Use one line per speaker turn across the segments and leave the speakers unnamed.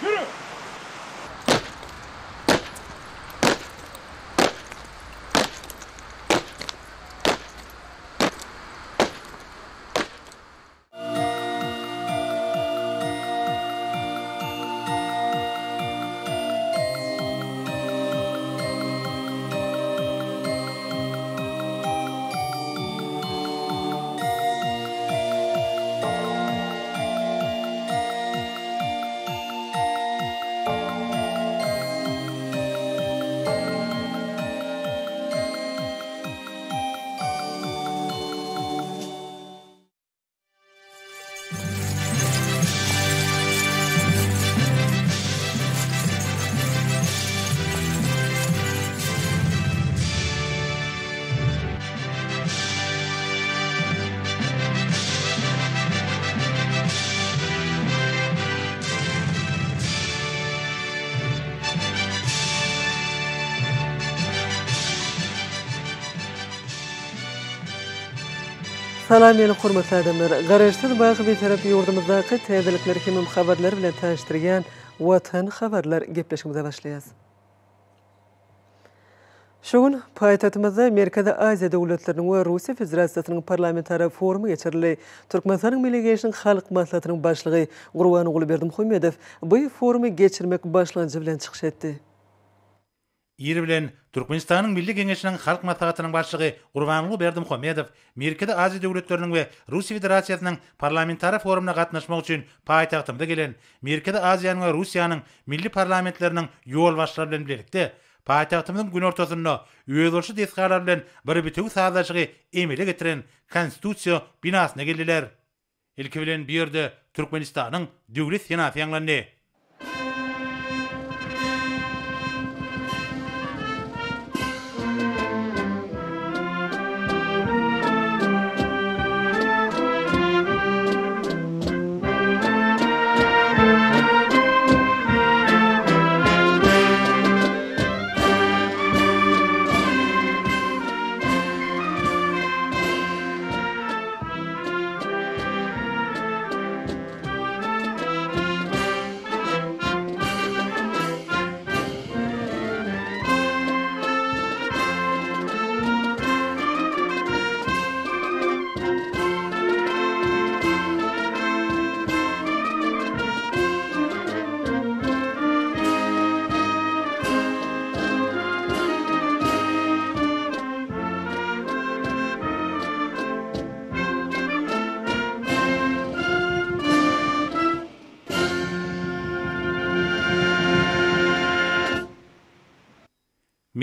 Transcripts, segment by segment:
Ýürü!
Salam meni hormatly adamlar! Garaşsyz baky Bitarap ýurdumyzdaky täzelikler hemem habarlar bilen tanyşdyrýan Watan habarlar gepleşigimize başlaýas. Şu gün paýtagtymyzda Merkezi Aziýa döwletleriniň we Russiýa Federasiýasynyň parlamentara forumy geçirildi. Türkmenistanyň Milli Geňeşiniň Halk Maslahatynyň Başlygy Gurbanguly Berdimuhamedow bu forumy geçirmek başlangyjy bilen çykyş etdi.
Ir bilen Türkmenistanyň Milli Geňeşiniň Halk Maslahatynyň Başlygy Gurbanguly Berdimuhamedow Merkezi Aziýa döwletleriniň we Russiýa Federasiýasynyň parlamentara forumyna gatnaşmak üçin paýtagtymyza gelen Merkezi Aziýanyň we Russiýanyň milli parlamentleriniň ýolbaşçylary bilen bilelikde paýtagtymyzyň günortasynda özboluşly desgalar bilen bir bitewi sazlaşygy emele getiren Konstitusiýa binasyna geldiler. Ilki bilen bu ýerde Türkmenistanyň Döwlet senasy ýaňlandy.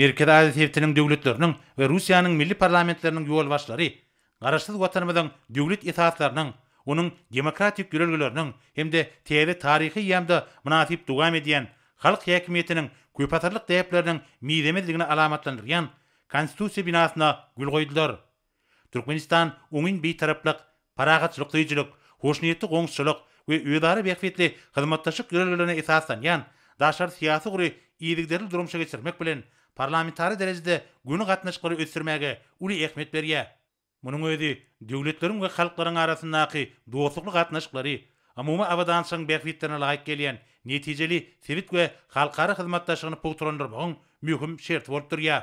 Merkezi Aziýa sebitiniň döwletleriniň we Russiýanyň milli parlamentleriniň ýolbaşçylary Garaşsyz Watanymyzyň döwlet esaslarynyň, onuň demokratik ýörelgeleriniň hem-de täze taryhy eýýamda mynasyp dowam edýän halk häkimiýetiniň köpasyrlyk däpleriniň mizemezligini alamatlandyrýan Konstitusiýa binasyna gül goýdular. Türkmenistan oňyn Bitaraplyk, parahatçylyk söýüjilik, hoşniýetli goňşuçylyk we özara bähbitli hyzmatdaşlyk ýörelgelerine esaslanýan daşary syýasy ugry yzygiderli durmuşa geçirmek bilen, parlamentara derejede göni gatnaşyklary ösdürmäge uly ähmiýet berýär. Munuň özi döwletleriň we halklaryň arasyndaky dostlukly gatnaşyklary, umumy abadançylygyň bähbitlerine laýyk gelýän netijeli sebit we halkara hyzmatdaşlygyny pugtalandyrmagyň möhüm şerti bolup durýar.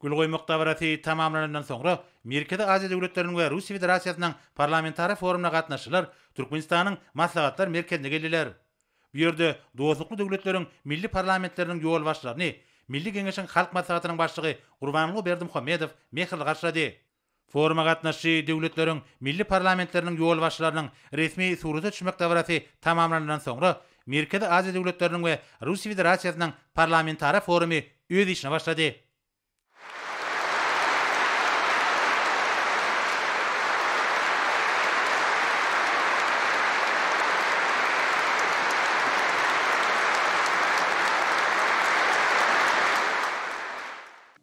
Gül goýmak dabarasy tamamlanandan soňra, Merkezi Aziýa döwletleriniň we Russiýa Federasiýasynyň parlamentara forumyna gatnaşyjylar Türkmenistanyň Maslahatlar merkezine geldiler. Bu ýerde dostlukly döwletleriň milli parlamentleriniň ýolbaşçylaryny Milli Geňeşiň Halk Maslahatynyň Başlygy Gurbanguly Berdimuhamedow mähirli garşylady. Foruma gatnaşyjy döwletleriň milli parlamentleriniň ýolbaşçylarynyň resmi surata düşmek dabarasy tamamlanandan soňra, Merkezi Aziýa döwletleriniň we Russiýa Federasiýasynyň parlamentara forumy öz işine başlady.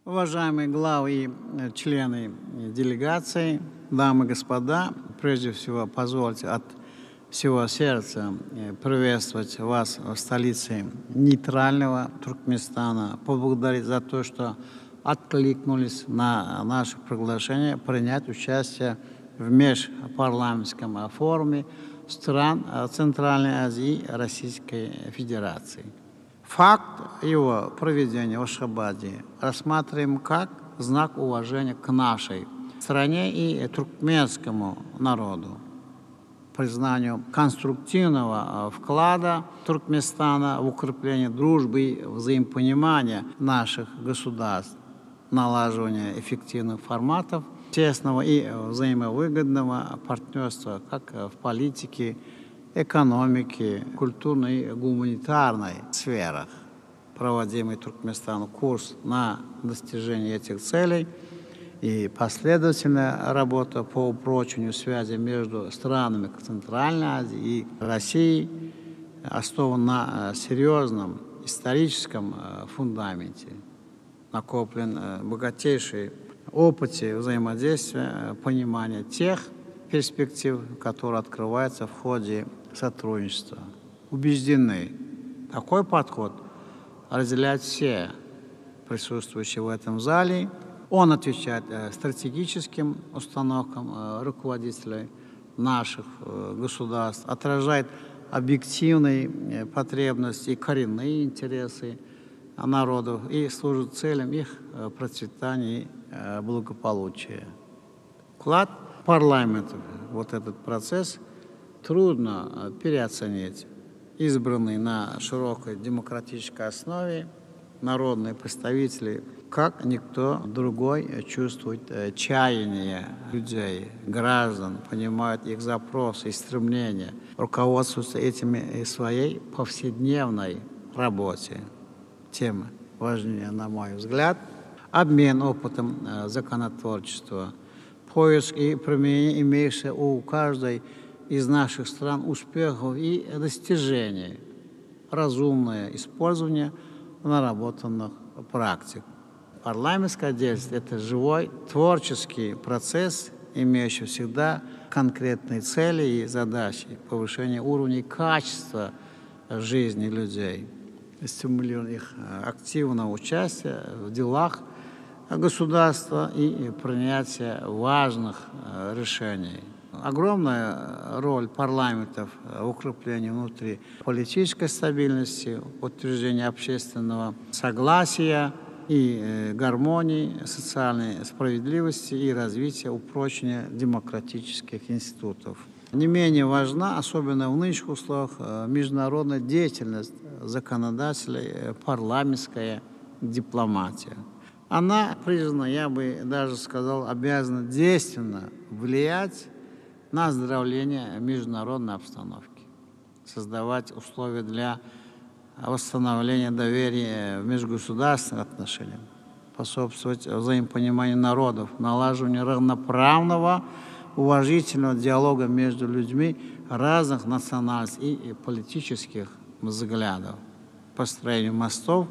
Уважаемые главы и э, члены делегации, дамы и господа, прежде всего позвольте от всего сердца э, приветствовать вас в столице нейтрального Туркменистана, поблагодарить за то, что откликнулись на наше приглашение принять участие в межпарламентском форуме. стран Центральной Азии и Российской Федерации. Факт его проведения в Ашхабаде рассматриваем как знак уважения к нашей стране и туркменскому народу признанию конструктивного вклада Туркменистана в укрепление дружбы и взаимопонимания наших государств, налаживание эффективных форматов тесного и взаимовыгодного партнерства как в политике, экономике, культурной и гуманитарной сферах. Проводимый Туркменистаном курс на достижение этих целей и последовательная работа по упрочению связи между странами Центральной Азии и Россией основана на серьезном историческом фундаменте. Накоплен богатейший опыте взаимодействия, понимания тех перспектив, которые открываются в ходе сотрудничества. Убеждены, такой подход разделяют все присутствующие в этом зале. Он отвечает стратегическим установкам руководителей наших государств, отражает объективные потребности и коренные интересы народов и служит целям их процветания и благополучия. Вклад парламента в вот этот процесс трудно переоценить. Избранные на широкой демократической основе народные представители, как никто другой, чувствуют чаяние людей, граждан, понимают их запросы и стремления, руководствуются этими в своей повседневной работе. Тем важнее, на мой взгляд, обмен опытом законотворчества, поиск и применение имеющихся у каждой из наших стран успехов и достижений, разумное использование наработанных практик. Парламентская деятельность – это живой творческий процесс, имеющий всегда конкретные цели и задачи, повышение уровня и качества жизни людей, стимулирование их активного участия в делах государства и принятие важных решений. Огромная роль парламентов в укреплении внутри политической стабильности, утверждении общественного согласия и гармонии, социальной справедливости и развития, упрочения демократических институтов. Не менее важна, особенно в нынешних условиях, международная деятельность законодателей, парламентская дипломатия. Она признана, я бы даже сказал, обязана действенно влиять на оздоровление международной обстановки, создавать условия для восстановления доверия в межгосударственных отношениях, способствовать взаимопониманию народов, налаживанию равноправного, уважительного диалога между людьми разных национальностей и политических взглядов, построению мостов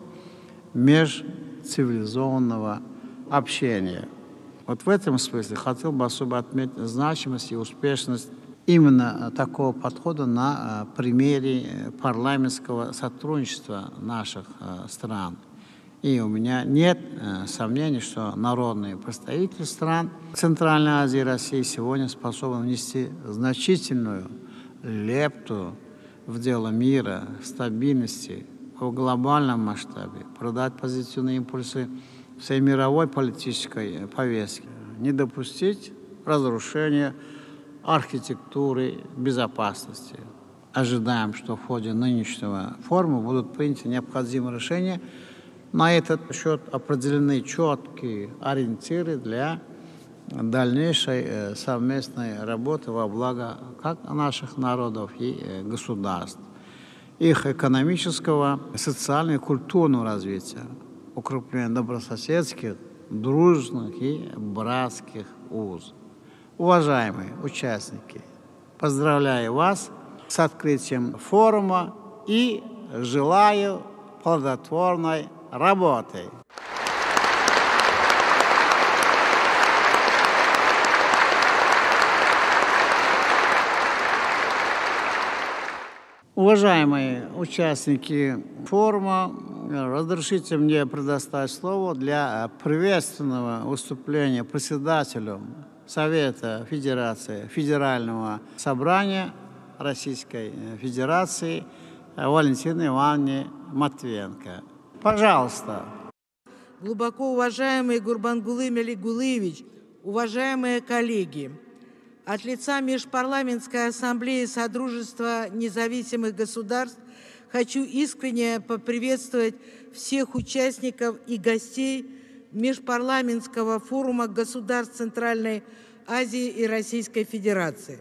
межцивилизованного общения. Вот в этом смысле хотел бы особо отметить значимость и успешность именно такого подхода на примере парламентского сотрудничества наших стран. И у меня нет сомнений, что народные представители стран Центральной Азии и России сегодня способны внести значительную лепту в дело мира, стабильности в глобальном масштабе, продать позитивные импульсы всей мировой политической повестки, не допустить разрушения архитектуры безопасности. Ожидаем, что в ходе нынешнего форума будут приняты необходимые решения. На этот счет определены четкие ориентиры для дальнейшей совместной работы во благо как наших народов и государств, их экономического, социального и культурного развития, укрепления добрососедских, дружных и братских уз. Уважаемые участники, поздравляю вас с открытием форума и желаю плодотворной работы. Уважаемые участники форума, разрешите мне предоставить слово для приветственного выступления председателю Совета Федерации Федерального Собрания Российской Федерации Валентине Ивановне Матвиенко. Пожалуйста.
Глубоко уважаемый Гурбангулы Меликгулыевич, уважаемые коллеги, от лица Межпарламентской ассамблеи Содружества независимых государств хочу искренне поприветствовать всех участников и гостей Межпарламентского форума государств Центральной Азии и Российской Федерации.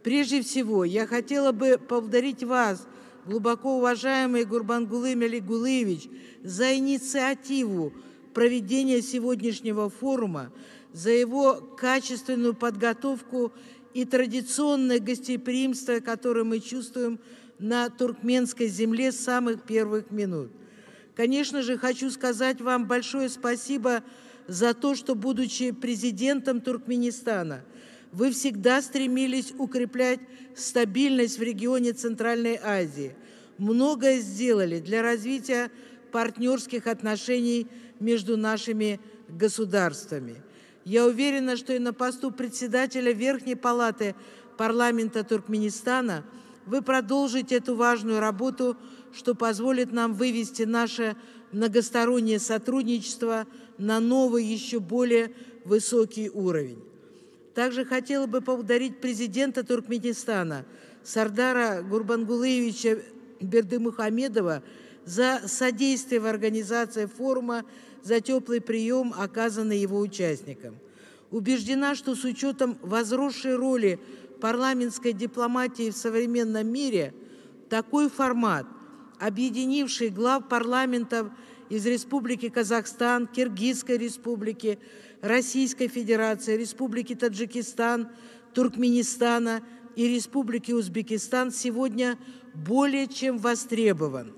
Прежде всего, я хотела бы поблагодарить вас, глубоко уважаемый Гурбангулы Меликгулыевич, за инициативу проведения сегодняшнего форума, за его качественную подготовку и традиционное гостеприимство, которое мы чувствуем на туркменской земле с самых первых минут. Конечно же, хочу сказать вам большое спасибо за то, что, будучи президентом Туркменистана, вы всегда стремились укреплять стабильность в регионе Центральной Азии. Многое сделали для развития партнерских отношений между нашими государствами. Я уверена, что и на посту председателя Верхней Палаты парламента Туркменистана вы продолжите эту важную работу, что позволит нам вывести наше многостороннее сотрудничество на новый, еще более высокий уровень. Также хотела бы поблагодарить президента Туркменистана Сардара Гурбангулыевича Бердымухамедова за содействие в организации форума, за теплый прием, оказанный его участникам. Убеждена, что с учетом возросшей роли парламентской дипломатии в современном мире, такой формат, объединивший глав парламентов из Республики Казахстан, Киргизской Республики, Российской Федерации, Республики Таджикистан, Туркменистана и Республики Узбекистан, сегодня более чем востребован.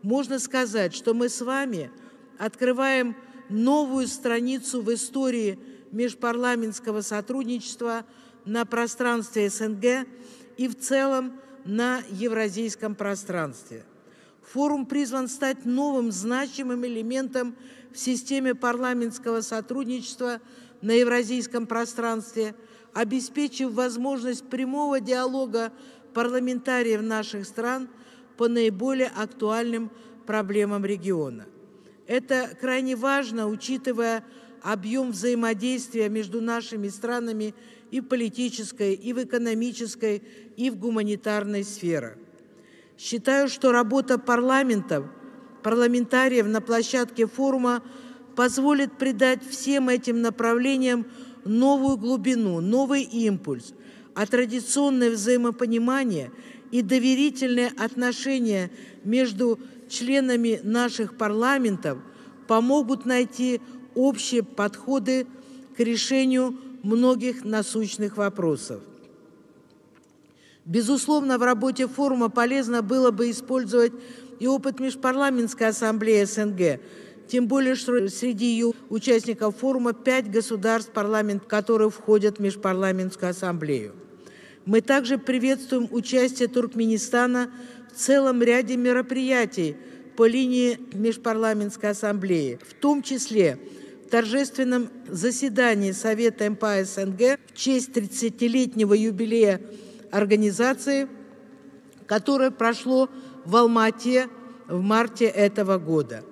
Можно сказать, что мы с вами открываем новую страницу в истории межпарламентского сотрудничества на пространстве СНГ и в целом на евразийском пространстве. Форум призван стать новым значимым элементом в системе парламентского сотрудничества на евразийском пространстве, обеспечив возможность прямого диалога парламентариев наших стран по наиболее актуальным проблемам региона. Это крайне важно, учитывая объем взаимодействия между нашими странами и в политической, и в экономической, и в гуманитарной сферах. Считаю, что работа парламентов, парламентариев на площадке форума позволит придать всем этим направлениям новую глубину, новый импульс, а традиционное взаимопонимание и доверительные отношения между членами наших парламентов помогут найти общие подходы к решению многих насущных вопросов. Безусловно, в работе форума полезно было бы использовать и опыт Межпарламентской ассамблеи СНГ, тем более, что среди ее участников форума 5 государств, парламент, которые входят в Межпарламентскую ассамблею. Мы также приветствуем участие Туркменистана в целом ряде мероприятий по линии Межпарламентской ассамблеи, в том числе в торжественном заседании Совета МПА СНГ в честь 30-летнего юбилея организации, которое прошло в Алма-Ате в марте этого года.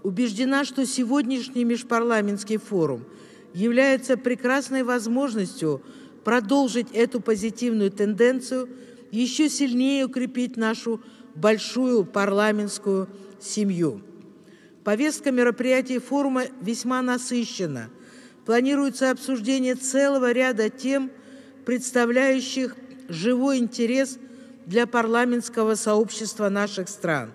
Убеждена, что сегодняшний межпарламентский форум является прекрасной возможностью продолжить эту позитивную тенденцию, еще сильнее укрепить нашу большую парламентскую семью. Повестка мероприятий форума весьма насыщена. Планируется обсуждение целого ряда тем, представляющих живой интерес для парламентского сообщества наших стран.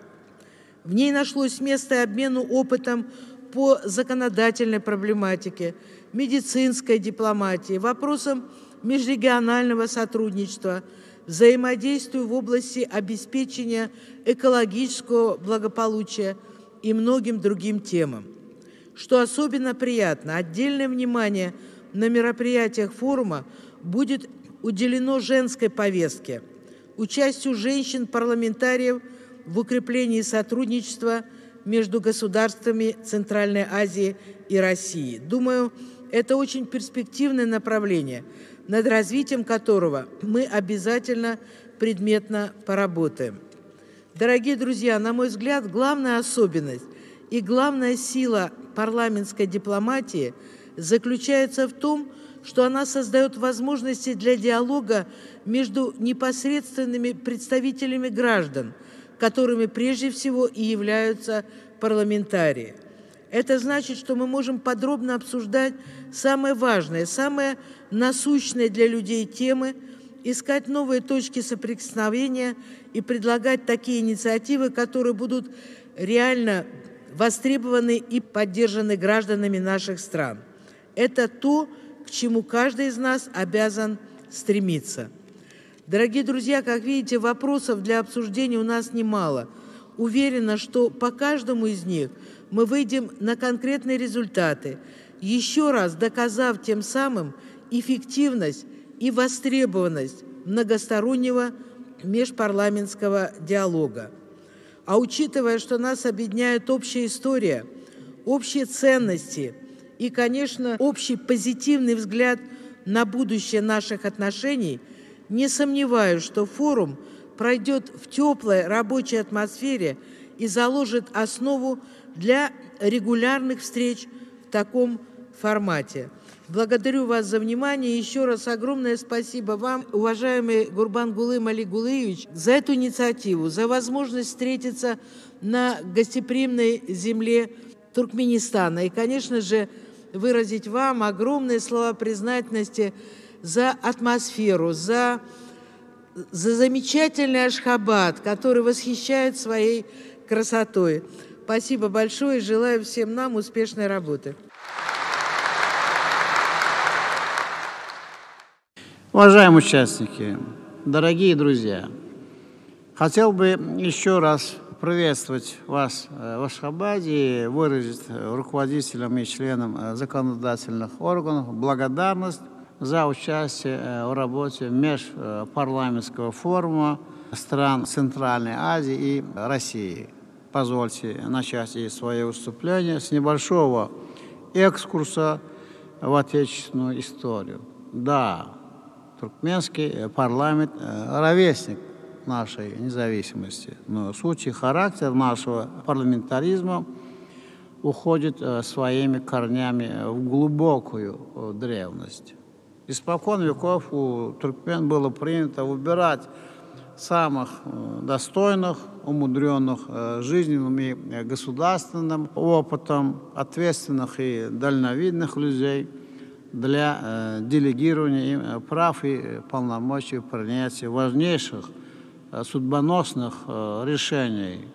В ней нашлось место и обмену опытом по законодательной проблематике, медицинской дипломатии, вопросам межрегионального сотрудничества, взаимодействию в области обеспечения экологического благополучия и многим другим темам. Что особенно приятно, отдельное внимание на мероприятиях форума будет уделено женской повестке, участию женщин-парламентариев в укреплении сотрудничества между государствами Центральной Азии и России. Думаю, это очень перспективное направление, над развитием которого мы обязательно предметно поработаем. Дорогие друзья, на мой взгляд, главная особенность и главная сила парламентской дипломатии заключается в том, что она создает возможности для диалога между непосредственными представителями граждан, которыми прежде всего и являются парламентарии. Это значит, что мы можем подробно обсуждать самые важные, самые насущные для людей темы, искать новые точки соприкосновения и предлагать такие инициативы, которые будут реально востребованы и поддержаны гражданами наших стран. Это то, к чему каждый из нас обязан стремиться. Дорогие друзья, как видите, вопросов для обсуждения у нас немало. Уверена, что по каждому из них мы выйдем на конкретные результаты, еще раз доказав тем самым эффективность и востребованность многостороннего межпарламентского диалога. А учитывая, что нас объединяет общая история, общие ценности и, конечно, общий позитивный взгляд на будущее наших отношений, не сомневаюсь, что форум пройдет в теплой рабочей атмосфере и заложит основу для регулярных встреч в таком формате. Благодарю вас за внимание. Еще раз огромное спасибо вам, уважаемый Гурбангулы Малигулыевич, за эту инициативу, за возможность встретиться на гостеприимной земле Туркменистана. И, конечно же, выразить вам огромные слова признательности за атмосферу, за, за замечательный Ашхабад, который восхищает своей красотой. Спасибо большое и желаю всем нам успешной работы.
Уважаемые участники, дорогие друзья, хотел бы еще раз приветствовать вас э, в Ашхабаде и выразить руководителям и членам э, законодательных органов благодарность за участие э, в работе межпарламентского форума стран Центральной Азии и России. Позвольте начать и свое выступление с небольшого экскурса в отечественную историю. Да, туркменский парламент э, ровесник нашей независимости. Но суть и характер нашего парламентаризма уходит э, своими корнями в глубокую э, древность. Испокон веков у туркмен было принято выбирать самых достойных, умудренных жизненным и государственным опытом, ответственных и дальновидных людей – для э, делегирования им э, прав и полномочий принятия важнейших э, судьбоносных решений.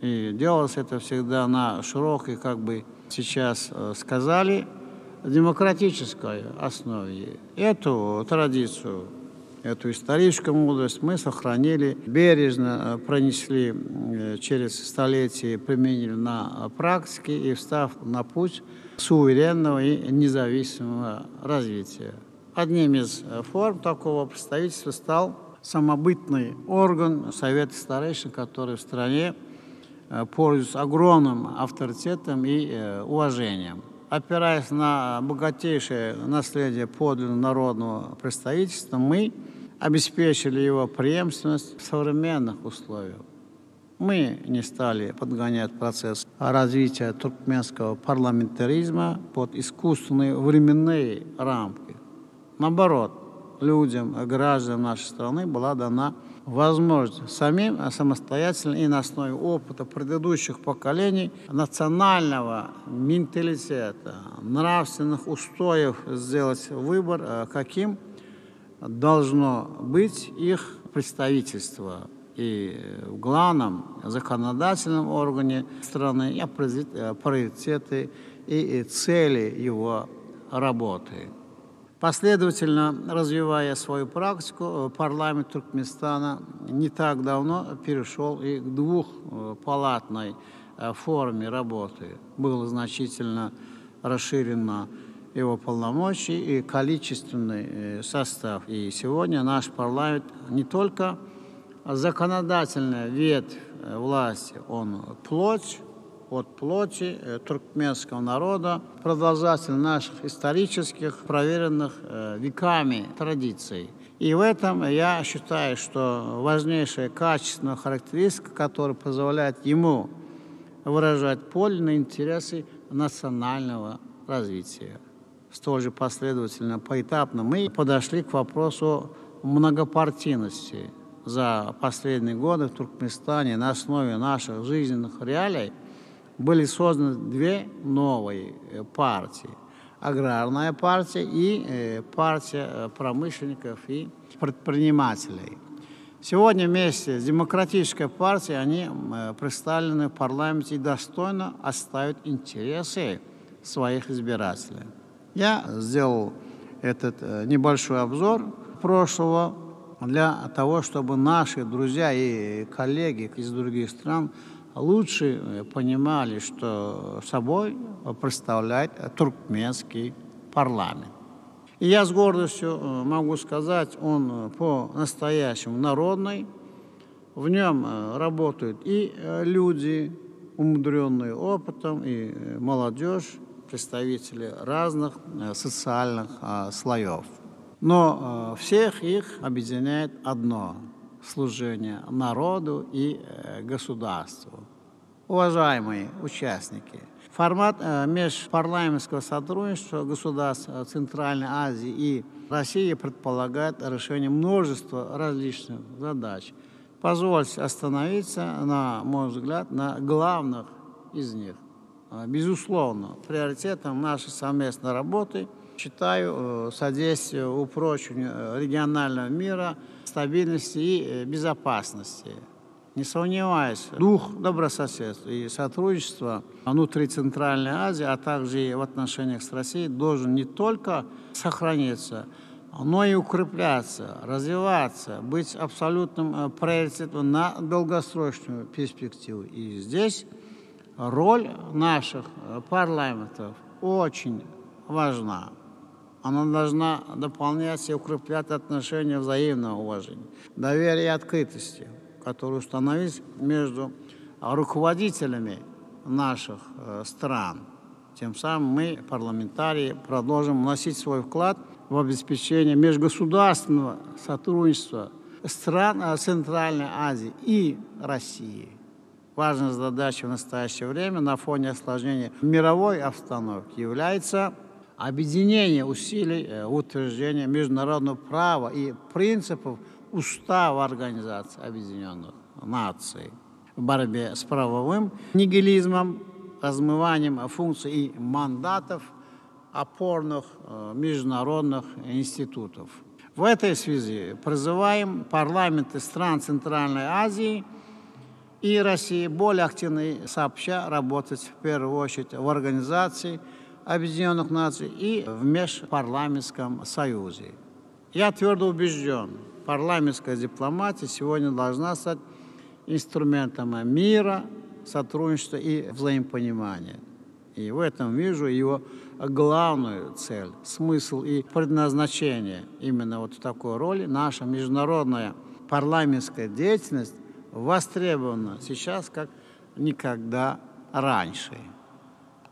И делалось это всегда на широкой, как бы сейчас сказали, демократической основе. Эту традицию, эту историческую мудрость мы сохранили, бережно пронесли через столетия, применили на практике и встав на путь суверенного и независимого развития. Одним из э, форм такого представительства стал самобытный орган Совета старейшин, который в стране э, пользуется огромным авторитетом и э, уважением. Опираясь на богатейшее наследие подлинно народного представительства, мы обеспечили его преемственность в современных условиях. Мы не стали подгонять процесс развития туркменского парламентаризма под искусственные временные рамки. Наоборот, людям, гражданам нашей страны была дана возможность самим самостоятельно и на основе опыта предыдущих поколений национального менталитета, нравственных устоев сделать выбор, э, каким должно быть их представительство и в главном законодательном органе страны и определить э, приоритеты и цели его работы. Последовательно развивая свою практику, э, парламент Туркменистана не так давно перешел и к двухпалатной э, форме работы. Было значительно расширено его полномочия и количественный состав. И сегодня наш парламент не только законодательная ветвь э, власти, он плоть от плоти э, туркменского народа, продолжатель наших исторических, проверенных э, веками традиций. И в этом я считаю, что важнейшая качественная характеристика, которая позволяет ему выражать подлинные интересы национального развития. Столь же последовательно, поэтапно мы подошли к вопросу многопартийности. За последние годы в Туркменистане на основе наших жизненных реалий были созданы две новые э, партии. Аграрная партия и э, партия э, промышленников и предпринимателей. Сегодня вместе с Демократической партией они представлены в парламенте и достойно отстаивают интересы своих избирателей. Я сделал этот небольшой обзор прошлого для того, чтобы наши друзья и коллеги из других стран лучше э, понимали, что собой представляет туркменский парламент. И я с гордостью э, могу сказать, он э, по-настоящему народный, в нем работают и люди, умудренные опытом, и молодежь, представители разных социальных слоев. Но всех их объединяет одно – служение народу и государству. Уважаемые участники, формат э, межпарламентского сотрудничества государств Центральной Азии и России предполагает решение множества различных задач. Позвольте остановиться, на мой взгляд, на главных из них. Безусловно, приоритетом нашей совместной работы считаю э, содействие упрочению э, регионального мира, стабильности и безопасности. Не сомневаюсь, дух добрососедства и сотрудничества внутри Центральной Азии, а также и в отношениях с Россией должен не только сохраниться, но и укрепляться, развиваться, быть абсолютным э, приоритетом на долгосрочную перспективу. И здесь роль наших э, парламентов очень важна. Она должна дополнять и укреплять отношения взаимного уважения, доверия и открытости, которые установились между руководителями наших э, стран. Тем самым мы, парламентарии, продолжим вносить свой вклад в обеспечение межгосударственного сотрудничества стран э, Центральной Азии и России. Важной задачей в настоящее время на фоне осложнения мировой обстановки является объединение усилий э, утверждения международного права и принципов Устава Организации Объединенных Наций в борьбе с правовым нигилизмом, размыванием функций и мандатов опорных э, международных институтов. В этой связи призываем парламенты стран Центральной Азии и России более активно сообща работать в первую очередь в Организации Объединенных Наций и в Межпарламентском союзе. Я твердо убежден, парламентская дипломатия сегодня должна стать инструментом мира, сотрудничества и взаимопонимания. И в этом вижу его главную цель, смысл и предназначение именно вот в такой роли. Наша международная парламентская деятельность востребована сейчас как никогда раньше.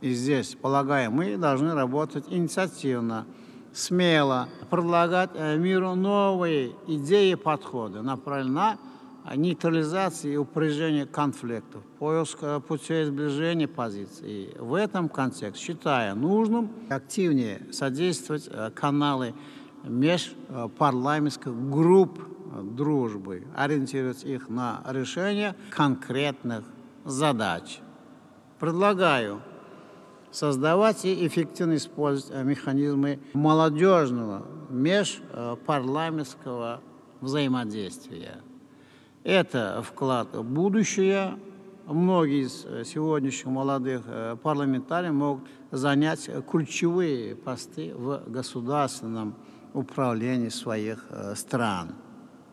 И здесь, полагаю, мы должны работать инициативно, смело, предлагать э, миру новые идеи и подходы, направленные на нейтрализацию и упреждение конфликтов, поиск э, путей сближения позиций. И в этом контексте считаю нужным активнее содействовать э, каналы межпарламентских групп дружбы, ориентировать их на решение конкретных задач. Предлагаю создавать и эффективно использовать э, механизмы молодежного межпарламентского взаимодействия. Это вклад в будущее. Многие из э, сегодняшних молодых э, парламентариев могут занять ключевые посты в государственном управлении своих стран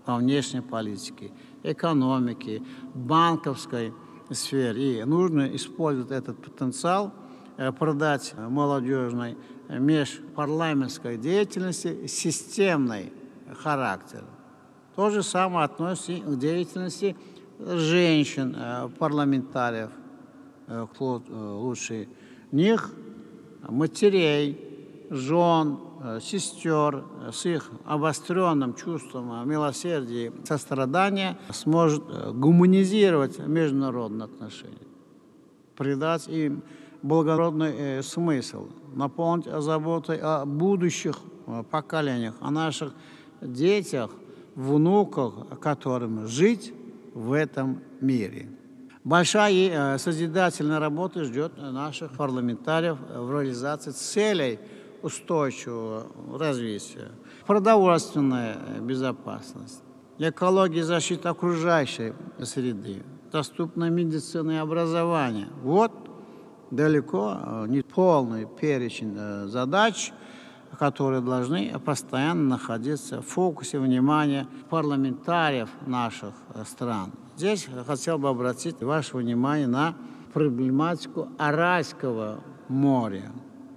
во внешней политике, экономике, банковской сфере. И нужно использовать этот потенциал, э, продать молодежной межпарламентской деятельности системный характер. То же самое относится и к деятельности женщин, э, парламентариев, э, кто лучше них, матерей, жен. сестер с их обостренным чувством милосердия и сострадания сможет гуманизировать международные отношения, придать им благородный смысл, наполнить заботой о будущих поколениях, о наших детях, внуках, которым жить в этом мире. Большая и созидательная работа ждет наших парламентариев в реализации целей устойчивого развития. Продовольственная безопасность, экология и защита окружающей среды, доступная медицина и образование. Вот далеко не полный перечень задач, которые должны постоянно находиться в фокусе внимания парламентариев наших стран. Здесь хотел бы обратить ваше внимание на проблематику Аральского моря.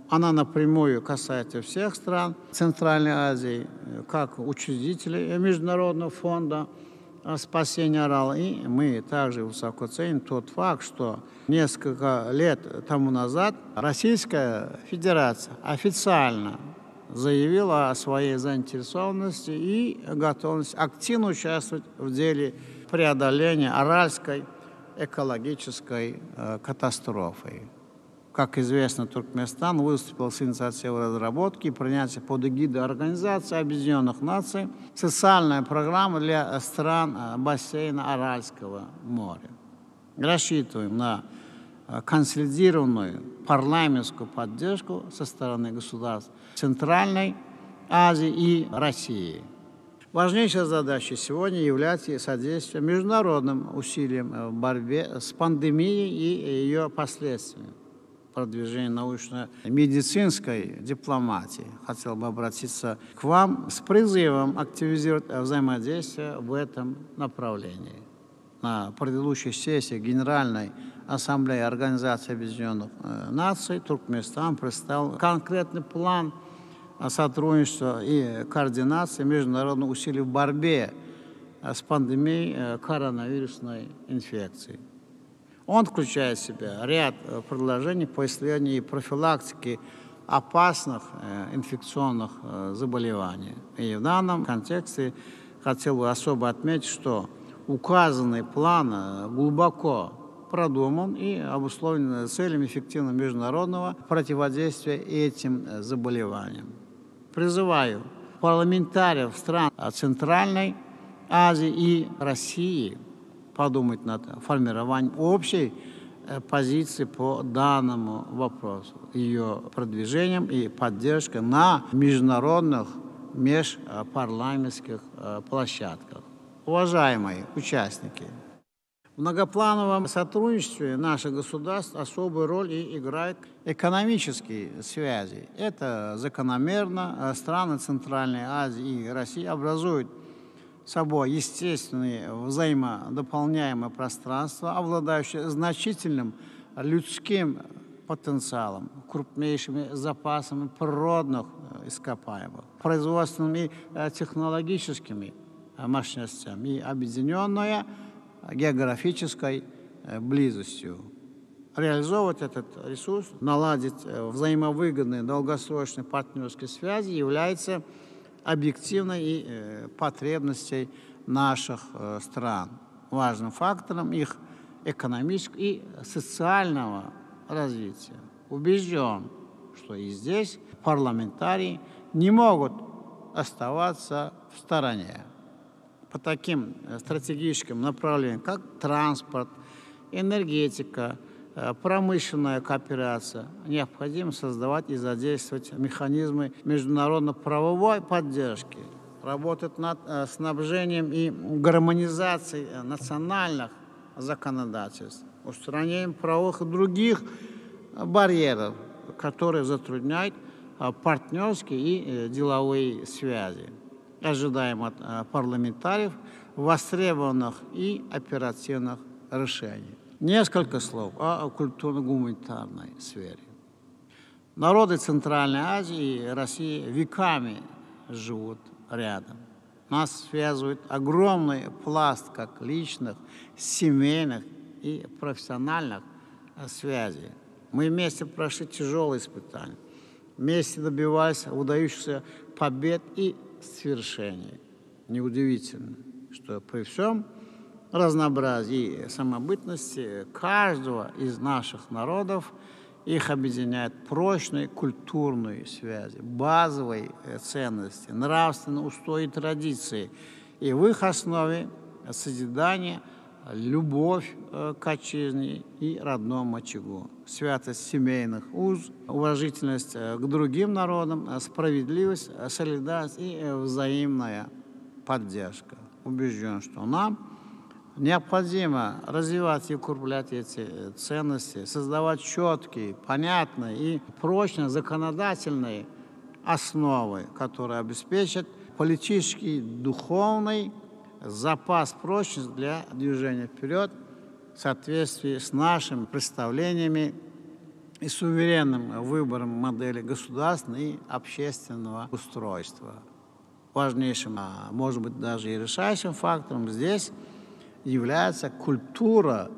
Она напрямую касается всех стран Центральной Азии, как учредителей Международного фонда спасения Арала. И мы также высоко ценим тот факт, что несколько лет тому назад Российская Федерация официально заявила о своей заинтересованности и готовности активно участвовать в деле преодоления Аральской экологической катастрофы. Как известно, Туркменистан выступил с инициативой разработки и принятия под эгидой Организации Объединенных Наций социальная программа для стран бассейна Аральского моря. Рассчитываем на консолидированную парламентскую поддержку со стороны государств Центральной Азии и России. Важнейшей задачей сегодня является содействие международным усилиям в борьбе с пандемией и ее последствиями. Продвижение научно-медицинской дипломатии. Хотел бы обратиться к вам с призывом активизировать взаимодействие в этом направлении. На предыдущей сессии Генеральной Ассамблеи Организации Объединенных Наций Туркменистан представил конкретный план сотрудничества и координации международных усилий в борьбе с пандемией коронавирусной инфекции. Он включает в себя ряд предложений по исследованию и профилактике опасных инфекционных заболеваний. И в данном контексте хотел бы особо отметить, что указанный план глубоко продуман и обусловлен целями эффективного международного противодействия этим заболеваниям. Призываю парламентариев стран Центральной Азии и России подумать над формированием общей позиции по данному вопросу, ее продвижением и поддержкой на международных межпарламентских площадках. Уважаемые участники, в многоплановом сотрудничестве наших государств особую роль и играют экономические связи. Это закономерно. Страны Центральной Азии и России образуют собой естественные взаимодополняемые пространства, обладающие значительным людским потенциалом, крупнейшими запасами природных ископаемых, производственными и технологическими мощностями и объединенная географической близостью. Реализовывать этот ресурс, наладить взаимовыгодные долгосрочные партнерские связи является объективной и потребностей наших стран, важным фактором их экономического и социального развития. Убежден, что и здесь парламентарии не могут оставаться в стороне. По таким стратегическим направлениям, как транспорт, энергетика, промышленная кооперация, необходимо создавать и задействовать механизмы международно-правовой поддержки, работать над снабжением и гармонизацией национальных законодательств, устранением правовых и других барьеров, которые затрудняют партнерские и деловые связи. Ожидаем от парламентариев востребованных и оперативных решений. Несколько слов о культурно-гуманитарной сфере. Народы Центральной Азии и России веками живут рядом. Нас связывает огромный пласт как личных, семейных и профессиональных связей. Мы вместе прошли тяжелые испытания. Вместе добивались выдающихся побед и свершений. Неудивительно, что при всем разнообразии и самобытности каждого из наших народов их объединяет прочные культурные связи, базовые ценности, нравственные устои и традиции. И в их основе созидание, любовь э, к отчизне и родному очагу, святость семейных уз, уважительность э, к другим народам, э, справедливость, солидарность и взаимная поддержка. Убежден, что нам необходимо развивать и укреплять эти ценности, создавать четкие, понятные и прочные законодательные основы, которые обеспечат политический, духовный запас прочности для движения вперед в соответствии с нашими представлениями и суверенным выбором модели государственного и общественного устройства. Важнейшим, а может быть даже и решающим фактором здесь является культура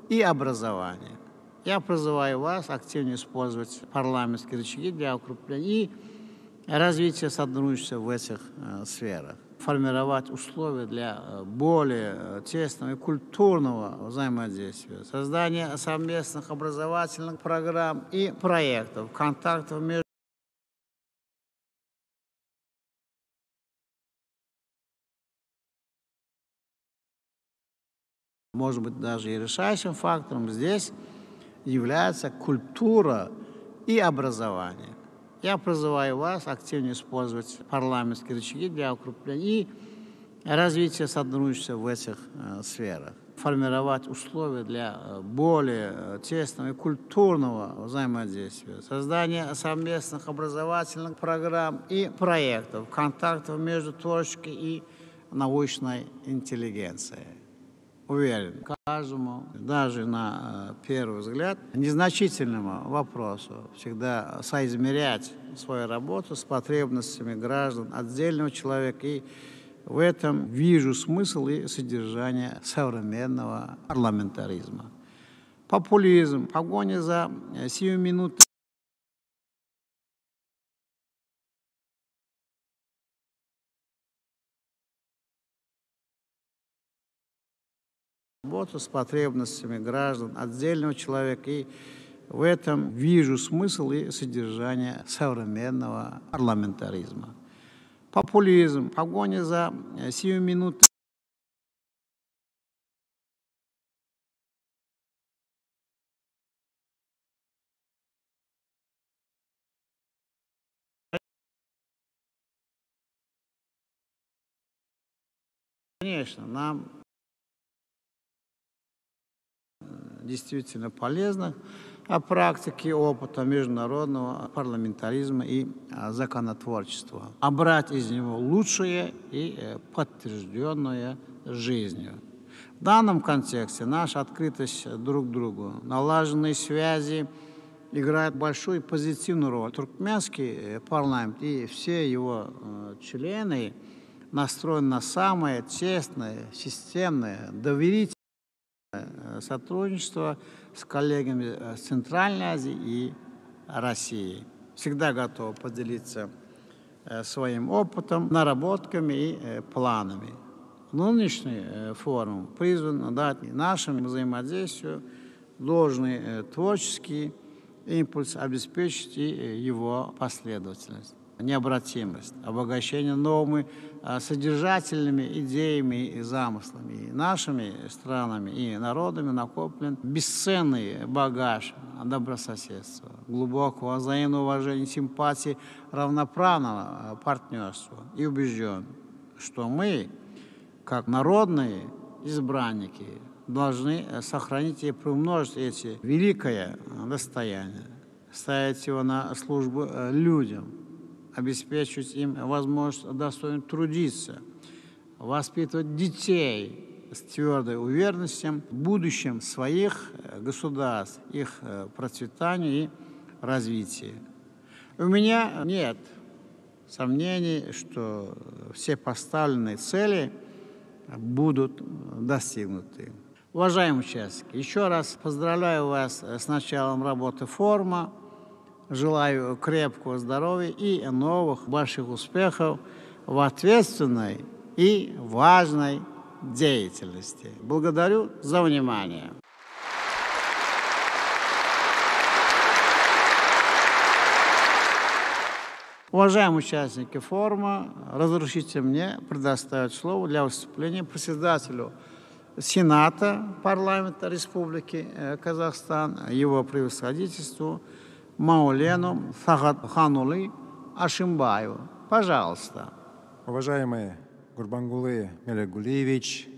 и образование. Я призываю вас активнее использовать парламентские рычаги для укрепления и развития сотрудничества в этих э, сферах формировать условия для э, более э, тесного и культурного взаимодействия, создание совместных образовательных программ и проектов, контактов между может быть, даже и решающим фактором здесь является культура и образование. Я призываю вас активнее использовать парламентские рычаги для укрепления и развития сотрудничества в этих э, сферах формировать условия для э, более э, тесного и культурного взаимодействия, создание совместных образовательных программ и проектов, контактов между творческой и научной интеллигенцией. Уверен, каждому, даже на э, первый взгляд, незначительному вопросу всегда соизмерять свою работу с потребностями граждан, отдельного человека. И в этом вижу смысл и содержание современного парламентаризма. Популизм, погоня за э, сиюминутными работу с потребностями граждан, отдельного человека. И в этом вижу смысл и содержание современного парламентаризма. Популизм, погоня за э, сиюминутными Конечно, нам действительно полезных о практике опыта международного парламентаризма и а, законотворчества. А брать из него лучшее и э, подтвержденное жизнью. В данном контексте наша открытость друг к другу, налаженные связи играют большую позитивную роль. Туркменский э, парламент и все его э, члены настроены на самое тесное, системное, доверительное сотрудничество с коллегами с Центральной Азии и России. Всегда готовы поделиться э, своим опытом, наработками и э, планами. Нынешний э, форум призван дать нашему взаимодействию должный творческий импульс, обеспечить и его последовательность необратимость, обогащение новыми а, содержательными идеями и замыслами. И нашими странами и народами накоплен бесценный багаж добрососедства, глубокого взаимного уважения, симпатии, равноправного партнерства. И убежден, что мы, как народные избранники, должны сохранить и приумножить эти великое достояние, ставить его на службу э, людям, обеспечивать им возможность достойно трудиться, воспитывать детей с твердой уверенностью в будущем своих э, государств, их э, процветании и развитии. У меня нет сомнений, что все поставленные цели будут достигнуты. Уважаемые участники, еще раз поздравляю вас с началом работы форума. Желаю крепкого здоровья и новых больших успехов в ответственной и важной деятельности. Благодарю за внимание. Уважаемые участники форума, разрешите мне предоставить слово для выступления председателю Сената парламента Республики э, Казахстан, его превосходительству Маулену Сагатханулы Ашимбаеву. Пожалуйста.
Уважаемый Гурбангулы Меликгулиевич,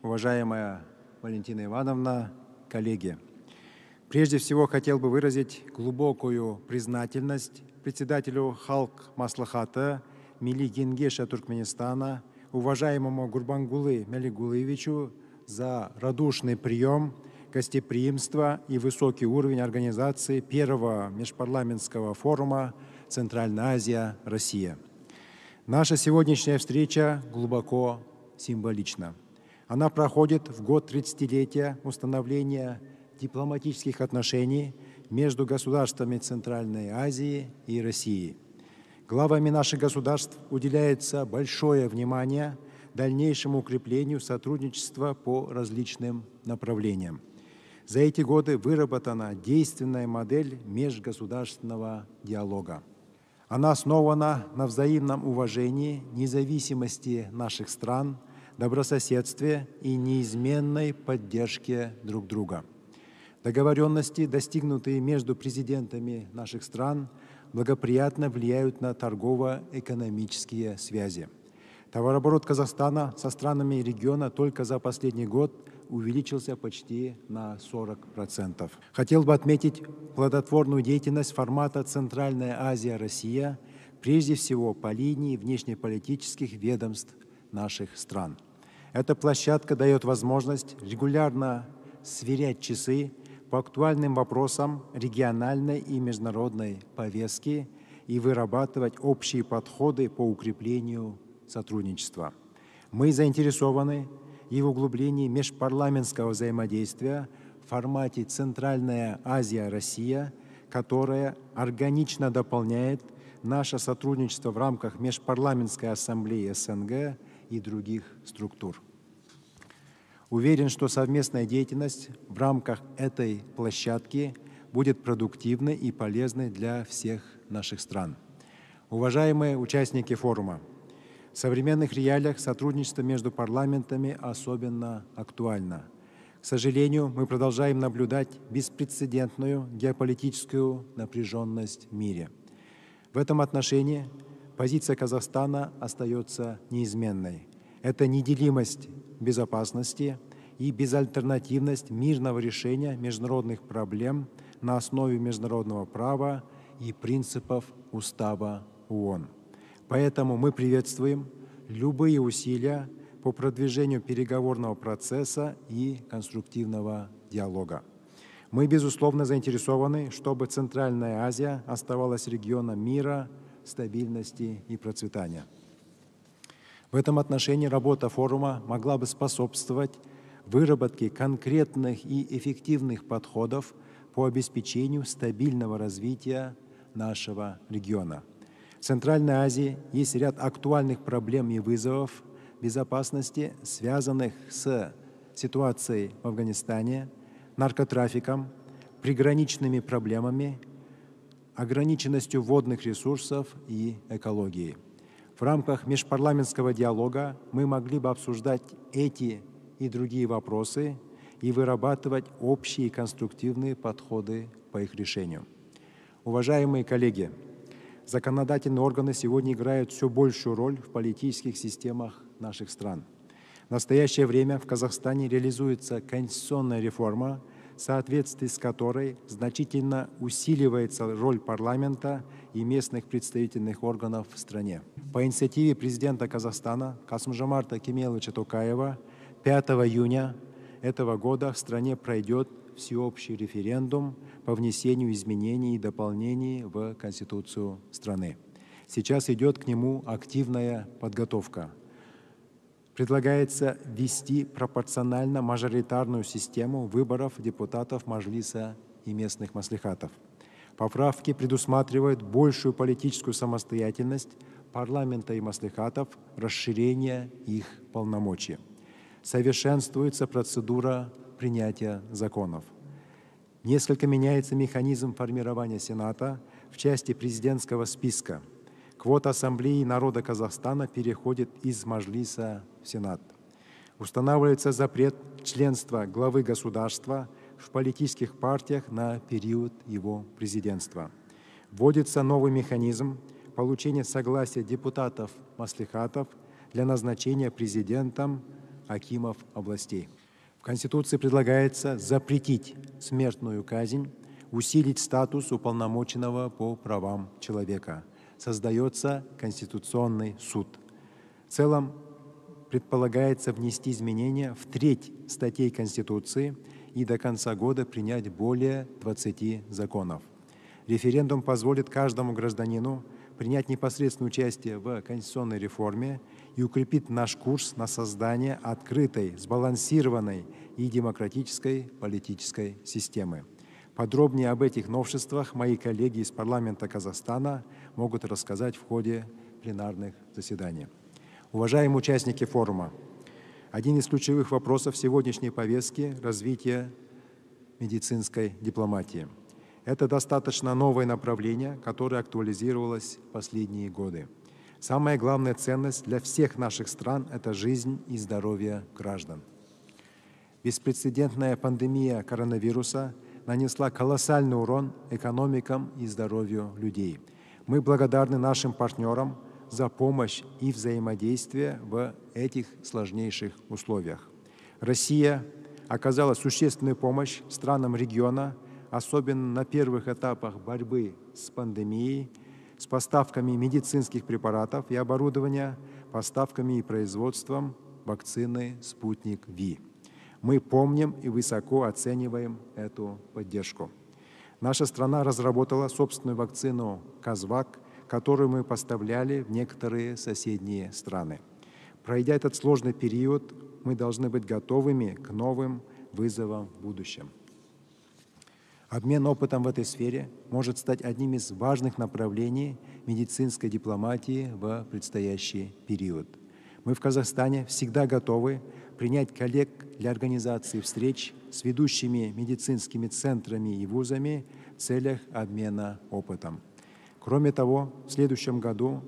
уважаемая Валентина Ивановна, коллеги. Прежде всего хотел бы выразить глубокую признательность председателю Халк Маслахата Милли Генгеша Туркменистана, уважаемому Гурбангулы Меликгулиевичу за радушный прием, гостеприимство и высокий уровень организации первого межпарламентского форума «Центральная Азия. Россия». Наша сегодняшняя встреча глубоко символична. Она проходит в год 30-летия установления дипломатических отношений между государствами Центральной Азии и России. Главами наших государств уделяется большое внимание дальнейшему укреплению сотрудничества по различным направлениям. За эти годы выработана действенная модель межгосударственного диалога. Она основана на взаимном уважении, независимости наших стран, добрососедстве и неизменной поддержке друг друга. Договоренности, достигнутые между президентами наших стран, благоприятно влияют на торгово-экономические связи. Товарооборот Казахстана со странами региона только за последний год увеличился почти на 40%. Хотел бы отметить плодотворную деятельность формата «Центральная Азия-Россия», прежде всего по линии внешнеполитических ведомств наших стран. Эта площадка дает возможность регулярно сверять часы по актуальным вопросам региональной и международной повестки и вырабатывать общие подходы по укреплению сотрудничества. Мы заинтересованы и в углублении межпарламентского взаимодействия в формате «Центральная Азия-Россия», которая органично дополняет наше сотрудничество в рамках Межпарламентской ассамблеи СНГ и других структур. Уверен, что совместная деятельность в рамках этой площадки будет продуктивной и полезной для всех наших стран. Уважаемые участники форума, в современных реалиях сотрудничество между парламентами особенно актуально. К сожалению, мы продолжаем наблюдать беспрецедентную геополитическую напряженность в мире. В этом отношении позиция Казахстана остается неизменной. Это неделимость безопасности и безальтернативность мирного решения международных проблем на основе международного права и принципов Устава ООН. Поэтому мы приветствуем любые усилия по продвижению переговорного процесса и конструктивного диалога. Мы, безусловно, заинтересованы, чтобы Центральная Азия оставалась регионом мира, стабильности и процветания. В этом отношении работа форума могла бы способствовать выработке конкретных и эффективных подходов по обеспечению стабильного развития нашего региона. В Центральной Азии есть ряд актуальных проблем и вызовов безопасности, связанных с ситуацией в Афганистане, наркотрафиком, приграничными проблемами, ограниченностью водных ресурсов и экологией. В рамках межпарламентского диалога мы могли бы обсуждать эти и другие вопросы и вырабатывать общие конструктивные подходы по их решению. Уважаемые коллеги, законодательные органы сегодня играют все большую роль в политических системах наших стран. В настоящее время в Казахстане реализуется конституционная реформа, в соответствии с которой значительно усиливается роль парламента и местных представительных органов в стране. По инициативе президента Казахстана Касым-Жомарта Кемеловича Токаева 5 июня этого года в стране пройдет всеобщий референдум по внесению изменений и дополнений в Конституцию страны. Сейчас идет к нему активная подготовка. Предлагается ввести пропорционально-мажоритарную систему выборов депутатов Мажлиса и местных маслихатов. Поправки предусматривают большую политическую самостоятельность парламента и маслихатов, расширение их полномочий. Совершенствуется процедура принятия законов. Несколько меняется механизм формирования Сената в части президентского списка. Квота Ассамблеи народа Казахстана переходит из Мажлиса в Сенат. Устанавливается запрет членства главы государства в политических партиях на период его президентства. Вводится новый механизм получения согласия депутатов маслихатов для назначения президентом акимов областей. В Конституции предлагается запретить смертную казнь, усилить статус уполномоченного по правам человека. Создается Конституционный суд. В целом предполагается внести изменения в треть статей Конституции и до конца года принять более 20 законов. Референдум позволит каждому гражданину принять непосредственное участие в конституционной реформе и укрепит наш курс на создание открытой, сбалансированной и демократической политической системы. Подробнее об этих новшествах мои коллеги из парламента Казахстана могут рассказать в ходе пленарных заседаний. Уважаемые участники форума, один из ключевых вопросов сегодняшней повестки – развитие медицинской дипломатии. Это достаточно новое направление, которое актуализировалось в последние годы. Самая главная ценность для всех наших стран – это жизнь и здоровье граждан. Беспрецедентная пандемия коронавируса нанесла колоссальный урон экономикам и здоровью людей. Мы благодарны нашим партнерам за помощь и взаимодействие в этих сложнейших условиях. Россия оказала существенную помощь странам региона, особенно на первых этапах борьбы с пандемией, с поставками медицинских препаратов и оборудования, поставками и производством вакцины «Спутник Ви». Мы помним и высоко оцениваем эту поддержку. Наша страна разработала собственную вакцину «Казвак», которую мы поставляли в некоторые соседние страны. Пройдя этот сложный период, мы должны быть готовыми к новым вызовам в будущем. Обмен опытом в этой сфере может стать одним из важных направлений медицинской дипломатии в предстоящий период. Мы в Казахстане всегда готовы принять коллег для организации встреч с ведущими медицинскими центрами и вузами в целях обмена опытом. Кроме того, в следующем году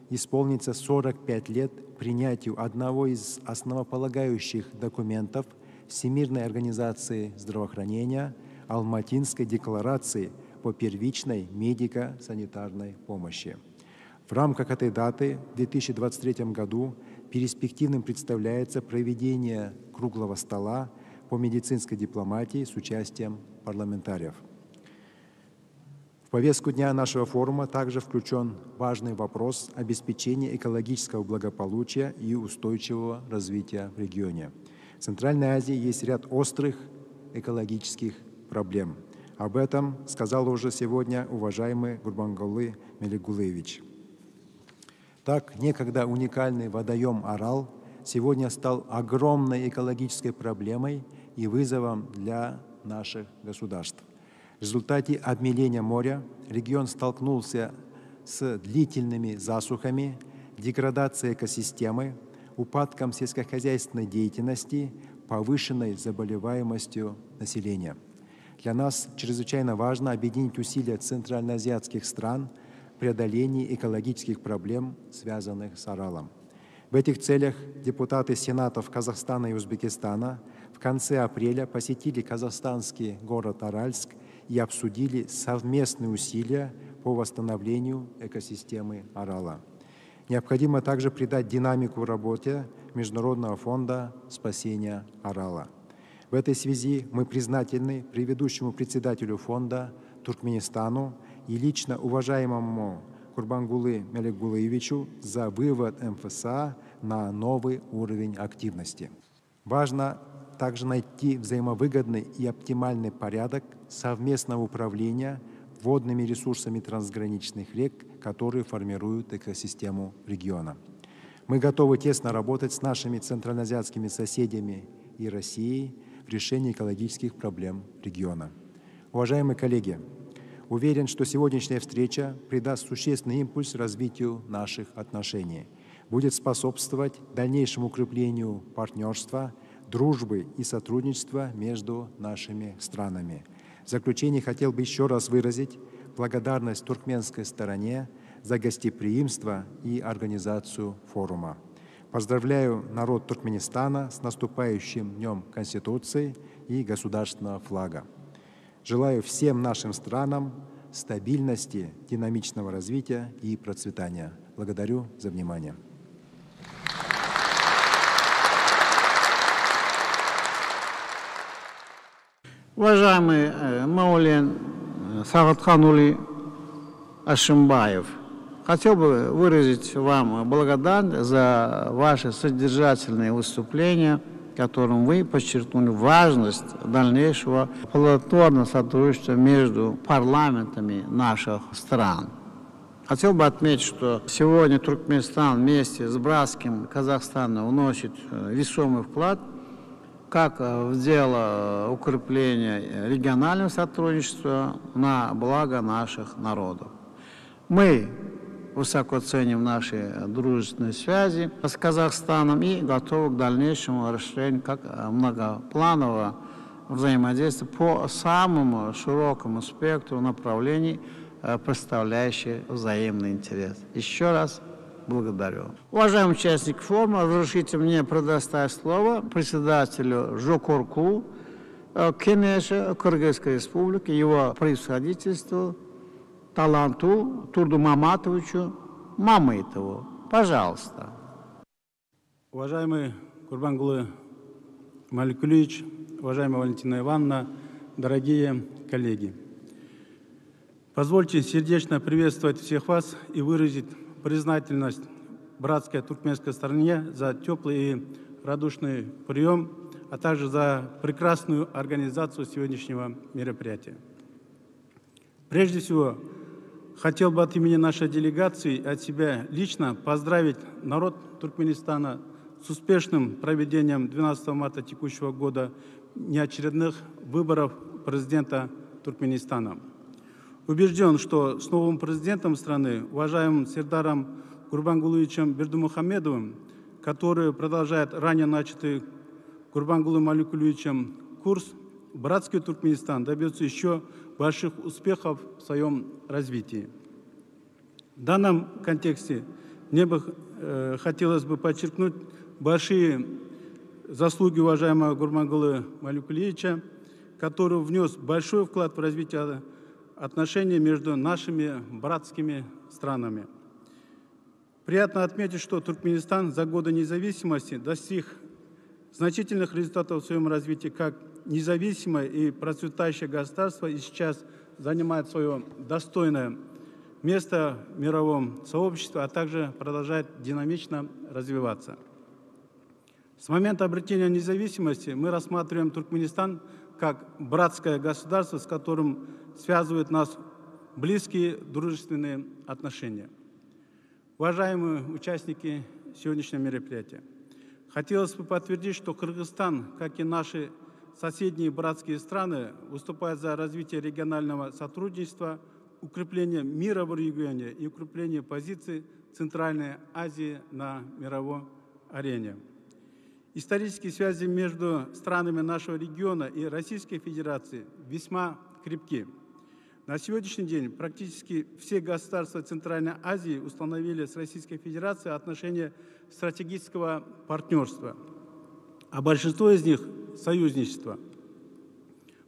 исполнится 45 лет принятию одного из основополагающих документов Всемирной организации здравоохранения Алматинской декларации по первичной медико-санитарной помощи. В рамках этой даты в 2023 году перспективным представляется проведение круглого стола по медицинской дипломатии с участием парламентариев. В повестку дня нашего форума также включен важный вопрос обеспечения экологического благополучия и устойчивого развития в регионе. В Центральной Азии есть ряд острых экологических проблем. Об этом сказал уже сегодня уважаемый Гурбангулы Меликгулыевич. Так, некогда уникальный водоем Арал сегодня стал огромной экологической проблемой и вызовом для наших государств. В результате обмеления моря регион столкнулся с длительными засухами, деградацией экосистемы, упадком сельскохозяйственной деятельности, повышенной заболеваемостью населения. Для нас чрезвычайно важно объединить усилия центральноазиатских стран в преодолении экологических проблем, связанных с Аралом. В этих целях депутаты Сенатов Казахстана и Узбекистана в конце апреля посетили казахстанский город Аральск и обсудили совместные усилия по восстановлению экосистемы Арала. Необходимо также придать динамику работе Международного фонда спасения Арала. В этой связи мы признательны предыдущему председателю фонда Туркменистану и лично уважаемому Гурбангулы Меликгулыевичу за вывод МФСА на новый уровень активности. Важно также найти взаимовыгодный и оптимальный порядок совместного управления водными ресурсами трансграничных рек, которые формируют экосистему региона. Мы готовы тесно работать с нашими центральноазиатскими соседями и Россией в решении экологических проблем региона. Уважаемые коллеги, Уверен, что сегодняшняя встреча придаст существенный импульс развитию наших отношений, будет способствовать дальнейшему укреплению партнерства, дружбы и сотрудничества между нашими странами. В заключение хотел бы еще раз выразить благодарность туркменской стороне за гостеприимство и организацию форума. Поздравляю народ Туркменистана с наступающим Днем Конституции и государственного флага. Желаю всем нашим странам стабильности, динамичного развития и процветания. Благодарю за внимание.
Уважаемый э, Маулен э, Сагатканули Ашимбаев, хотел бы выразить вам благодарность за ваше содержательное выступление, которым вы подчеркнули важность дальнейшего плодотворного сотрудничества между парламентами наших стран. Хотел бы отметить, что сегодня Туркменистан вместе с братским Казахстаном вносит э, весомый вклад как э, в дело укрепления регионального сотрудничества на благо наших народов. Мы высоко ценим наши дружественные связи с Казахстаном и готовы к дальнейшему расширению как многопланового взаимодействия по самому широкому спектру направлений, э, представляющих взаимный интерес. Еще раз благодарю. Уважаемые участники форума, разрешите мне предоставить слово председателю Жогорку э, Кенеша Кыргызской Республики, его превосходительству Таланту Турдумаматовичу Мамытову. Пожалуйста.
Уважаемый Гурбангулы Маликулиевич, уважаемая Валентина Ивановна, дорогие коллеги. Позвольте сердечно приветствовать всех вас и выразить признательность братской туркменской стороне за теплый и радушный прием, а также за прекрасную организацию сегодняшнего мероприятия. Прежде всего, хотел бы от имени нашей делегации и от себя лично поздравить народ Туркменистана с успешным проведением 12 марта текущего года неочередных выборов президента Туркменистана. Убежден, что с новым президентом страны, уважаемым Сердаром Гурбангуловичем Бердымухамедовым, который продолжает ранее начатый Гурбангулы Маликулевичем курс, братский Туркменистан добьется еще больших успехов в своем развитии. В данном контексте мне бы э, хотелось бы подчеркнуть большие заслуги уважаемого Гурбангулы Маликулиевича, который внес большой вклад в развитие отношений между нашими братскими странами. Приятно отметить, что Туркменистан за годы независимости достиг значительных результатов в своем развитии как независимое и процветающее государство и сейчас занимает свое достойное место в мировом сообществе, а также продолжает динамично развиваться. С момента обретения независимости мы рассматриваем Туркменистан как братское государство, с которым связывают нас близкие дружественные отношения. Уважаемые участники сегодняшнего мероприятия, хотелось бы подтвердить, что Кыргызстан, как и наши соседние братские страны, выступает за развитие регионального сотрудничества, укрепление мира в регионе и укрепление позиций Центральной Азии на мировой арене. Исторические связи между странами нашего региона и Российской Федерации весьма крепки. На сегодняшний день практически все государства Центральной Азии установили с Российской Федерацией отношения стратегического партнерства, а большинство из них – союзничества.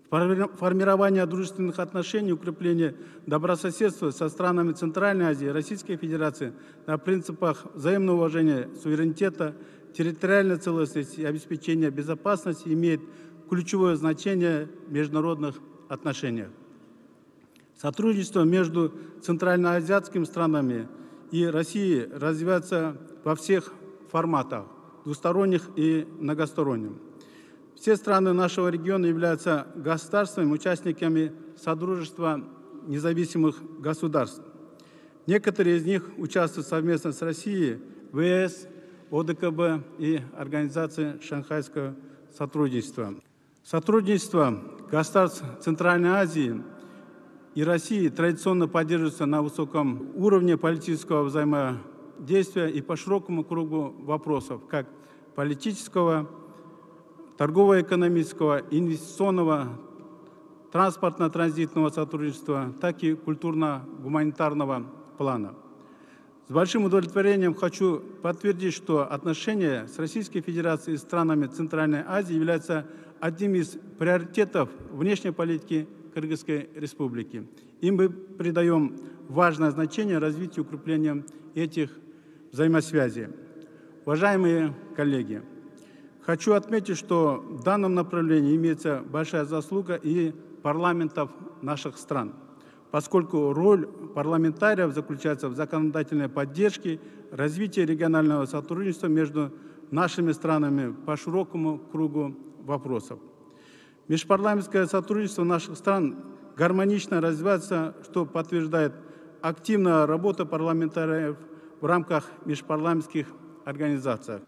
Формирование дружественных отношений, укрепление добрососедства со странами Центральной Азии и Российской Федерации на принципах взаимного уважения суверенитета, территориальной целостности и обеспечения безопасности имеет ключевое значение в международных отношениях. Сотрудничество между центральноазиатскими странами и Россией развивается во всех форматах, двусторонних и многосторонних. Все страны нашего региона являются государствами, участниками Содружества независимых государств. Некоторые из них участвуют совместно с Россией в ЕС, ОДКБ и Организации Шанхайского сотрудничества. Сотрудничество государств Центральной Азии. и России традиционно поддерживаются на высоком уровне политического взаимодействия и по широкому кругу вопросов, как политического, торгово-экономического, инвестиционного, транспортно-транзитного сотрудничества, так и культурно-гуманитарного плана. С большим удовлетворением хочу подтвердить, что отношения с Российской Федерацией и странами Центральной Азии являются одним из приоритетов внешней политики Кыргызской Республики. И мы придаем важное значение развитию и укреплению этих взаимосвязей. Уважаемые коллеги, хочу отметить, что в данном направлении имеется большая заслуга и парламентов наших стран, поскольку роль парламентариев заключается в законодательной поддержке развития регионального сотрудничества между нашими странами по широкому кругу вопросов. Межпарламентское сотрудничество наших стран гармонично развивается, что подтверждает активная работа парламентариев в рамках межпарламентских организаций.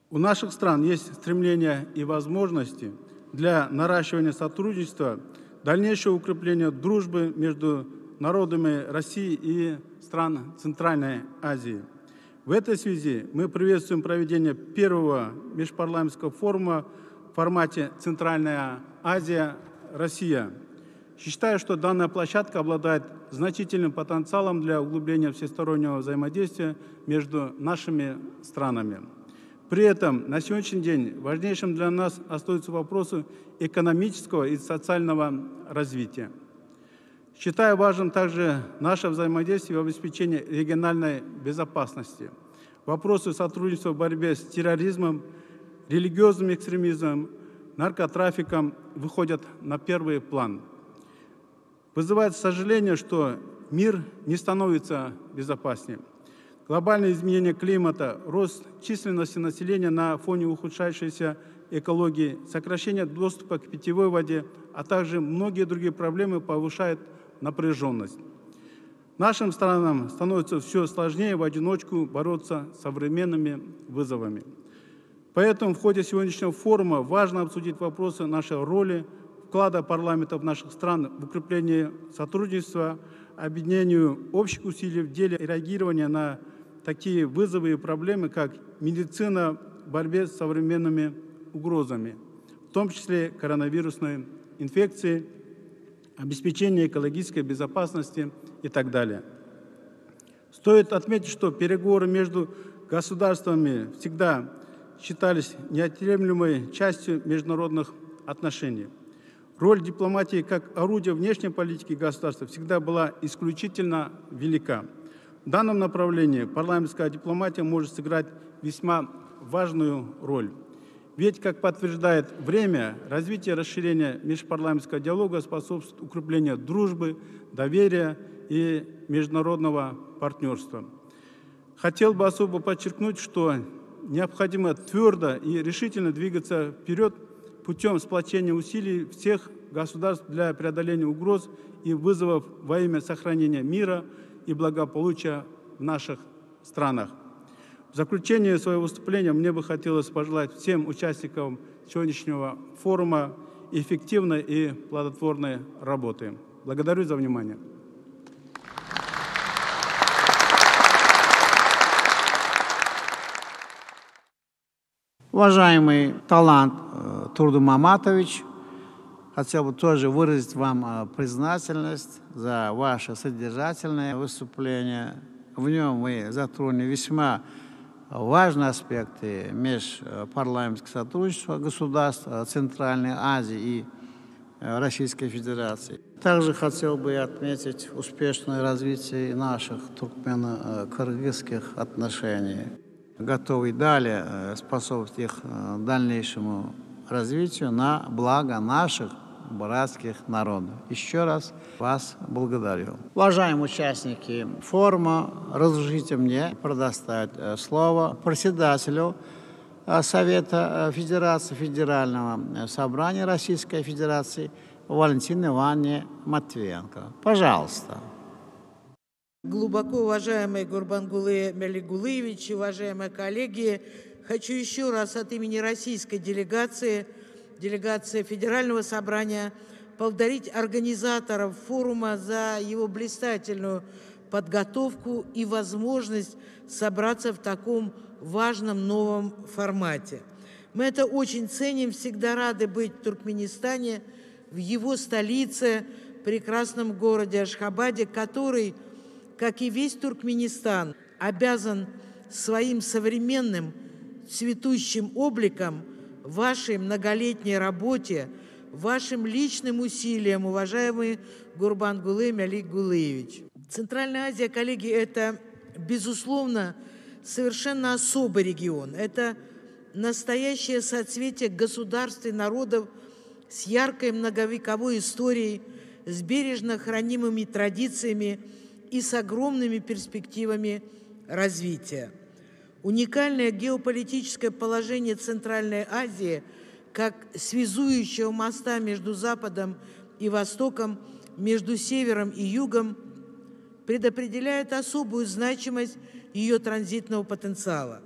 У наших стран есть стремление и возможности для наращивания сотрудничества, дальнейшего укрепления дружбы между народами России и стран Центральной Азии. В этой связи мы приветствуем проведение первого межпарламентского форума в формате «Центральная Азия. Россия». Считаю, что данная площадка обладает значительным потенциалом для углубления всестороннего взаимодействия между нашими странами. При этом на сегодняшний день важнейшим для нас остаются вопросы экономического и социального развития. Считаю важным также наше взаимодействие в обеспечении региональной безопасности. Вопросы сотрудничества в борьбе с терроризмом, религиозным экстремизмом, наркотрафиком выходят на первый план. Вызывает сожаление, что мир не становится безопаснее. Глобальное изменение климата, рост численности населения на фоне ухудшающейся экологии, сокращение доступа к питьевой воде, а также многие другие проблемы повышают напряженность. Нашим странам становится все сложнее в одиночку бороться с современными вызовами. Поэтому в ходе сегодняшнего форума важно обсудить вопросы нашей роли, вклада парламентов наших стран в укрепление сотрудничества, объединению общих усилий в деле реагирования на такие вызовы и проблемы, как медицина в борьбе с современными угрозами, в том числе коронавирусной инфекции, обеспечение экологической безопасности и так далее. Стоит отметить, что переговоры между государствами всегда считались неотъемлемой частью международных отношений. Роль дипломатии как орудия внешней политики государства всегда была исключительно велика. В данном направлении парламентская дипломатия может сыграть весьма важную роль. Ведь, как подтверждает время, развитие и расширение межпарламентского диалога способствует укреплению дружбы, доверия и международного партнерства. Хотел бы особо подчеркнуть, что необходимо твердо и решительно двигаться вперед путем сплочения усилий всех государств для преодоления угроз и вызовов во имя сохранения мира и благополучия в наших странах. В заключение своего выступления мне бы хотелось пожелать всем участникам сегодняшнего форума эффективной и плодотворной работы. Благодарю за внимание.
Уважаемый Талант э, Турдумаматович, хотел бы тоже выразить вам э, признательность за ваше содержательное выступление. В нем вы затронули весьма важные аспекты межпарламентского сотрудничества государств э, Центральной Азии и Российской Федерации. Также хотел бы отметить успешное развитие наших туркмено-кыргызских отношений готовы далее э, способствовать их э, дальнейшему развитию на благо наших братских народов. Еще раз вас благодарю. Уважаемые участники форума, разрешите мне предоставить э, слово председателю Совета Федерации Федерального Собрания Российской Федерации Валентине Ивановне Матвиенко. Пожалуйста.
Глубоко уважаемый Гурбангулы Мелигулыевич, уважаемые коллеги, хочу еще раз от имени российской делегации, делегации Федерального собрания, поблагодарить организаторов форума за его блистательную подготовку и возможность собраться в таком важном новом формате. Мы это очень ценим, всегда рады быть в Туркменистане, в его столице, прекрасном городе Ашхабаде, который, как и весь Туркменистан, обязан своим современным цветущим обликом вашей многолетней работе, вашим личным усилиям, уважаемый Гурбангулы Меликгулыевич. Центральная Азия, коллеги, это, безусловно, совершенно особый регион. Это настоящее соцветие государств и народов с яркой многовековой историей, с бережно хранимыми традициями и с огромными перспективами развития. Уникальное геополитическое положение Центральной Азии как связующего моста между Западом и Востоком, между Севером и Югом, предопределяет особую значимость ее транзитного потенциала.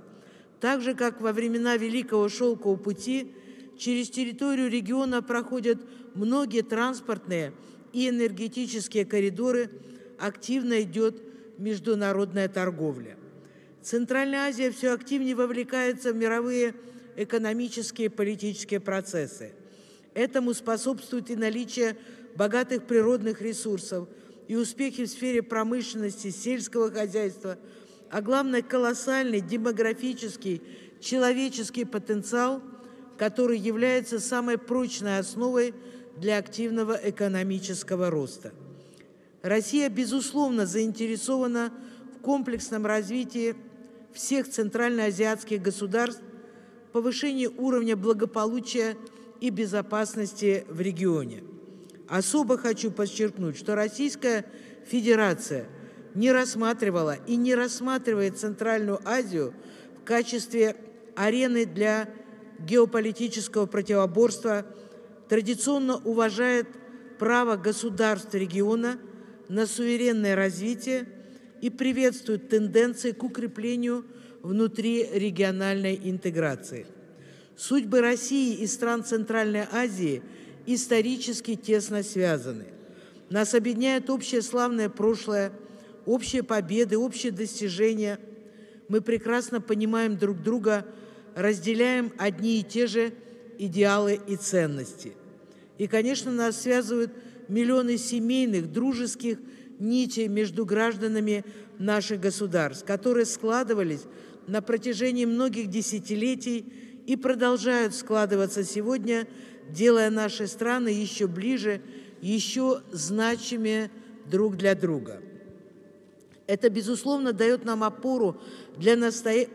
Так же, как во времена Великого Шелкового пути, через территорию региона проходят многие транспортные и энергетические коридоры, активно идет международная торговля. Центральная Азия все активнее вовлекается в мировые экономические и политические процессы. Этому способствует и наличие богатых природных ресурсов, и успехи в сфере промышленности, сельского хозяйства, а главное колоссальный демографический, человеческий потенциал, который является самой прочной основой для активного экономического роста. Россия, безусловно, заинтересована в комплексном развитии всех центральноазиатских государств, повышении уровня благополучия и безопасности в регионе. Особо хочу подчеркнуть, что Российская Федерация не рассматривала и не рассматривает Центральную Азию в качестве арены для геополитического противоборства, традиционно уважает право государств региона на суверенное развитие и приветствует тенденции к укреплению внутрирегиональной интеграции. Судьбы России и стран Центральной Азии исторически тесно связаны. Нас объединяет общее славное прошлое, общие победы, общие достижения. Мы прекрасно понимаем друг друга, разделяем одни и те же идеалы и ценности. И, конечно, нас связывают миллионы семейных, дружеских нитей между гражданами наших государств, которые складывались на протяжении многих десятилетий и продолжают складываться сегодня, делая наши страны еще ближе, еще значимее друг для друга. Это, безусловно, дает нам опору для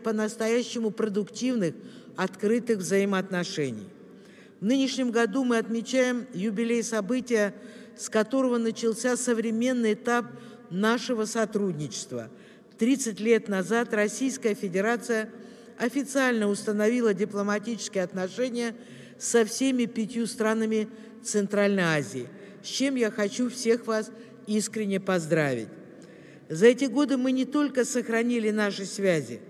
по-настоящему продуктивных, открытых взаимоотношений. В нынешнем году мы отмечаем юбилей события, с которого начался современный этап нашего сотрудничества. 30 лет назад Российская Федерация официально установила дипломатические отношения со всеми 5 странами Центральной Азии, с чем я хочу всех вас искренне поздравить. За эти годы мы не только сохранили наши связи,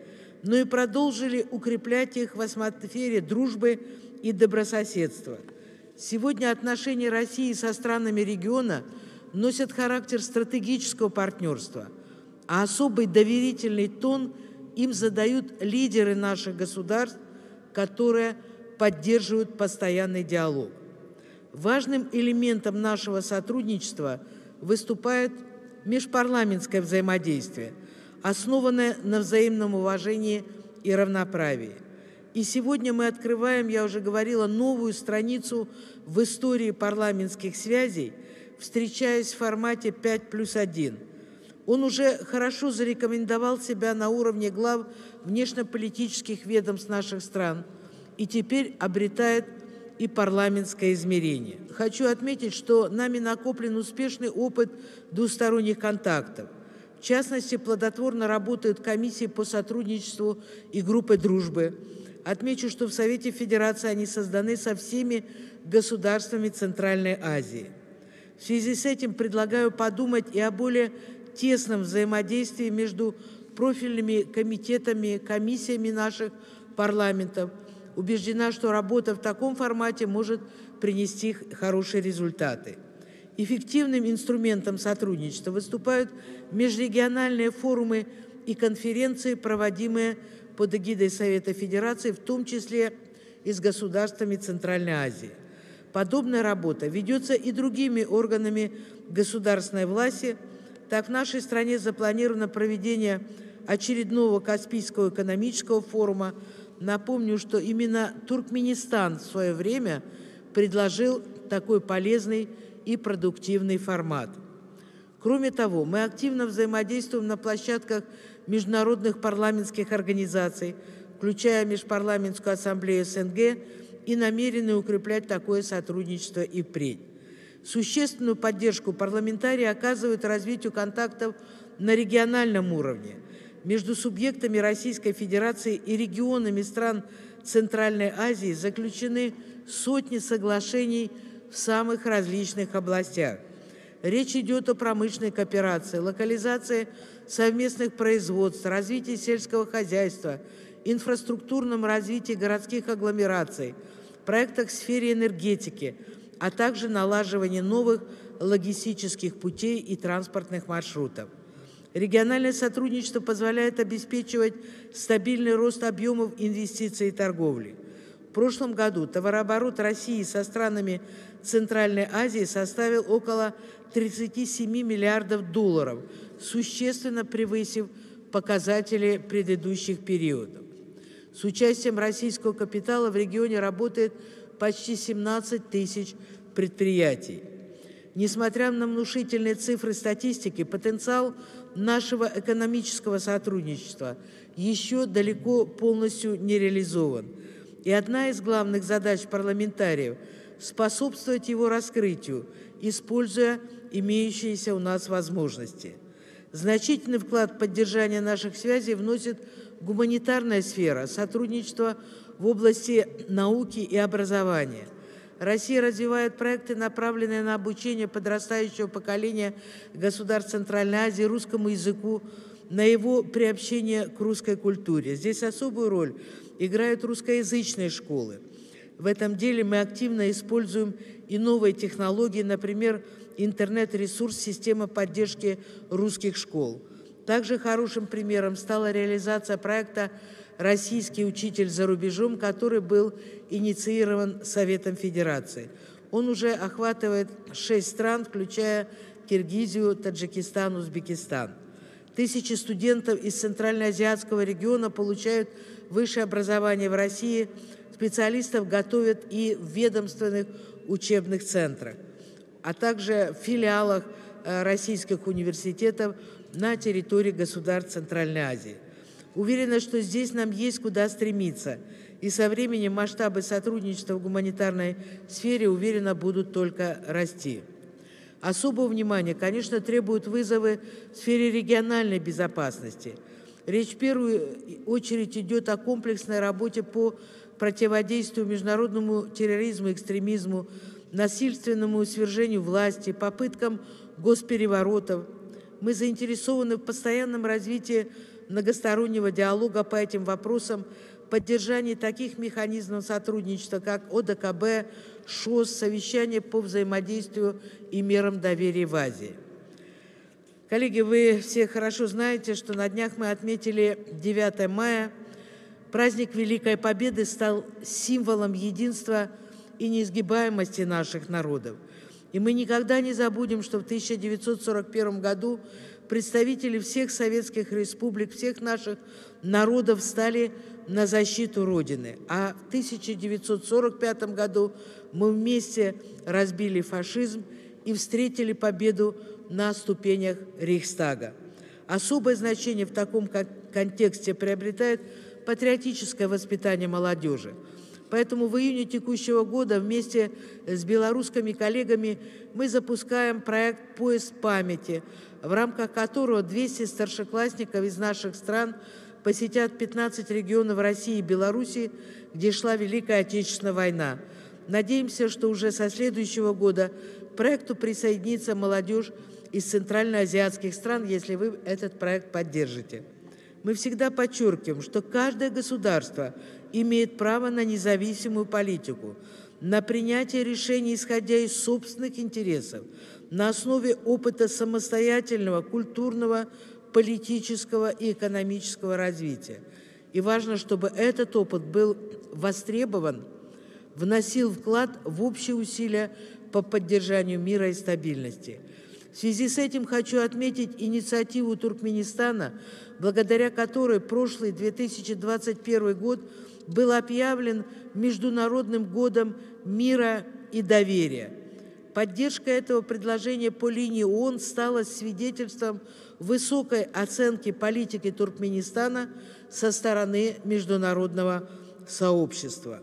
но и продолжили укреплять их в атмосфере дружбы и добрососедства. Сегодня отношения России со странами региона носят характер стратегического партнерства, а особый доверительный тон им задают лидеры наших государств, которые поддерживают постоянный диалог. Важным элементом нашего сотрудничества выступает межпарламентское взаимодействие, основанное на взаимном уважении и равноправии. И сегодня мы открываем, я уже говорила, новую страницу в истории парламентских связей, встречаясь в формате 5+1. Он уже хорошо зарекомендовал себя на уровне глав внешнеполитических ведомств наших стран и теперь обретает и парламентское измерение. Хочу отметить, что нами накоплен успешный опыт двусторонних контактов. В частности, плодотворно работают комиссии по сотрудничеству и группы дружбы. Отмечу, что в Совете Федерации они созданы со всеми государствами Центральной Азии. В связи с этим предлагаю подумать и о более тесном взаимодействии между профильными комитетами, комиссиями наших парламентов. Убеждена, что работа в таком формате может принести хорошие результаты. Эффективным инструментом сотрудничества выступают межрегиональные форумы и конференции, проводимые под эгидой Совета Федерации, в том числе и с государствами Центральной Азии. Подобная работа ведется и другими органами государственной власти. Так, в нашей стране запланировано проведение очередного Каспийского экономического форума. Напомню, что именно Туркменистан в свое время предложил такой полезный и продуктивный формат. Кроме того, мы активно взаимодействуем на площадках международных парламентских организаций, включая Межпарламентскую ассамблею СНГ, и намерены укреплять такое сотрудничество и впредь. Существенную поддержку парламентарии оказывают развитию контактов на региональном уровне между субъектами Российской Федерации и регионами стран Центральной Азии заключены сотни соглашений в самых различных областях. Речь идет о промышленной кооперации, локализации совместных производств, развитии сельского хозяйства, инфраструктурном развитии городских агломераций, проектах в сфере энергетики, а также налаживании новых логистических путей и транспортных маршрутов. Региональное сотрудничество позволяет обеспечивать стабильный рост объемов инвестиций и торговли. В прошлом году товарооборот России со странами Центральной Азии составил около 37 миллиардов долларов, существенно превысив показатели предыдущих периодов. С участием российского капитала в регионе работает почти 17 тысяч предприятий. Несмотря на внушительные цифры статистики, потенциал нашего экономического сотрудничества еще далеко полностью не реализован. И одна из главных задач парламентариев – способствовать его раскрытию, используя имеющиеся у нас возможности. Значительный вклад в поддержание наших связей вносит гуманитарная сфера, сотрудничество в области науки и образования. Россия развивает проекты, направленные на обучение подрастающего поколения государств Центральной Азии русскому языку, на его приобщение к русской культуре. Здесь особую роль играют русскоязычные школы. В этом деле мы активно используем и новые технологии, например, интернет-ресурс «Система поддержки русских школ». Также хорошим примером стала реализация проекта «Российский учитель за рубежом», который был инициирован Советом Федерации. Он уже охватывает 6 стран, включая Киргизию, Таджикистан, Узбекистан. Тысячи студентов из Центральноазиатского региона получают высшее образование в России, специалистов готовят и в ведомственных учебных центрах, а также в филиалах российских университетов на территории государств Центральной Азии. Уверена, что здесь нам есть куда стремиться, и со временем масштабы сотрудничества в гуманитарной сфере, уверена, будут только расти. Особого внимания, конечно, требуют вызовы в сфере региональной безопасности. Речь в первую очередь идет о комплексной работе по противодействию международному терроризму, экстремизму, насильственному свержению власти, попыткам госпереворотов. Мы заинтересованы в постоянном развитии многостороннего диалога по этим вопросам, поддержании таких механизмов сотрудничества, как ОДКБ, ШОС, совещание по взаимодействию и мерам доверия в Азии. Коллеги, вы все хорошо знаете, что на днях мы отметили 9 мая. Праздник Великой Победы стал символом единства и неизгибаемости наших народов. И мы никогда не забудем, что в 1941 году представители всех советских республик, всех наших народов стали на защиту Родины. А в 1945 году мы вместе разбили фашизм и встретили победу на ступенях Рейхстага. Особое значение в таком контексте приобретает патриотическое воспитание молодежи. Поэтому в июне текущего года вместе с белорусскими коллегами мы запускаем проект «Поезд памяти», в рамках которого 200 старшеклассников из наших стран посетят 15 регионов России и Беларуси, где шла Великая Отечественная война. Надеемся, что уже со следующего года к проекту присоединится молодежь из центральноазиатских стран, если вы этот проект поддержите. Мы всегда подчеркиваем, что каждое государство имеет право на независимую политику. на принятие решений, исходя из собственных интересов, на основе опыта самостоятельного культурного, политического и экономического развития. И важно, чтобы этот опыт был востребован, вносил вклад в общие усилия по поддержанию мира и стабильности. В связи с этим хочу отметить инициативу Туркменистана, благодаря которой прошлый 2021 год был объявлен Международным годом мира и доверия. Поддержка этого предложения по линии ООН стала свидетельством высокой оценки политики Туркменистана со стороны международного сообщества.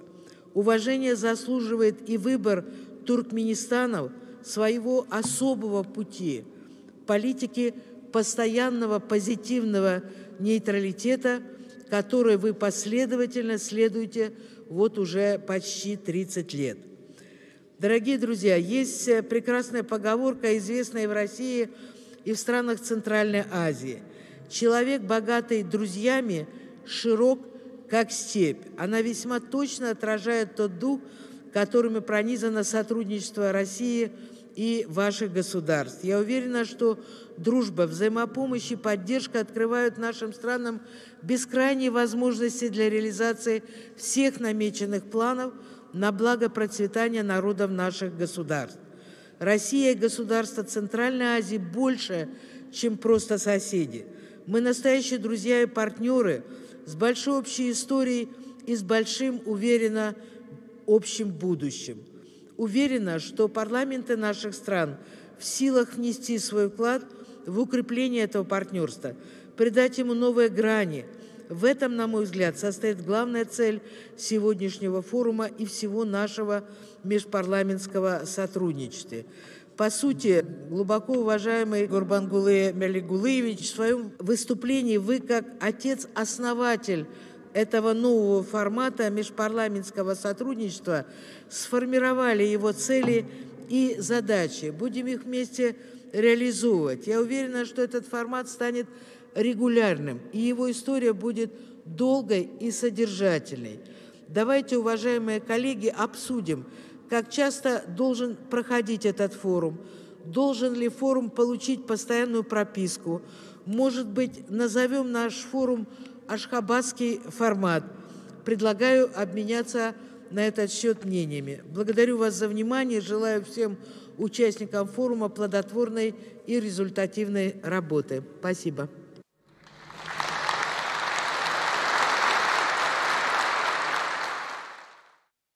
Уважение заслуживает и выбор Туркменистанов своего особого пути политики постоянного позитивного нейтралитета, которой вы последовательно следуете вот уже почти 30 лет. Дорогие друзья, есть прекрасная поговорка, известная в России и в странах Центральной Азии. Человек, богатый друзьями, широк, как степь. Она весьма точно отражает тот дух, которыми пронизано сотрудничество России и ваших государств. Я уверена, что дружба, взаимопомощь и поддержка открывают нашим странам бескрайние возможности для реализации всех намеченных планов на благо процветания народов наших государств. Россия и государства Центральной Азии больше, чем просто соседи. Мы настоящие друзья и партнеры с большой общей историей и с большим, уверенно, общим будущим. Уверена, что парламенты наших стран в силах внести свой вклад в укрепление этого партнерства, придать ему новые грани. В этом, на мой взгляд, состоит главная цель сегодняшнего форума и всего нашего межпарламентского сотрудничества. По сути, глубоко уважаемый Гурбангулы Меликгулыевич, в своем выступлении вы, как отец-основатель этого нового формата межпарламентского сотрудничества, сформировали его цели и задачи. Будем их вместе реализовывать. Я уверена, что этот формат станет регулярным, и его история будет долгой и содержательной. Давайте, уважаемые коллеги, обсудим, как часто должен проходить этот форум, должен ли форум получить постоянную прописку, может быть, назовем наш форум Ашхабадский формат. Предлагаю обменяться на этот счет мнениями. Благодарю вас за внимание. Желаю всем участникам форума плодотворной и результативной работы. Спасибо.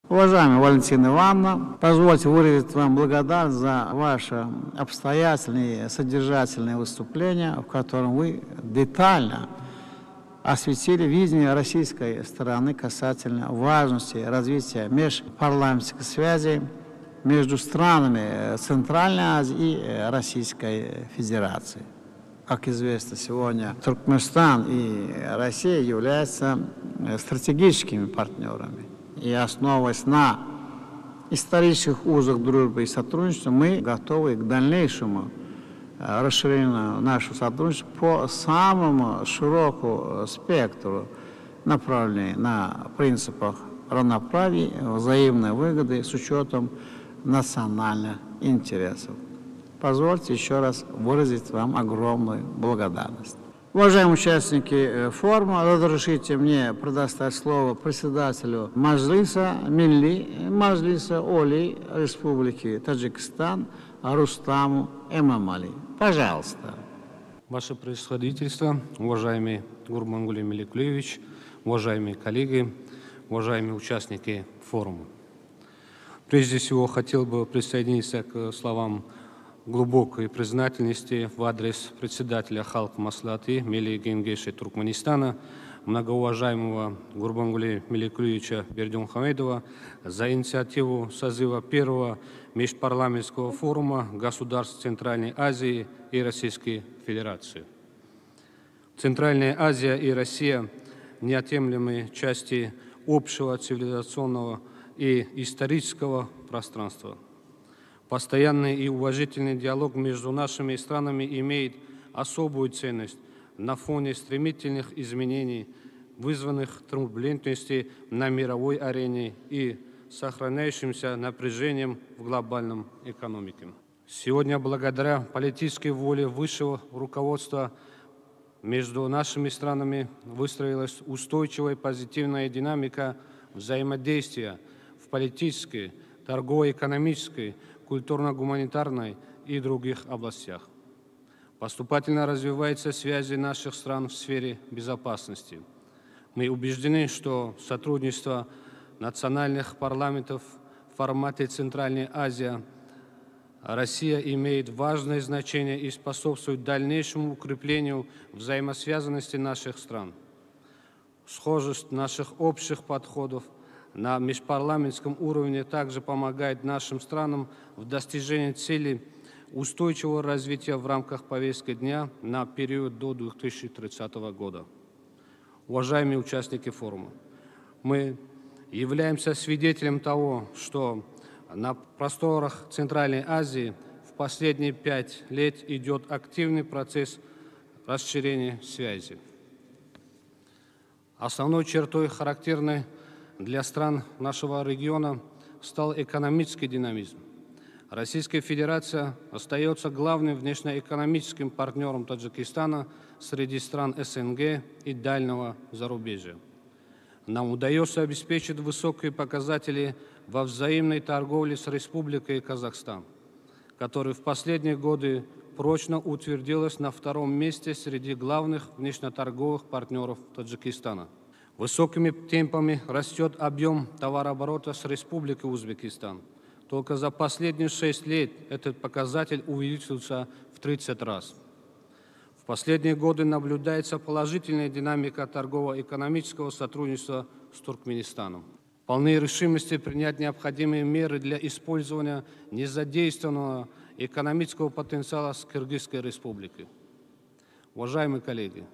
Уважаемая Валентина Ивановна, позвольте выразить вам благодарность за ваше обстоятельное и содержательное выступление, в котором вы детально осветили видение российской стороны касательно важности развития межпарламентских связей между странами Центральной Азии и Российской Федерации. Как известно, сегодня Туркменистан и Россия являются стратегическими партнерами. И основываясь на исторических узах дружбы и сотрудничества, мы готовы к дальнейшему расширению нашего сотрудничества по самому широкому спектру направлений на принципах равноправия, взаимной выгоды с учетом национальных интересов. Позвольте еще раз выразить вам огромную благодарность. Уважаемые участники форума, разрешите мне предоставить слово председателю Мажлиса Милли, Мажлиса Оли Республики Таджикистан Рустаму Эмомали. Пожалуйста.
Ваше превосходительство, уважаемый Гурбангули Меликулиевич, уважаемые коллеги, уважаемые участники форума. Прежде всего, хотел бы присоединиться к словам глубокой признательности в адрес председателя Халк Маслахаты Милли Генгеши Туркменистана, многоуважаемого Гурбангули Меликулиевича Бердымухамедова за инициативу созыва первого межпарламентского форума государств Центральной Азии и Российской Федерации. Центральная Азия и Россия – неотъемлемые части общего цивилизационного и исторического пространства. Постоянный и уважительный диалог между нашими странами имеет особую ценность на фоне стремительных изменений, вызванных турбулентностью на мировой арене и сохраняющимся напряжением в глобальном экономике. Сегодня, благодаря политической воле высшего руководства, между нашими странами выстроилась устойчивая позитивная динамика взаимодействия в политической, торгово-экономической, культурно-гуманитарной и других областях. Поступательно развиваются связи наших стран в сфере безопасности. Мы убеждены, что сотрудничество национальных парламентов в формате Центральной Азии Россия имеет важное значение и способствует дальнейшему укреплению взаимосвязанности наших стран. Схожесть наших общих подходов на межпарламентском уровне также помогает нашим странам в достижении цели устойчивого развития в рамках повестки дня на период до 2030 года. Уважаемые участники форума, мы являемся свидетелем того, что на просторах Центральной Азии в последние пять лет идет активный процесс расширения связи. Основной чертой, характерной для стран нашего региона, стал экономический динамизм. Российская Федерация остается главным внешнеэкономическим партнером Таджикистана среди стран СНГ и дальнего зарубежья. Нам удается обеспечить высокие показатели во взаимной торговле с Республикой Казахстан, которая в последние годы прочно утвердилась на втором месте среди главных внешнеторговых партнеров Таджикистана. Высокими темпами растет объем товарооборота с Республикой Узбекистан. Только за последние шесть лет этот показатель увеличился в 30 раз. В последние годы наблюдается положительная динамика торгово-экономического сотрудничества с Туркменистаном. Полны решимости принять необходимые меры для использования незадействованного экономического потенциала с Кыргызской Республикой. Уважаемые коллеги,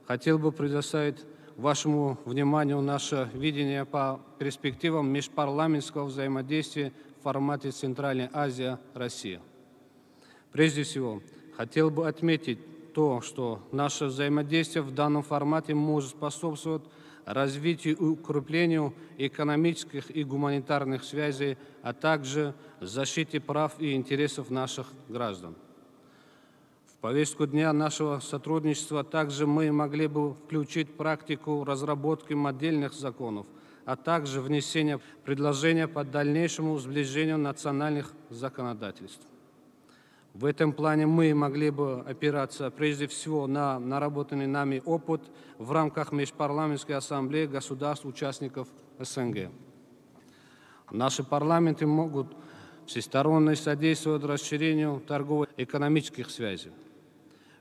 хотел бы предоставить вашему вниманию наше видение по перспективам межпарламентского взаимодействия в формате Центральная Азия Россия. Прежде всего, хотел бы отметить то, что наше взаимодействие в данном формате может способствовать развитию и укреплению экономических и гуманитарных связей, а также защите прав и интересов наших граждан. В повестку дня нашего сотрудничества также мы могли бы включить практику разработки модельных законов, а также внесение предложения по дальнейшему сближению национальных законодательств. В этом плане мы могли бы опираться прежде всего на наработанный нами опыт в рамках Межпарламентской ассамблеи государств-участников СНГ. Наши парламенты могут всесторонне содействовать расширению торгово-экономических связей.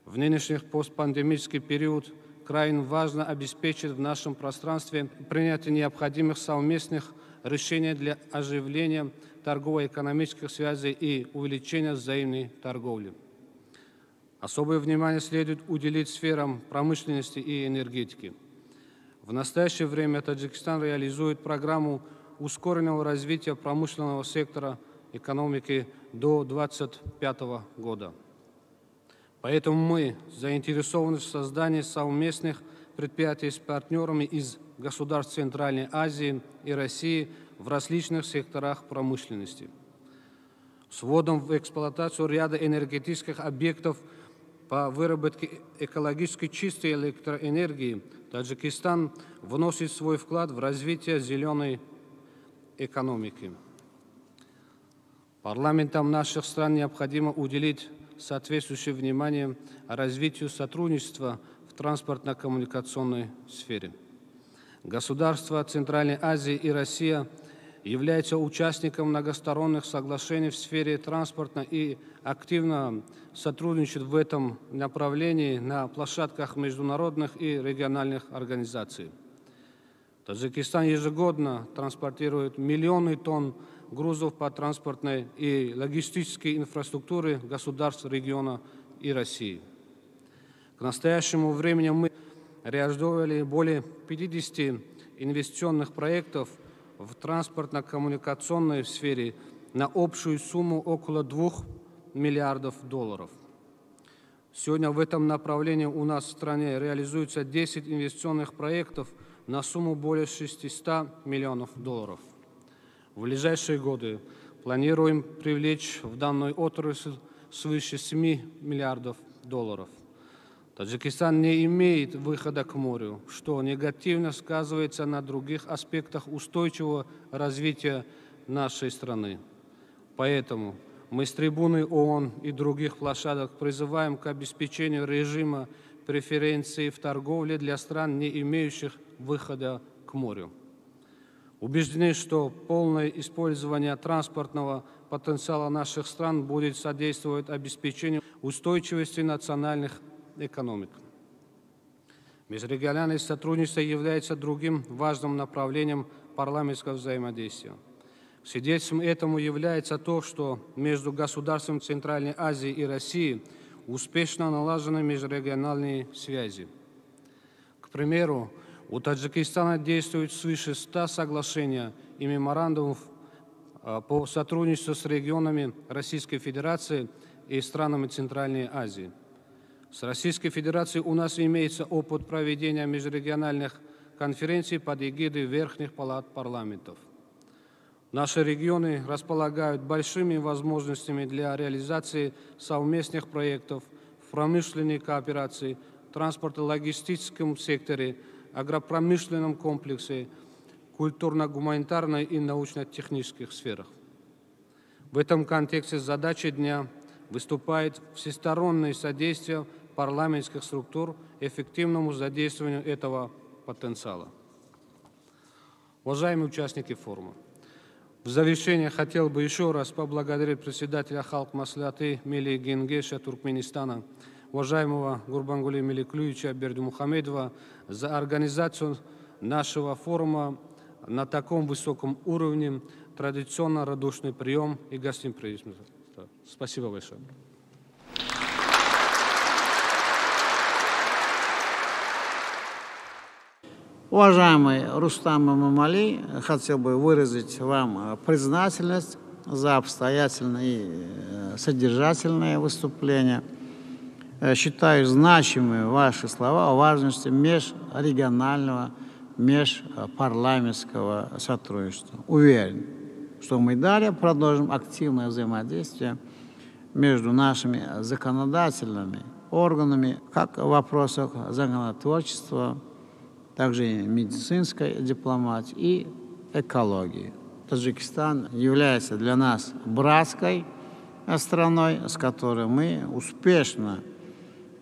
В нынешний постпандемический период крайне важно обеспечить в нашем пространстве принятие необходимых совместных решений для оживления торгово-экономических связей и увеличения взаимной торговли. Особое внимание следует уделить сферам промышленности и энергетики. В настоящее время Таджикистан реализует программу ускоренного развития промышленного сектора экономики до 2025 года. Поэтому мы заинтересованы в создании совместных предприятий с партнерами из государств Центральной Азии и России в различных секторах промышленности. С вводом в эксплуатацию ряда энергетических объектов по выработке экологически чистой электроэнергии Таджикистан вносит свой вклад в развитие зеленой экономики. Парламентам наших стран необходимо уделить соответствующее внимание развитию сотрудничества в транспортно-коммуникационной сфере. Государства Центральной Азии и Россия являются участником многосторонних соглашений в сфере транспорта и активно сотрудничают в этом направлении на площадках международных и региональных организаций. Таджикистан ежегодно транспортирует миллионы тонн грузов по транспортной и логистической инфраструктуре государств региона и России. К настоящему времени мы реализовали более 50 инвестиционных проектов в транспортно-коммуникационной сфере на общую сумму около 2 миллиардов долларов. Сегодня в этом направлении у нас в стране реализуется 10 инвестиционных проектов на сумму более 600 миллионов долларов. В ближайшие годы планируем привлечь в данную отрасль свыше 7 миллиардов долларов. Таджикистан не имеет выхода к морю, что негативно сказывается на других аспектах устойчивого развития нашей страны. Поэтому мы с трибуны ООН и других площадок призываем к обеспечению режима преференций в торговле для стран, не имеющих выхода к морю. Убеждены, что полное использование транспортного потенциала наших стран будет содействовать обеспечению устойчивости национальных экономик. Межрегиональное сотрудничество является другим важным направлением парламентского взаимодействия. Свидетельством этому является то, что между государствами Центральной Азии и России успешно налажены межрегиональные связи. К примеру, у Таджикистана действует свыше 100 соглашений и меморандумов а, по сотрудничеству с регионами Российской Федерации и странами Центральной Азии. С Российской Федерацией у нас имеется опыт проведения межрегиональных конференций под эгидой верхних палат парламентов. Наши регионы располагают большими возможностями для реализации совместных проектов в промышленной кооперации, транспортно-логистическом секторе, агропромышленном комплексе, культурно-гуманитарной и научно-технических сферах. В этом контексте задача дня выступает всестороннее содействие парламентских структур эффективному задействованию этого потенциала. Уважаемые участники форума, в завершение хотел бы еще раз поблагодарить председателя Халк Маслихаты Милли Генгеша Туркменистана, уважаемого Гурбангули Меликлюевича Бердымухамедова за организацию нашего форума на таком высоком уровне, традиционно радушный прием и гостеприимство. Спасибо большое.
Уважаемый Рустам Эмомали, хотел бы выразить вам признательность за обстоятельное и э, содержательное выступление. Э, считаю значимыми ваши слова о важности межрегионального, межпарламентского сотрудничества. Уверен, что мы далее продолжим активное взаимодействие между нашими законодательными органами, как в вопросах законотворчества, также и медицинской дипломатии и экологии. Таджикистан является для нас братской страной, с которой мы успешно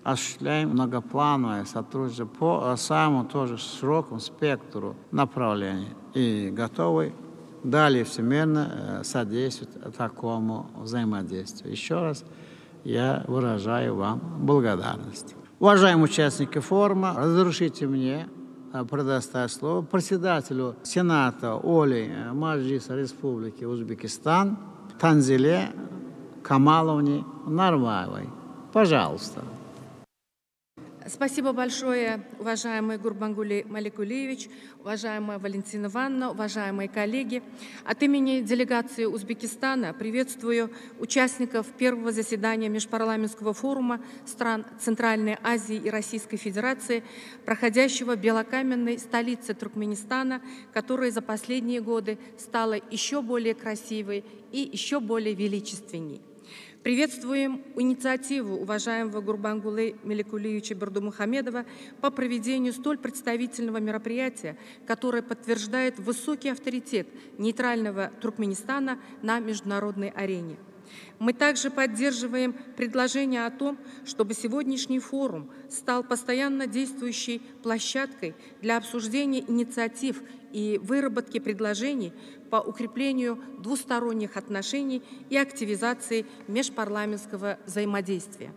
осуществляем многоплановое сотрудничество по самому тоже широкому спектру направлений и готовы далее всемирно э, содействовать такому взаимодействию. Еще раз я выражаю вам благодарность. Уважаемые участники форума, разрешите мне э, предоставить слово председателю Сената Оли Маджлиса Республики Узбекистан Танзиле Камаловне Нарваевой. Пожалуйста.
Спасибо большое, уважаемый Гурбангули Маликулиевич, уважаемая Валентина Ивановна, уважаемые коллеги. От имени делегации Узбекистана приветствую участников первого заседания Межпарламентского форума стран Центральной Азии и Российской Федерации, проходящего в белокаменной столице Туркменистана, которая за последние годы стала еще более красивой и еще более величественней. Приветствуем инициативу уважаемого Гурбангулы Меликулиевича Бердымухамедова по проведению столь представительного мероприятия, которое подтверждает высокий авторитет нейтрального Туркменистана на международной арене. Мы также поддерживаем предложение о том, чтобы сегодняшний форум стал постоянно действующей площадкой для обсуждения инициатив и выработки предложений по укреплению двусторонних отношений и активизации межпарламентского взаимодействия.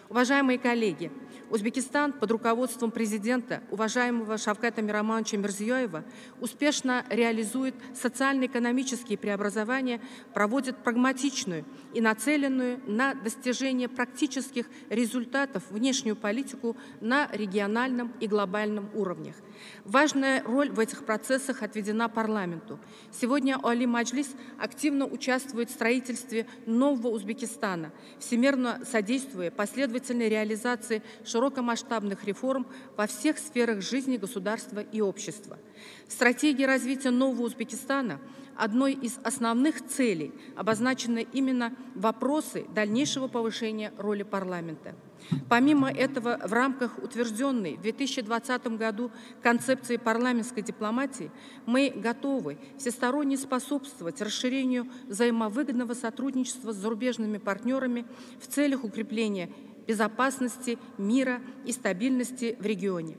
Уважаемые коллеги, Узбекистан под руководством президента, уважаемого Шавката Миромоновича Мирзиёева, успешно реализует социально-экономические преобразования, проводит прагматичную и нацеленную на достижение практических результатов внешнюю политику на региональном и глобальном уровнях. Важная роль в этих процессах отведена парламенту. Сегодня Олий Мажлис активно участвует в строительстве нового Узбекистана, всемерно содействуя последовательной реализации широкомасштабных реформ во всех сферах жизни государства и общества. В стратегии развития нового Узбекистана одной из основных целей обозначены именно вопросы дальнейшего повышения роли парламента. Помимо этого, в рамках утвержденной в 2020 году концепции парламентской дипломатии мы готовы всесторонне способствовать расширению взаимовыгодного сотрудничества с зарубежными партнерами в целях укрепления безопасности, мира и стабильности в регионе.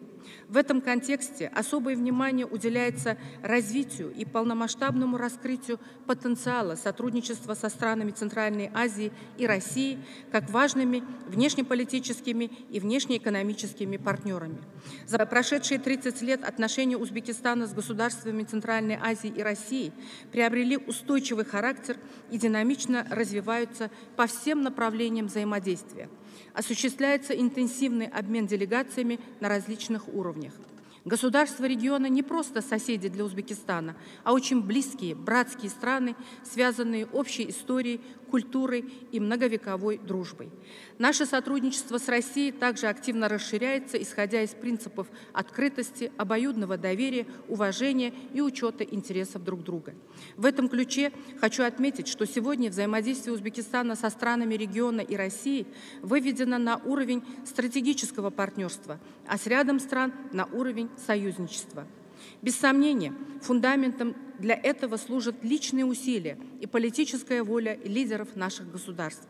В этом контексте особое внимание уделяется развитию и полномасштабному раскрытию потенциала сотрудничества со странами Центральной Азии и России как важными внешнеполитическими и внешнеэкономическими партнерами. За прошедшие 30 лет отношения Узбекистана с государствами Центральной Азии и России приобрели устойчивый характер и динамично развиваются по всем направлениям взаимодействия. Осуществляется интенсивный обмен делегациями на различных уровнях. Государства региона не просто соседи для Узбекистана, а очень близкие, братские страны, связанные общей историей, культурой и многовековой дружбой. Наше сотрудничество с Россией также активно расширяется, исходя из принципов открытости, обоюдного доверия, уважения и учета интересов друг друга. В этом ключе хочу отметить, что сегодня взаимодействие Узбекистана со странами региона и России выведено на уровень стратегического партнерства, а с рядом стран на уровень союзничества. Без сомнения, фундаментом для этого служат личные усилия и политическая воля лидеров наших государств.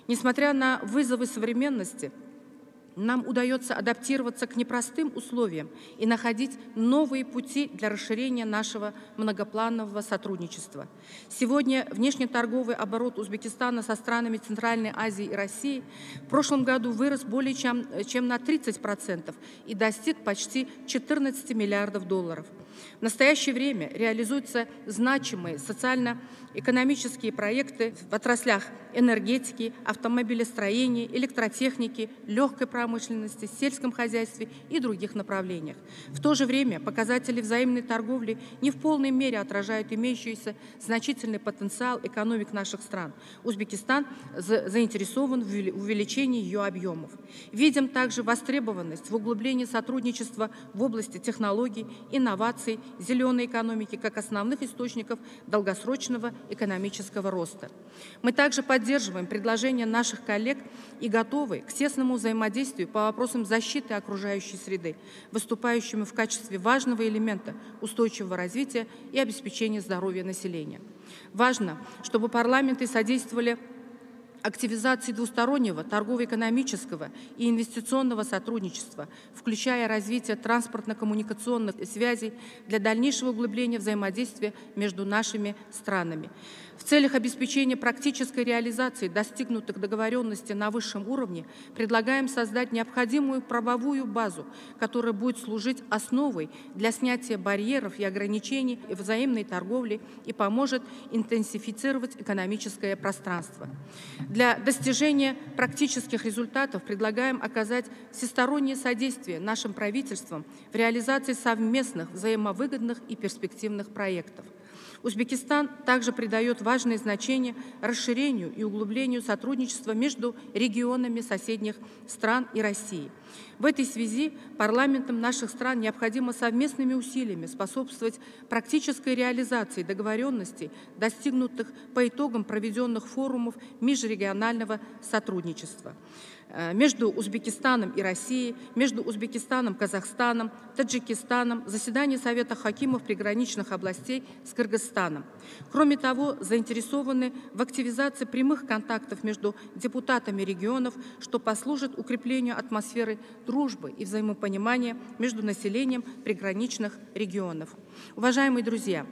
Несмотря на вызовы современности, нам удается адаптироваться к непростым условиям и находить новые пути для расширения нашего многопланового сотрудничества. Сегодня внешнеторговый оборот Узбекистана со странами Центральной Азии и России в прошлом году вырос более чем, чем на 30% и достиг почти 14 миллиардов долларов. В настоящее время реализуются значимые социально-экономические проекты в отраслях энергетики, автомобилестроения, электротехники, легкой промышленности, сельском хозяйстве и других направлениях. В то же время показатели взаимной торговли не в полной мере отражают имеющийся значительный потенциал экономик наших стран. Узбекистан заинтересован в увеличении ее объемов. Видим также востребованность в углублении сотрудничества в области технологий, инноваций, зеленой экономики как основных источников долгосрочного экономического роста. Мы также поддерживаем предложения наших коллег и готовы к тесному взаимодействию по вопросам защиты окружающей среды, выступающему в качестве важного элемента устойчивого развития и обеспечения здоровья населения. Важно, чтобы парламенты содействовали активизации двустороннего торгово-экономического и инвестиционного сотрудничества, включая развитие транспортно-коммуникационных связей для дальнейшего углубления взаимодействия между нашими странами. В целях обеспечения практической реализации достигнутых договоренностей на высшем уровне предлагаем создать необходимую правовую базу, которая будет служить основой для снятия барьеров и ограничений взаимной торговли и поможет интенсифицировать экономическое пространство. Для достижения практических результатов предлагаем оказать всестороннее содействие нашим правительствам в реализации совместных взаимовыгодных и перспективных проектов. Узбекистан также придает важное значение расширению и углублению сотрудничества между регионами соседних стран и России. В этой связи парламентам наших стран необходимо совместными усилиями способствовать практической реализации договоренностей, достигнутых по итогам проведенных форумов межрегионального сотрудничества между Узбекистаном и Россией, между Узбекистаном, Казахстаном, Таджикистаном, заседание Совета хакимов приграничных областей с Кыргызстаном. Кроме того, заинтересованы в активизации прямых контактов между депутатами регионов, что послужит укреплению атмосферы дружбы и взаимопонимания между населением приграничных регионов. Уважаемые друзья,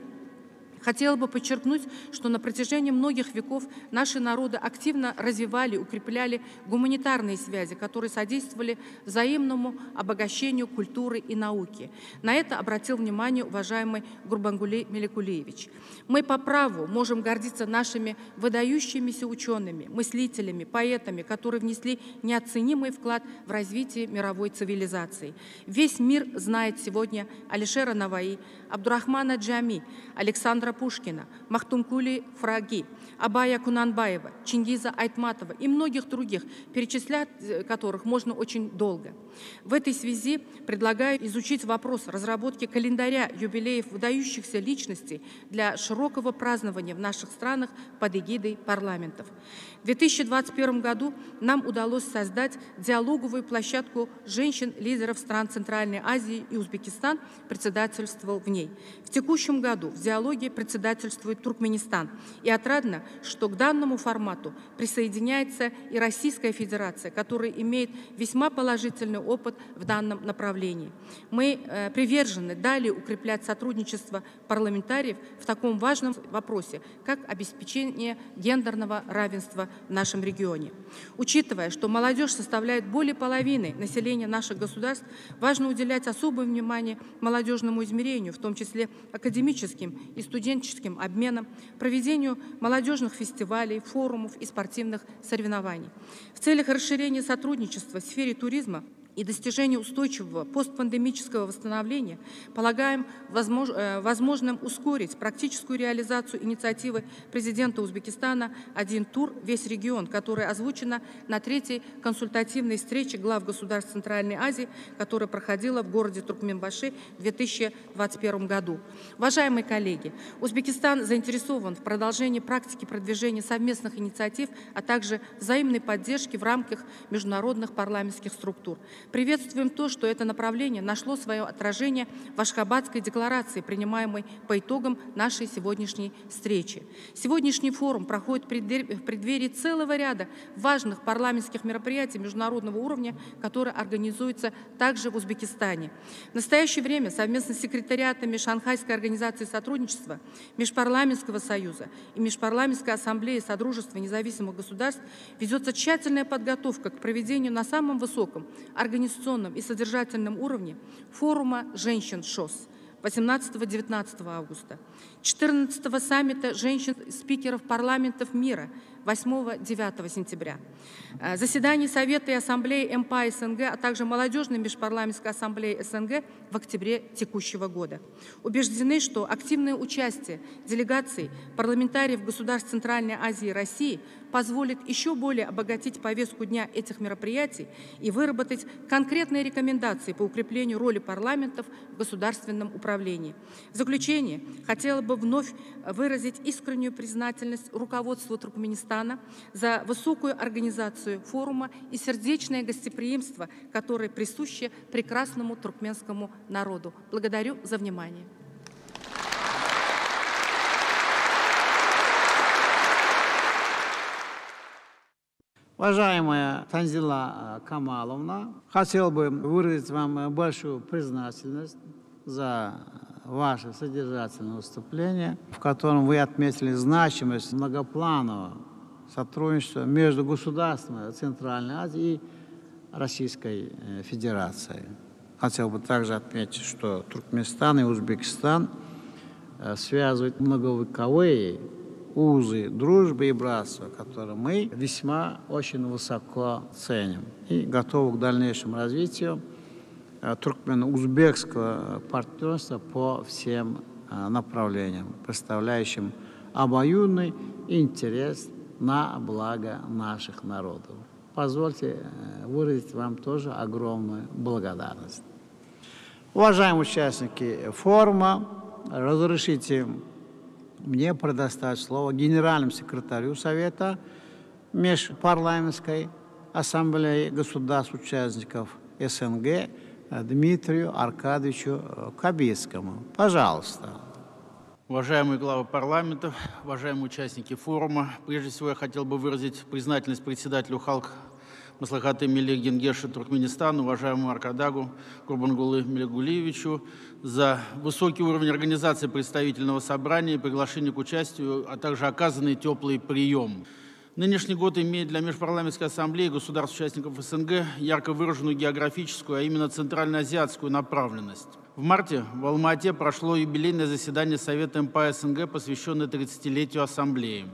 Хотела бы подчеркнуть, что на протяжении многих веков наши народы активно развивали, укрепляли гуманитарные связи, которые содействовали взаимному обогащению культуры и науки. На это обратил внимание уважаемый Гурбангули Меликулиевич. Мы по праву можем гордиться нашими выдающимися учеными, мыслителями, поэтами, которые внесли неоценимый вклад в развитие мировой цивилизации. Весь мир знает сегодня Алишера Наваи, Абдурахмана Джами, Александра. Пушкина, Махтумкули Фраги, Абая Кунанбаева, Чингиза Айтматова и многих других, перечислять э, которых можно очень долго. В этой связи предлагаю изучить вопрос разработки календаря юбилеев выдающихся личностей для широкого празднования в наших странах под эгидой парламентов. В 2021 году нам удалось создать диалоговую площадку женщин-лидеров стран Центральной Азии и Узбекистан председательствовал в ней. В текущем году в диалоге председательствует Туркменистан. И отрадно, что к данному формату присоединяется и Российская Федерация, которая имеет весьма положительный опыт в данном направлении. Мы э, привержены далее укреплять сотрудничество парламентариев в таком важном вопросе, как обеспечение гендерного равенства в нашем регионе. Учитывая, что молодежь составляет более половины населения наших государств, важно уделять особое внимание молодежному измерению, в том числе академическим и студенческим обменам, проведению молодежных фестивалей, форумов и спортивных соревнований. В целях расширения сотрудничества в сфере туризма и достижения устойчивого постпандемического восстановления полагаем э, возможным ускорить практическую реализацию инициативы президента Узбекистана «Один тур. Весь регион», которая озвучена на третьей консультативной встрече глав государств Центральной Азии, которая проходила в городе Туркменбаши в 2021 году. Уважаемые коллеги, Узбекистан заинтересован в продолжении практики продвижения совместных инициатив, а также взаимной поддержки в рамках международных парламентских структур. Приветствуем то, что это направление нашло свое отражение в Ашхабадской декларации, принимаемой по итогам нашей сегодняшней встречи. Сегодняшний форум проходит в преддверии целого ряда важных парламентских мероприятий международного уровня, которые организуются также в Узбекистане. В настоящее время совместно с секретариатами Шанхайской организации сотрудничества, Межпарламентского союза и Межпарламентской ассамблеи Содружества независимых государств ведется тщательная подготовка к проведению на самом высоком организационном и содержательном уровне форума женщин ШОС 18-19 августа, 14-го саммита женщин-спикеров парламентов мира 8-9 сентября, э, заседаний Совета и Ассамблеи МПА СНГ, а также Молодежной межпарламентской ассамблеи СНГ в октябре текущего года. Убеждены, что активное участие делегаций парламентариев государств Центральной Азии и России позволит еще более обогатить повестку дня этих мероприятий и выработать конкретные рекомендации по укреплению роли парламентов в государственном управлении. В заключение хотела бы вновь выразить искреннюю признательность руководству Туркменистана за высокую организацию форума и сердечное гостеприимство, которое присуще прекрасному туркменскому народу. Благодарю за внимание.
Уважаемая Танзила Камаловна, хотел бы выразить вам большую признательность за ваше содержательное выступление, в котором вы отметили значимость многопланового сотрудничества между государствами Центральной Азии и Российской э, Федерацией. Хотел бы также отметить, что Туркменистан и Узбекистан э, связывают многовековые узы дружбы и братства, которые мы весьма очень высоко ценим и готовы к дальнейшему развитию э, туркмено-узбекского партнерства по всем э, направлениям, представляющим обоюдный интерес на благо наших народов. Позвольте э, выразить вам тоже огромную благодарность. Уважаемые участники форума, разрешите мне предоставить слово генеральному секретарю Совета Межпарламентской ассамблеи государств-участников СНГ Дмитрию Аркадьевичу Кабицкому. Пожалуйста.
Уважаемые главы парламентов, уважаемые участники форума, прежде всего я хотел бы выразить признательность председателю Халк Маслахаты Милли Генгеши Туркменистана, уважаемому Аркадагу Гурбангулы Меликгулиевичу за высокий уровень организации представительного собрания и приглашение к участию, а также оказанный теплый прием. Нынешний год имеет для Межпарламентской ассамблеи государств-участников СНГ ярко выраженную географическую, а именно центральноазиатскую направленность. В марте в Алма-Ате прошло юбилейное заседание Совета МПА СНГ, посвященное 30-летию Ассамблеи.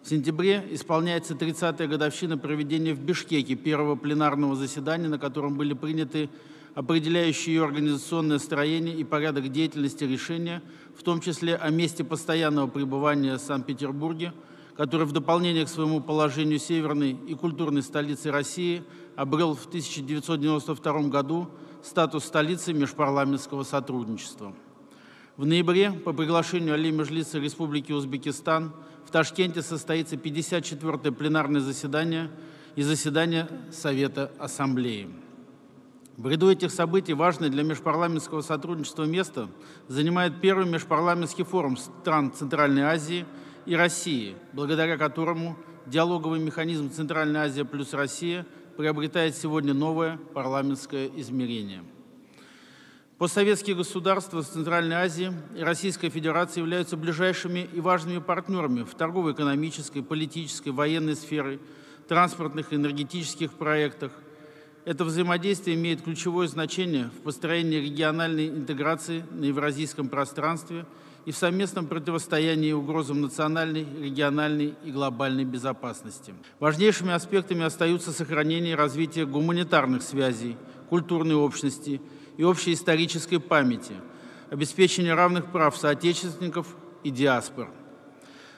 В сентябре исполняется 30-я годовщина проведения в Бишкеке первого пленарного заседания, на котором были приняты определяющие ее организационное строение и порядок деятельности решения, в том числе о месте постоянного пребывания в Санкт-Петербурге, который в дополнение к своему положению северной и культурной столицы России обрел в 1992 году статус столицы межпарламентского сотрудничества. В ноябре по приглашению Али Межлиса Республики Узбекистан в Ташкенте состоится 54-е пленарное заседание и заседание Совета Ассамблеи. В ряду этих событий важное для межпарламентского сотрудничества место занимает первый межпарламентский форум стран Центральной Азии и России, благодаря которому диалоговый механизм Центральная Азия плюс Россия приобретает сегодня новое парламентское измерение. Постсоветские государства Центральной Азии и Российская Федерация являются ближайшими и важными партнерами в торгово-экономической, политической, военной сфере, транспортных и энергетических проектах. Это взаимодействие имеет ключевое значение в построении региональной интеграции на евразийском пространстве и в совместном противостоянии угрозам национальной, региональной и глобальной безопасности. Важнейшими аспектами остаются сохранение и развитие гуманитарных связей, культурной общности и общей исторической памяти, обеспечение равных прав соотечественников и диаспор.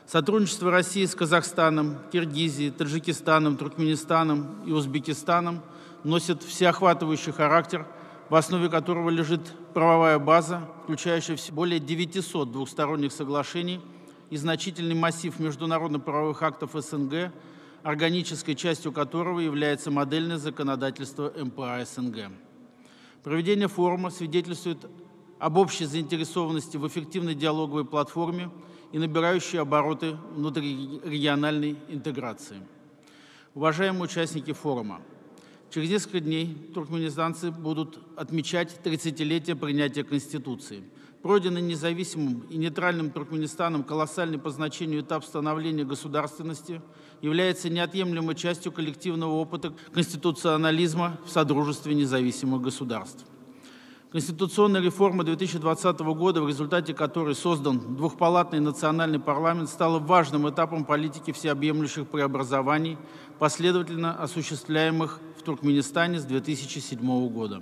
Сотрудничество России с Казахстаном, Киргизией, Таджикистаном, Туркменистаном и Узбекистаном носит всеохватывающий характер, в основе которого лежит правовая база, включающая более 900 двухсторонних соглашений и значительный массив международно-правовых актов СНГ, органической частью которого является модельное законодательство МПА СНГ. Проведение форума свидетельствует об общей заинтересованности в эффективной диалоговой платформе и набирающей обороты внутрирегиональной интеграции. Уважаемые участники форума, через несколько дней туркменистанцы будут отмечать 30-летие принятия Конституции. Пройденный независимым и нейтральным Туркменистаном колоссальный по значению этап становления государственности является неотъемлемой частью коллективного опыта конституционализма в Содружестве независимых государств. Конституционная реформа 2020 года, в результате которой создан двухпалатный национальный парламент, стала важным этапом политики всеобъемлющих преобразований, последовательно осуществляемых в Туркменистане с 2007 года.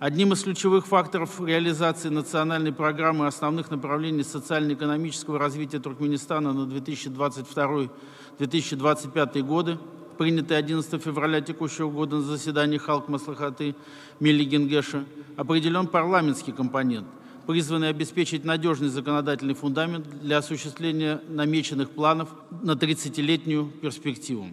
Одним из ключевых факторов реализации национальной программы основных направлений социально-экономического развития Туркменистана на 2022-2025 годы, принятой 11 февраля текущего года на заседании Халк Маслахаты Милли Генгеша, определен парламентский компонент, призванный обеспечить надежный законодательный фундамент для осуществления намеченных планов на 30-летнюю перспективу.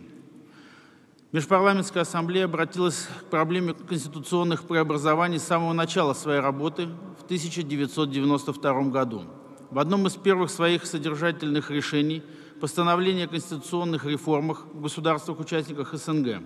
Межпарламентская ассамблея обратилась к проблеме конституционных преобразований с самого начала своей работы в 1992 году. В одном из первых своих содержательных решений постановление о конституционных реформах в государствах-участниках СНГ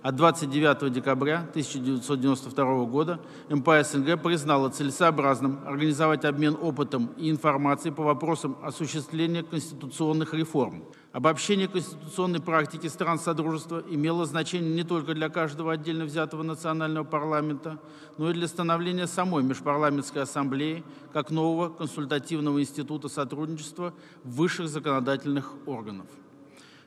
от 29 декабря 1992 года МПА СНГ признала целесообразным организовать обмен опытом и информацией по вопросам осуществления конституционных реформ. Обобщение конституционной практики стран Содружества имело значение не только для каждого отдельно взятого национального парламента, но и для становления самой Межпарламентской ассамблеи как нового консультативного института сотрудничества высших законодательных органов.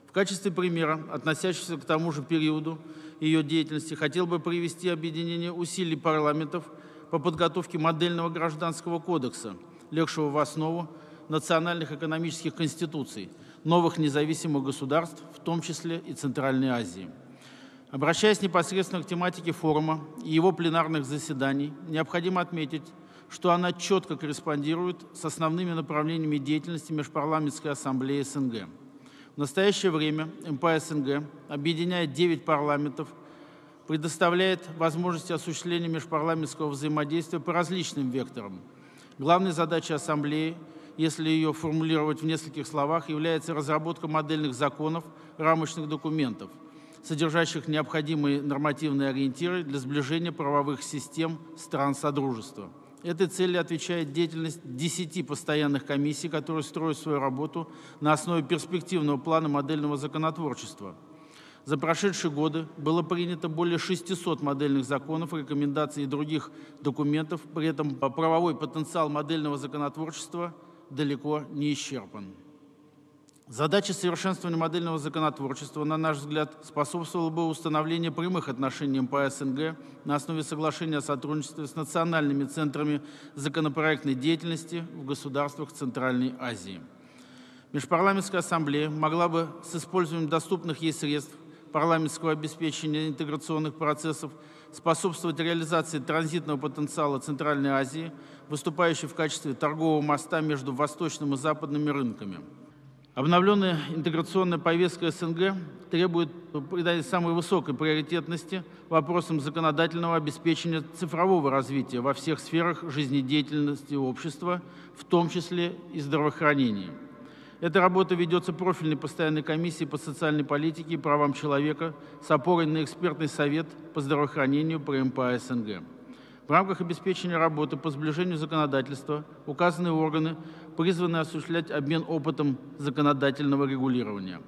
В качестве примера, относящегося к тому же периоду ее деятельности, хотел бы привести объединение усилий парламентов по подготовке модельного гражданского кодекса, легшего в основу национальных экономических конституций новых независимых государств, в том числе и Центральной Азии. Обращаясь непосредственно к тематике форума и его пленарных заседаний, необходимо отметить, что она четко корреспондирует с основными направлениями деятельности Межпарламентской ассамблеи СНГ. В настоящее время МПА СНГ объединяет 9 парламентов, предоставляет возможности осуществления межпарламентского взаимодействия по различным векторам. Главной задачей ассамблеи, если ее формулировать в нескольких словах, является разработка модельных законов, рамочных документов, содержащих необходимые нормативные ориентиры для сближения правовых систем стран Содружества. Этой цели отвечает деятельность 10 постоянных комиссий, которые строят свою работу на основе перспективного плана модельного законотворчества. За прошедшие годы было принято более 600 модельных законов, рекомендаций и других документов. При этом правовой потенциал модельного законотворчества далеко не исчерпан.
Задача совершенствования модельного законотворчества, на наш взгляд, способствовала бы установлению прямых отношений МПА СНГ на основе соглашения о сотрудничестве с национальными центрами законопроектной деятельности в государствах Центральной Азии. Межпарламентская ассамблея могла бы с использованием доступных ей средств парламентского обеспечения интеграционных процессов способствовать реализации транзитного потенциала Центральной Азии, выступающей в качестве торгового моста между восточным и западными рынками. Обновленная интеграционная повестка СНГ требует придания самой высокой приоритетности вопросам законодательного обеспечения цифрового развития во всех сферах жизнедеятельности общества, в том числе и здравоохранения. Эта работа ведется профильной постоянной комиссией по социальной политике и правам человека с опорой на экспертный совет по здравоохранению при МПА СНГ. В рамках обеспечения работы по сближению законодательства указанные органы призваны осуществлять обмен опытом законодательного регулирования.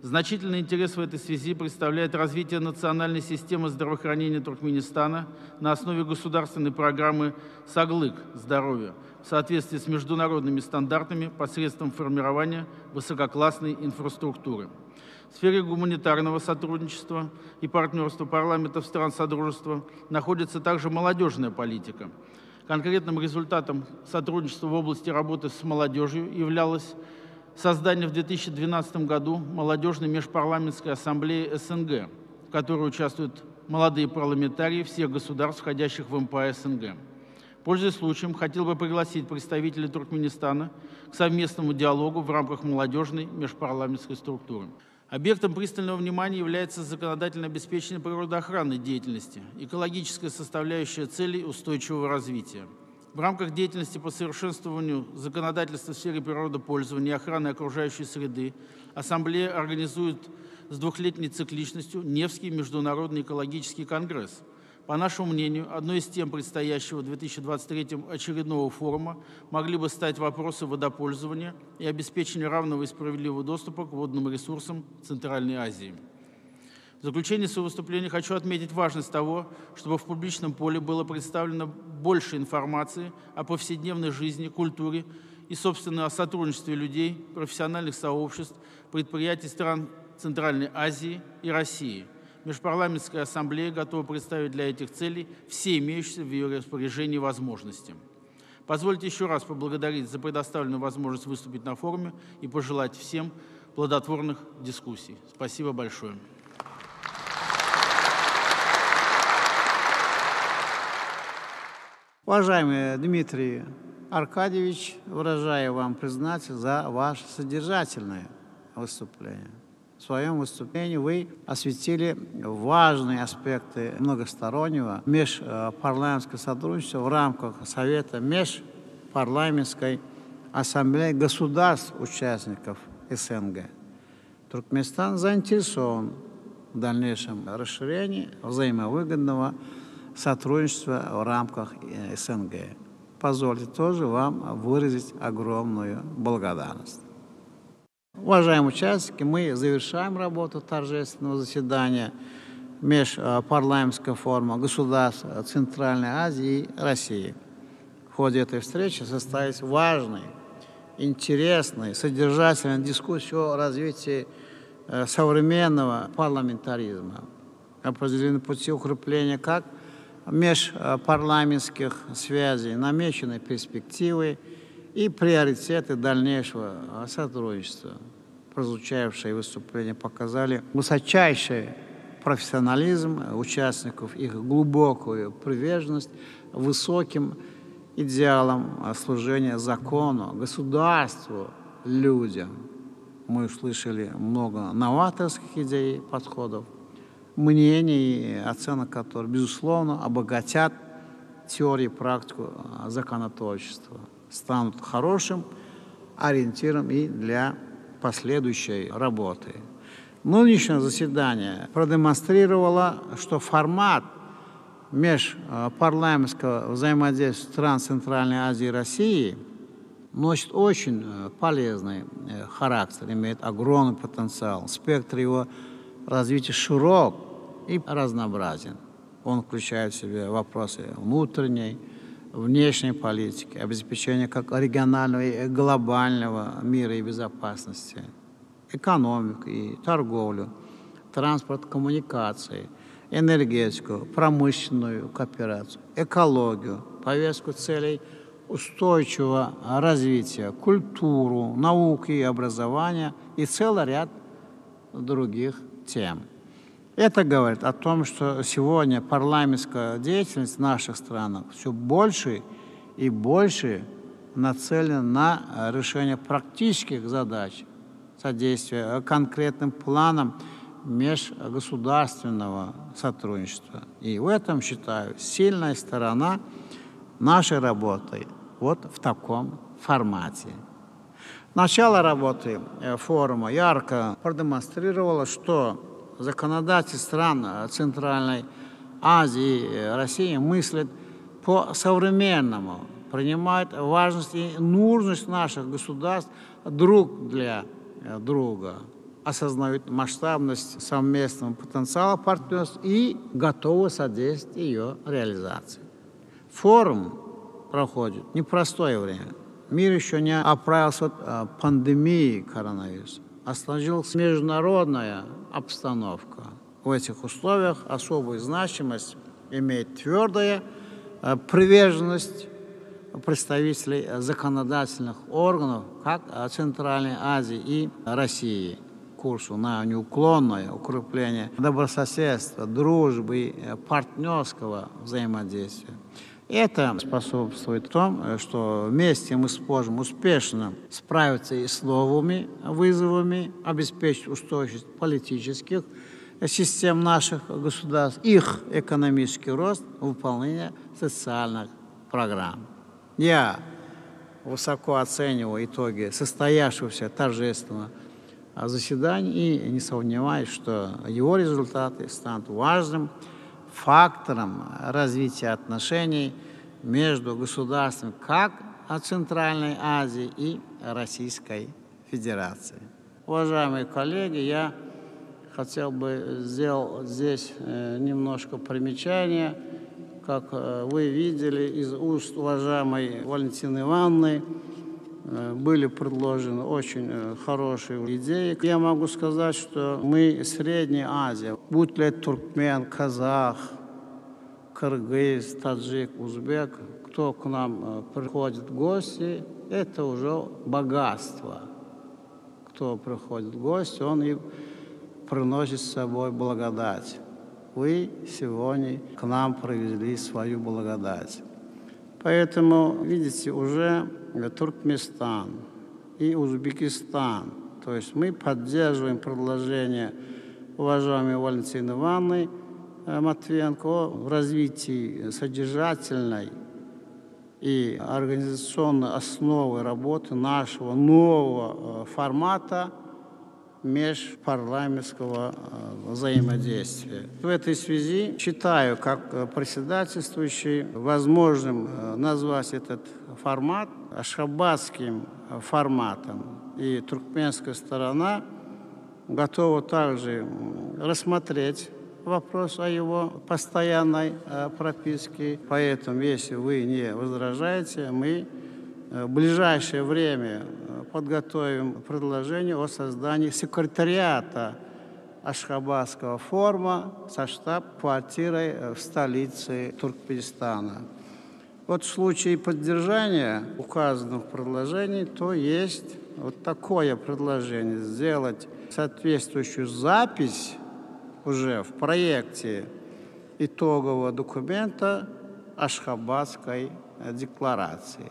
Значительный интерес в этой связи представляет развитие национальной системы здравоохранения Туркменистана на основе государственной программы «Саглык. Здоровье» в соответствии с международными стандартами посредством формирования высококлассной инфраструктуры. В сфере гуманитарного сотрудничества и партнерства парламентов стран Содружества находится также молодежная политика. Конкретным результатом сотрудничества в области работы с молодежью являлось создание в 2012 году Молодежной межпарламентской ассамблеи СНГ, в которой участвуют молодые парламентарии всех государств, входящих в МПА СНГ. Пользуясь случаем, хотел бы пригласить представителей Туркменистана к совместному диалогу в рамках молодежной межпарламентской структуры. Объектом пристального внимания является законодательное обеспечение природоохранной деятельности, экологическая составляющая целей устойчивого развития. В рамках деятельности по совершенствованию законодательства в сфере природопользования и охраны окружающей среды Ассамблея организует с двухлетней цикличностью Невский международный экологический конгресс. По нашему мнению, одной из тем предстоящего в 2023 очередного форума могли бы стать вопросы водопользования и обеспечения равного и справедливого доступа к водным ресурсам Центральной Азии. В заключение своего выступления хочу отметить важность того, чтобы в публичном поле было представлено больше информации о повседневной жизни, культуре и, собственно, о сотрудничестве людей, профессиональных сообществ, предприятий стран Центральной Азии и России. Межпарламентская ассамблея готова представить для этих целей все имеющиеся в ее распоряжении возможности. Позвольте еще раз поблагодарить за предоставленную возможность выступить на форуме и пожелать всем плодотворных дискуссий. Спасибо большое.
Уважаемый Дмитрий Аркадьевич, выражаю вам признательность за ваше содержательное выступление. В своем выступлении вы осветили важные аспекты многостороннего межпарламентского сотрудничества в рамках Совета Межпарламентской Ассамблеи государств-участников СНГ. Туркменистан заинтересован в дальнейшем расширении взаимовыгодного сотрудничества в рамках СНГ. Позвольте тоже вам выразить огромную благодарность. Уважаемые участники, мы завершаем работу торжественного заседания Межпарламентского форума государств Центральной Азии и России. В ходе этой встречи состоялись важные, интересные, содержательные дискуссии о развитии современного парламентаризма. Определены пути укрепления как межпарламентских связей, намечены перспективы и приоритеты дальнейшего сотрудничества. Прозвучавшие выступления показали высочайший профессионализм участников, их глубокую приверженность высоким идеалам служения закону, государству, людям. Мы услышали много новаторских идей, подходов, мнений и оценок, которые, безусловно, обогатят теорию и практику законотворчества, станут хорошим ориентиром и для последующей работы. Нынешнее заседание продемонстрировало, что формат межпарламентского взаимодействия стран Центральной Азии и России носит очень полезный характер, имеет огромный потенциал. Спектр его развития широк и разнообразен. Он включает в себя вопросы внутренней, внешней политики, обеспечения как регионального и глобального мира и безопасности. Экономику и торговлю, транспорт, коммуникации, энергетику, промышленную кооперацию, экологию, повестку целей устойчивого развития, культуру, науку и образование и целый ряд других тем. Это говорит о том, что сегодня парламентская деятельность в наших странах все больше и больше нацелена на решение практических задач, содействие конкретным планам межгосударственного сотрудничества. И в этом, считаю, сильная сторона нашей работы вот в таком формате. Начало работы э, форума ярко продемонстрировало, что законодатель стран э, Центральной Азии и э, России мыслит по-современному, принимает важность и нужность наших государств друг для друга, осознают масштабность совместного потенциала партнерств и готовы содействовать ее реализации. Форум проходит непростое время. Мир еще не оправился от э, пандемии коронавируса. Осложнилась международная обстановка. В этих условиях особую значимость имеет твердая э, приверженность представителей законодательных органов как Центральной Азии и России курсу на неуклонное укрепление добрососедства, дружбы и партнерского взаимодействия. Это способствует тому, что вместе мы сможем успешно справиться и с новыми вызовами, обеспечить устойчивость политических систем наших государств, их экономический рост, выполнение социальных программ. Я высоко оцениваю итоги состоявшегося торжественного заседания и не сомневаюсь, что его результаты станут важным фактором развития отношений между государствами как Центральной Азии и Российской Федерации. Уважаемые коллеги, я хотел бы сделать здесь э, немножко примечания. Как э, вы видели из уст уважаемой Валентины Ивановны, э, были предложены очень хорошие идеи. Я могу сказать, что мы Средняя Азия, будь ли это туркмен, казах, кыргыз, таджик, узбек, кто к нам приходит в гости, это уже богатство. Кто приходит в гости, он и приносит с собой благодать. Вы сегодня к нам привезли свою благодать. Поэтому, видите, уже Туркменистан и Узбекистан, то есть мы поддерживаем предложение уважаемой Валентины Ивановны э, Матвиенко в развитии содержательной и организационной основы работы нашего нового э, формата межпарламентского э, взаимодействия. В этой связи считаю, как э, председательствующий, возможным э, назвать этот формат ашхабадским форматом. И туркменская сторона готова также рассмотреть вопрос о его постоянной прописке. Поэтому, если вы не возражаете, мы в ближайшее время подготовим предложение о создании секретариата Ашхабадского форума со штаб-квартирой в столице Туркменистана. Вот в случае поддержания указанных предложений, то есть вот такое предложение сделать соответствующую запись уже в проекте итогового документа Ашхабадской декларации.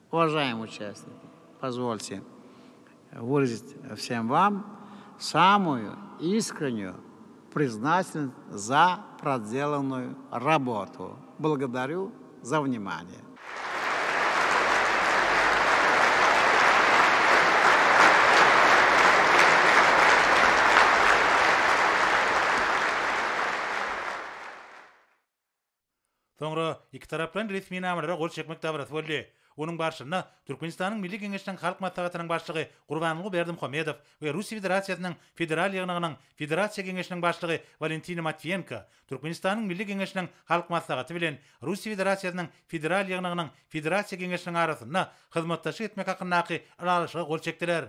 Уважаемые участники, позвольте выразить всем вам самую искреннюю признательность за проделанную работу. Благодарю за внимание.
Soňra ikitaraplaýyn resminamalara gol çekmek dabarasy boldy. Onuň barşynda Türkmenistanyň Milli Geňeşiniň Halk Maslahatynyň Başlygy Gurbanguly Berdimuhamedow we Russiýa Federasiýasynyň Federal Ýygnagynyň Federasiýa Geňeşiniň Başlygy Walentina Matwiýenko Türkmenistanyň Milli Geňeşiniň Halk Maslahaty bilen Russiýa Federasiýasynyň Federal Ýygnagynyň Federasiýa Geňeşiniň arasynda hyzmatdaşlyk etmek hakyndaky Ylalaşyga gol çekdiler.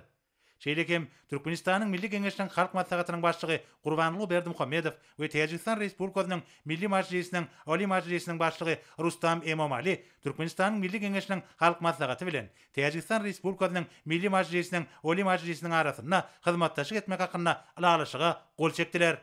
Şeýle hem Türkmenistanyň Milli Geňeşiniň Halk Maslahatynyň Başlygy Gurbanguly Berdimuhamedow we Täjigistan Respublikasynyň Milli Mažlisiniň Oliý Mažlisiniň Başlygy Rustam Emomali Türkmenistanyň Milli Geňeşiniň Halk Maslahaty bilen Täjigistan Respublikasynyň Milli Mažlisiniň Oliý Mažlisiniň arasynda hyzmatdaşlyk etmek hakynda Ylalaşyga gol çekdiler.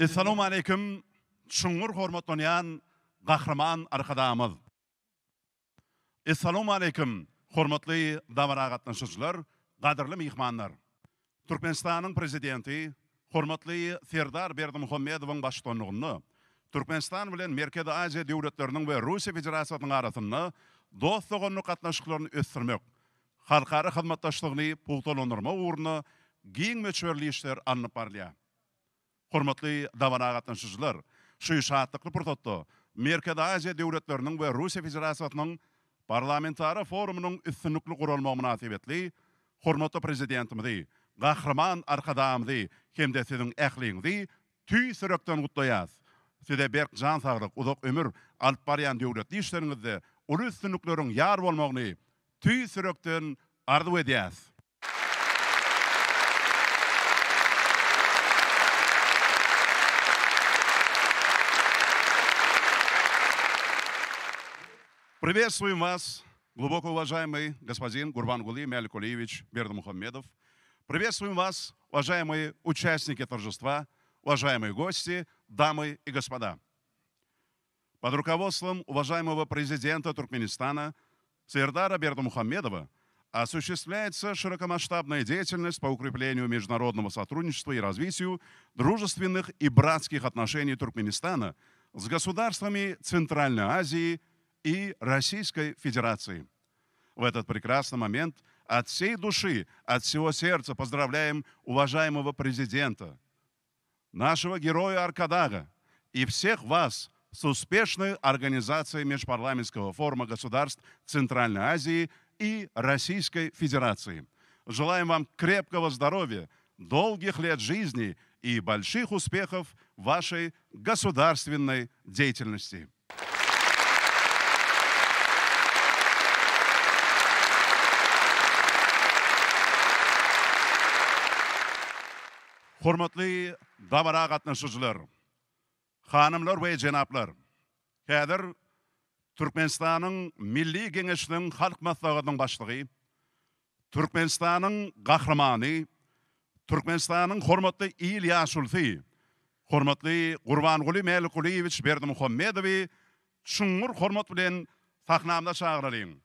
Essalawmaleýkim çuňňur hormatlanýan Gahryman Arkadagymyz! Essalawmaleýkim, hormatly dabara gatnaşyjylar, gadyrly myhmanlar! Türkmenistanyň Prezidenti hormatly Serdar Berdimuhamedowyň baştutanlygynda Türkmenistan bilen Merkezi Aziýa döwletleriniň we Russiýa Federasiýasynyň arasynda dost-doganlyk gatnaşyklaryny ösdürmek, halkara hyzmatdaşlygyny pugtalandyrmak ugrunda giň möçberli işler alnyp barylýar. Hormatly dabara gatnaşyjylar, şu şatlykly pursatda Merkezi Aziýa döwletleriniň we Russiýa Federasiýasynyň Parlamentara forumynyň üstünlikli guralmagy mynasybetli hormatly Prezidentimizi, Gahryman Arkadagymyzy hem-de siziň ähliňizi tüýs ýürekden gutlaýarys. Size berk jan saglyk, uzak ömür, alyp barýan döwletli işleriňizde uly üstünlikleriň ýar bolmagyny tüýs ýürekden arzuw edýäris. Приветствуем вас, глубоко уважаемый господин Гурбангулы Мяликулиевич Бердымухамедов. Приветствуем вас, уважаемые участники торжества, уважаемые гости, дамы и господа. Под руководством уважаемого президента Туркменистана Сердара Бердымухамедова осуществляется широкомасштабная деятельность по укреплению международного сотрудничества и развитию дружественных и братских отношений Туркменистана с государствами Центральной Азии и Российской Федерации. В этот прекрасный момент от всей души, от всего сердца поздравляем уважаемого президента, нашего героя Аркадага и всех вас с успешной организацией Межпарламентского форума государств Центральной Азии и Российской Федерации. Желаем вам крепкого здоровья, долгих лет жизни и больших успехов в вашей государственной деятельности. Hormatly dabara gatnaşyjylar, hanymlar we jenaplar! Häzir Türkmenistanyň Milli Geňeşiniň Halk Maslahatynyň Başlygy, Türkmenistanyň Gahrymany, Türkmenistanyň Hormatly il ýaşulusy, hormatly Gurbanguly Mälikgulyýewiç Berdimuhamedowy çuňňur hormat bilen sahnamyza çagyralyň.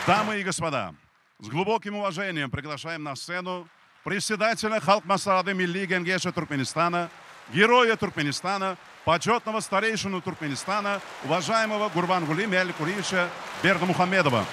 Дамы и господа, с глубоким уважением приглашаем на сцену председателя Халк Маслахаты Милли Генгеша Туркменистана, героя Туркменистана, почетного старейшину Туркменистана, уважаемого Гурбангули Мяликулиевича Бердымухамедова.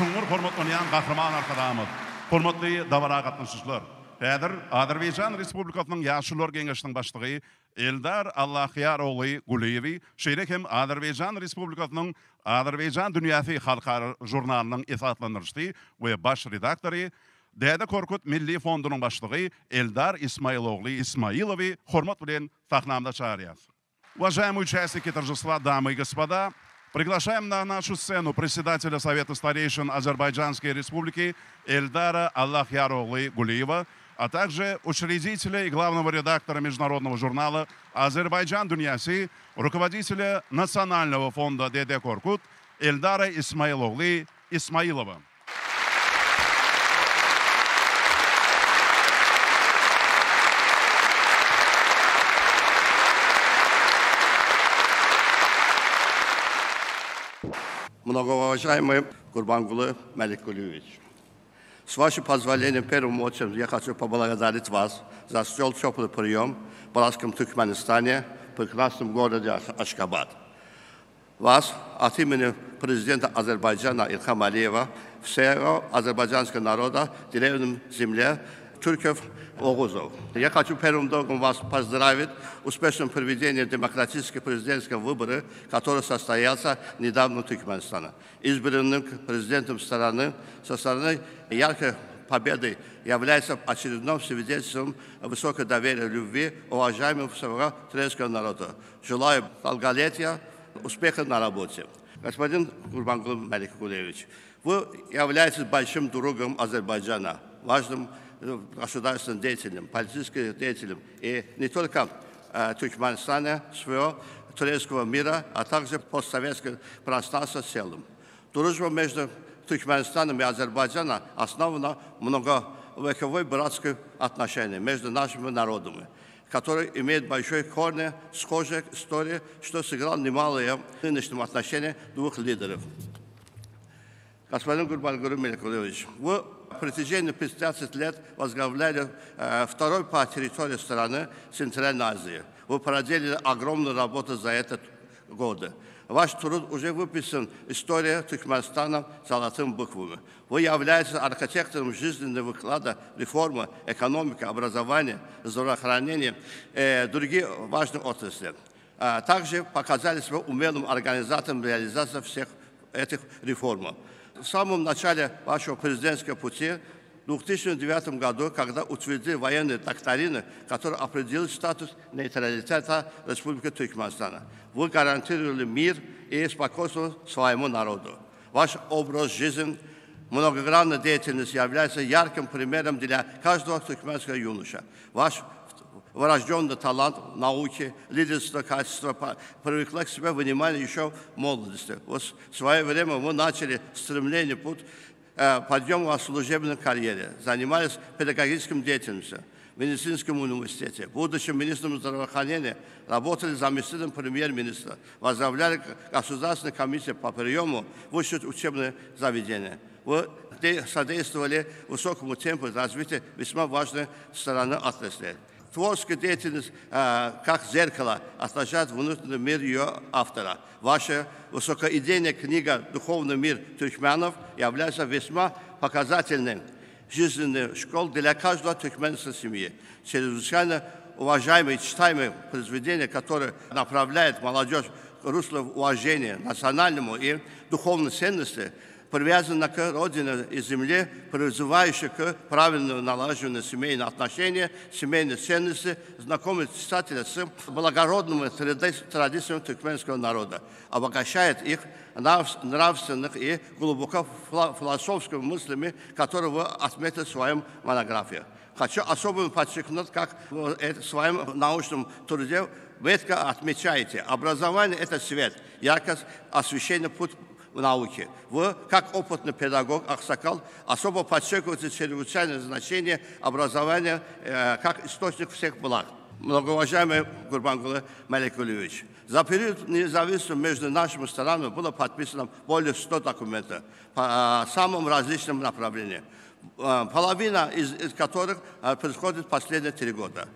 Çuňňur hormatlanýan Gahryman Arkadagymyz, hormatly dabara gatnaşyjylar! Häzir Azerbaýjan Respublikasynyň Ýaşulular Geňeşiniň Başlygy Eldar Allahýar ogly Gulyýewi, şeýle hem Azerbaýjan Respublikasynyň Azerbaýjan dünýäsi halkara žurnalynyň esaslandyryjysy we baş redaktory, Däde Korkut milli fondunyň başlygy Eldar Ismaýylogly Ismaýylowy hormat bilen sahnamyza çagyrýarys. Уважаемые участники торжества, дамы и господа, приглашаем на нашу сцену председателя Совета старейшин Азербайджанской Республики Эльдара Аллахьяроглы Гулиева, а также учредителя и главного редактора международного журнала «Азербайджан Дуньяси», руководителя Национального фонда Деде Коркут Эльдара Исмаилоглы Исмаилова.
Многоуважаемый Гурбангулы Маликулевич, с вашего позволения, первым очередь я хочу поблагодарить вас за столь теплый прием в братском Туркменистане, в прекрасном городе Ашгабад. Вас от имени президента Азербайджана Ильхама Алиева, всего азербайджанского народа, деревням земле, турков, огузов. Я хочу первым долгом вас поздравить успешным проведением демократических президентских выборов, который состоялся недавно в Туркменистане. Избранным президентом страны со стороны яркой победы является очередным свидетельством высокого доверия, любви, уважаемого всего турецкого народа. Желаю долголетия, успеха на работе. Господин Гурбангул Маликулевич, вы являетесь большим другом Азербайджана, важным государственным деятелем, политическим деятелем, и не только э, Туркменистана, своего турецкого мира, а также постсоветского пространства в целом. Дружба между Туркменистаном и Азербайджаном основана многовековой братской отношения между нашими народами, которые имеют большой корни, схожие истории, что сыграло немалое в нынешнем отношении двух лидеров. Господин Гурбангулы Меликулевич, вы в протяжении 15 лет возглавляли э, второй по территории страны Центральной Азии. Вы проделали огромную работу за этот годы. Ваш труд уже выписан «История Туркменистана» золотыми буквами. Вы являетесь архитектором жизненного выклада реформы, экономики, образования, здравоохранения и другие важные отрасли. А также показали себя умелым организатором реализации всех этих реформ. В самом начале вашего президентского пути в 2009 году, когда утвердили военные доктрины, которые определили статус нейтралитета Республики Туркменистана. Вы гарантировали мир и спокойствие своему народу. Ваш образ жизни, многогранная деятельность является ярким примером для каждого туркменского юноша. Ваш врожденный талант науки, лидерство, качество привлекло к себе внимание еще в молодости. Вот в свое время мы начали стремление путь подъем в служебной карьере, занимались педагогическим деятельностью в медицинском университете. Будучи министром здравоохранения, работали заместителем премьер-министра, возглавляли Государственную комиссию по приему в высшее учебное заведение. Вы содействовали высокому темпу развития весьма важной стороны отрасли. Творческая деятельность, э, как зеркало, отражает внутренний мир ее автора. Ваша высокоидейная книга «Духовный мир туркменов» является весьма показательным жизненной школ для каждого туркменской семьи. Чрезвычайно уважаемое и читаемое произведение, которое направляет молодежь к руслу уважения национальному и духовной ценности, привязана к родине и земле, призывающая к правильному налаживанию семейных отношений, семейной ценности, знакомит читателя с благородными традициями туркменского народа, обогащает их нравственных и глубоко философскими мыслями, которые вы отметили в своем монографии. Хочу особо подчеркнуть, как в своем научном труде метко отмечаете, образование – это свет, яркое освещение путь в науке. Вы, как опытный педагог Аксакал, особо подчеркиваете чрезвычайное значение образования э, как источник всех благ. Многоуважаемый Гурбангулы Маликулевич, за период независимости между нашими странами было подписано более 100 документов по э, самым различным направлениям, э, половина из, из которых происходит в последние три года.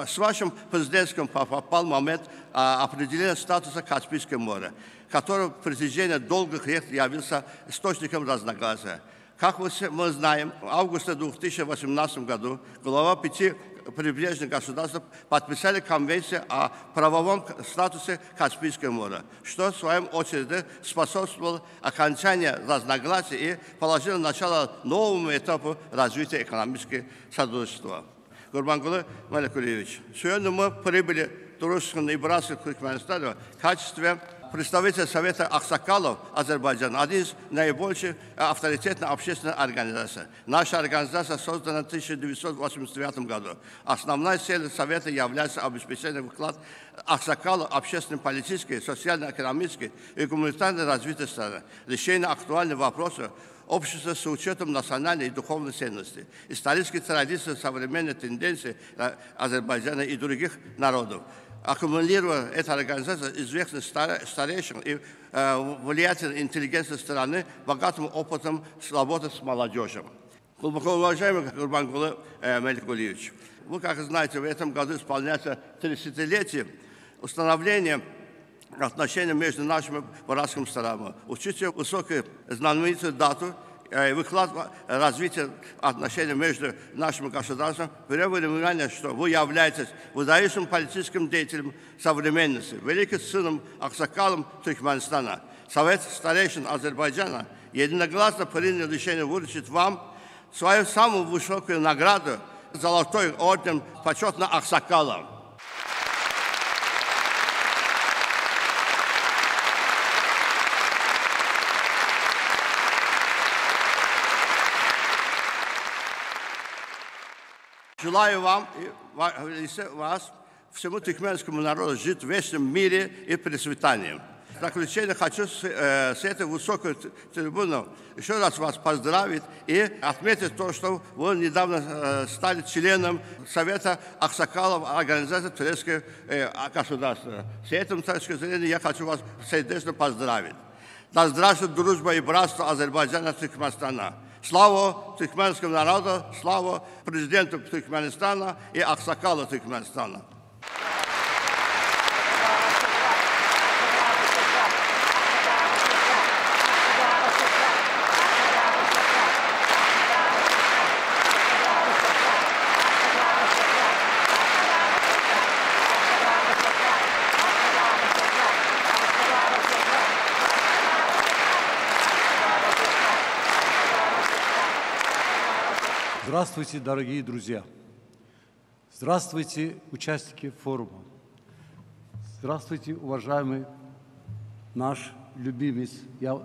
С вашим президентским попал момент определения статуса Каспийского моря который в протяжении долгих лет явился источником разногласия. Как мы знаем, в августе 2018 году глава пяти прибрежных государств подписали конвенцию о правовом статусе Каспийского моря, что в своем очереди способствовало окончанию разногласий и положило начало новому этапу развития экономического сотрудничества. Гурбангулы Маликулевич, сегодня мы прибыли в дружественный и братский Туркменистан в качестве представитель Совета Аксакалов Азербайджана, один из наибольших авторитетных общественных организаций. Наша организация создана в 1989 году. Основная цель Совета является обеспечение вклад Аксакалов общественно-политической, социально-экономической и гуманитарной развития страны, решение актуальных вопросов общества с учетом национальной и духовной ценности, исторической традиции, современной тенденции Азербайджана и других народов. Аккумулировала эта организация известных старейшин и влиятельной интеллигенции страны богатым опытом работы с молодежью. Глубоко уважаемый Гурбангулы Меликулиевич, вы, как знаете, в этом году исполняется 30-летие установления отношений между нашими братскими странами. Учитывая высокую знаменитую дату, выклад развития отношений между нашими государствами, берем внимание, что вы являетесь выдающим политическим деятелем современности, великим сыном Аксакалом Туркменистана. Совет старейшин Азербайджана единогласно принял решение вручить вам свою самую высокую награду Золотой орден почетного Аксакала. Желаю вам и вас, всему туркменскому народу жить в вечном мире и процветании. В заключение хочу с, э, с этой высокой трибуны еще раз вас поздравить и отметить то, что вы недавно э, стали членом Совета Аксакалов Организации Турецкого э, государства. С этим точки зрения я хочу вас сердечно поздравить. Да здравствует дружба и братство Азербайджана и Туркменистана. Слава туркменскому народу, слава президенту Туркменистана и Аксакалу Туркменистана.
Здравствуйте, дорогие друзья! Здравствуйте, участники форума! Здравствуйте, уважаемый наш любимец. Я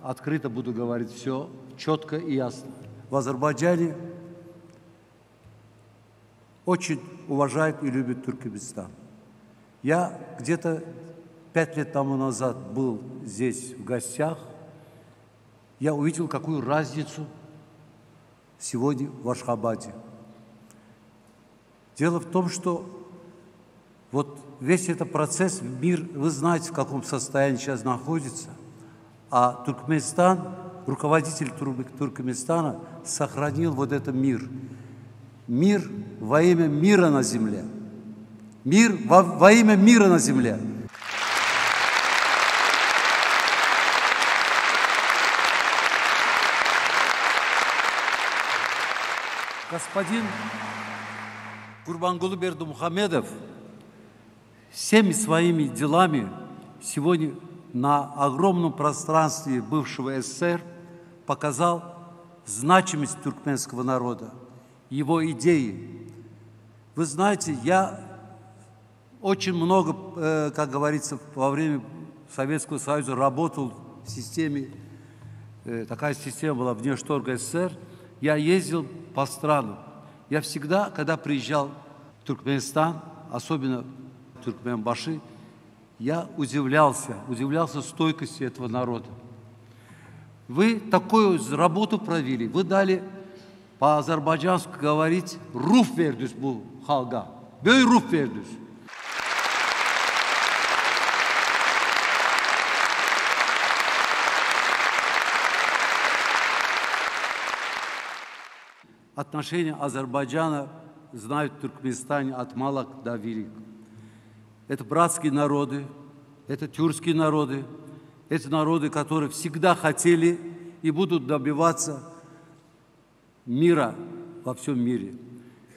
открыто буду говорить все четко и ясно. В Азербайджане очень уважает и любит Туркменистан. Я где-то пять лет тому назад был здесь в гостях. Я увидел, какую разницу сегодня в Ашхабаде. Дело в том, что вот весь этот процесс, мир, вы знаете, в каком состоянии сейчас находится, а Туркменистан, руководитель Туркменистана сохранил вот этот мир. Мир во имя мира на земле. Мир во, во имя мира на земле. Господин Гурбангулы Бердымухамедов всеми своими делами сегодня на огромном пространстве бывшего СССР показал значимость туркменского народа, его идеи. Вы знаете, я очень много, э, как говорится, во время Советского Союза работал в системе, э, такая система была Внешторга СССР, я ездил по странам. Я всегда, когда приезжал в Туркменистан, особенно в Туркменбаши, я удивлялся, удивлялся стойкости этого народа. Вы такую работу провели, вы дали по-азербайджански говорить «ruh berdiňiz bu halka». Böyük ruh berdiňiz. Отношения Азербайджана знают в Туркменистане от мала до велик. Это братские народы, это тюркские народы, это народы, которые всегда хотели и будут добиваться мира во всем мире.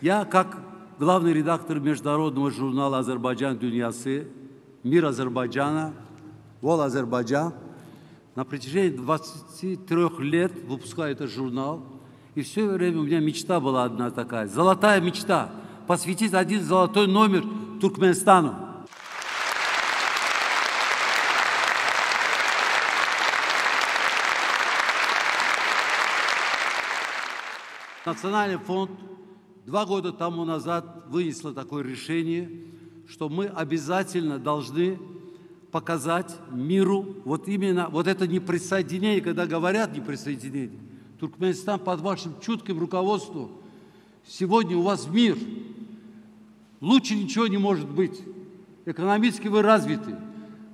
Я, как главный редактор международного журнала «Азербайджан Дюньясы», «Мир Азербайджана», «Вол Азербайджан», на протяжении 23 лет выпускаю этот журнал. И все время у меня мечта была одна такая, золотая мечта, посвятить один золотой номер Туркменистану. Национальный фонд два года тому назад вынесло такое решение, что мы обязательно должны показать миру вот именно вот это неприсоединение, когда говорят неприсоединение. Туркменистан под вашим чутким руководством, сегодня у вас мир. Лучше ничего не может быть. Экономически вы развиты.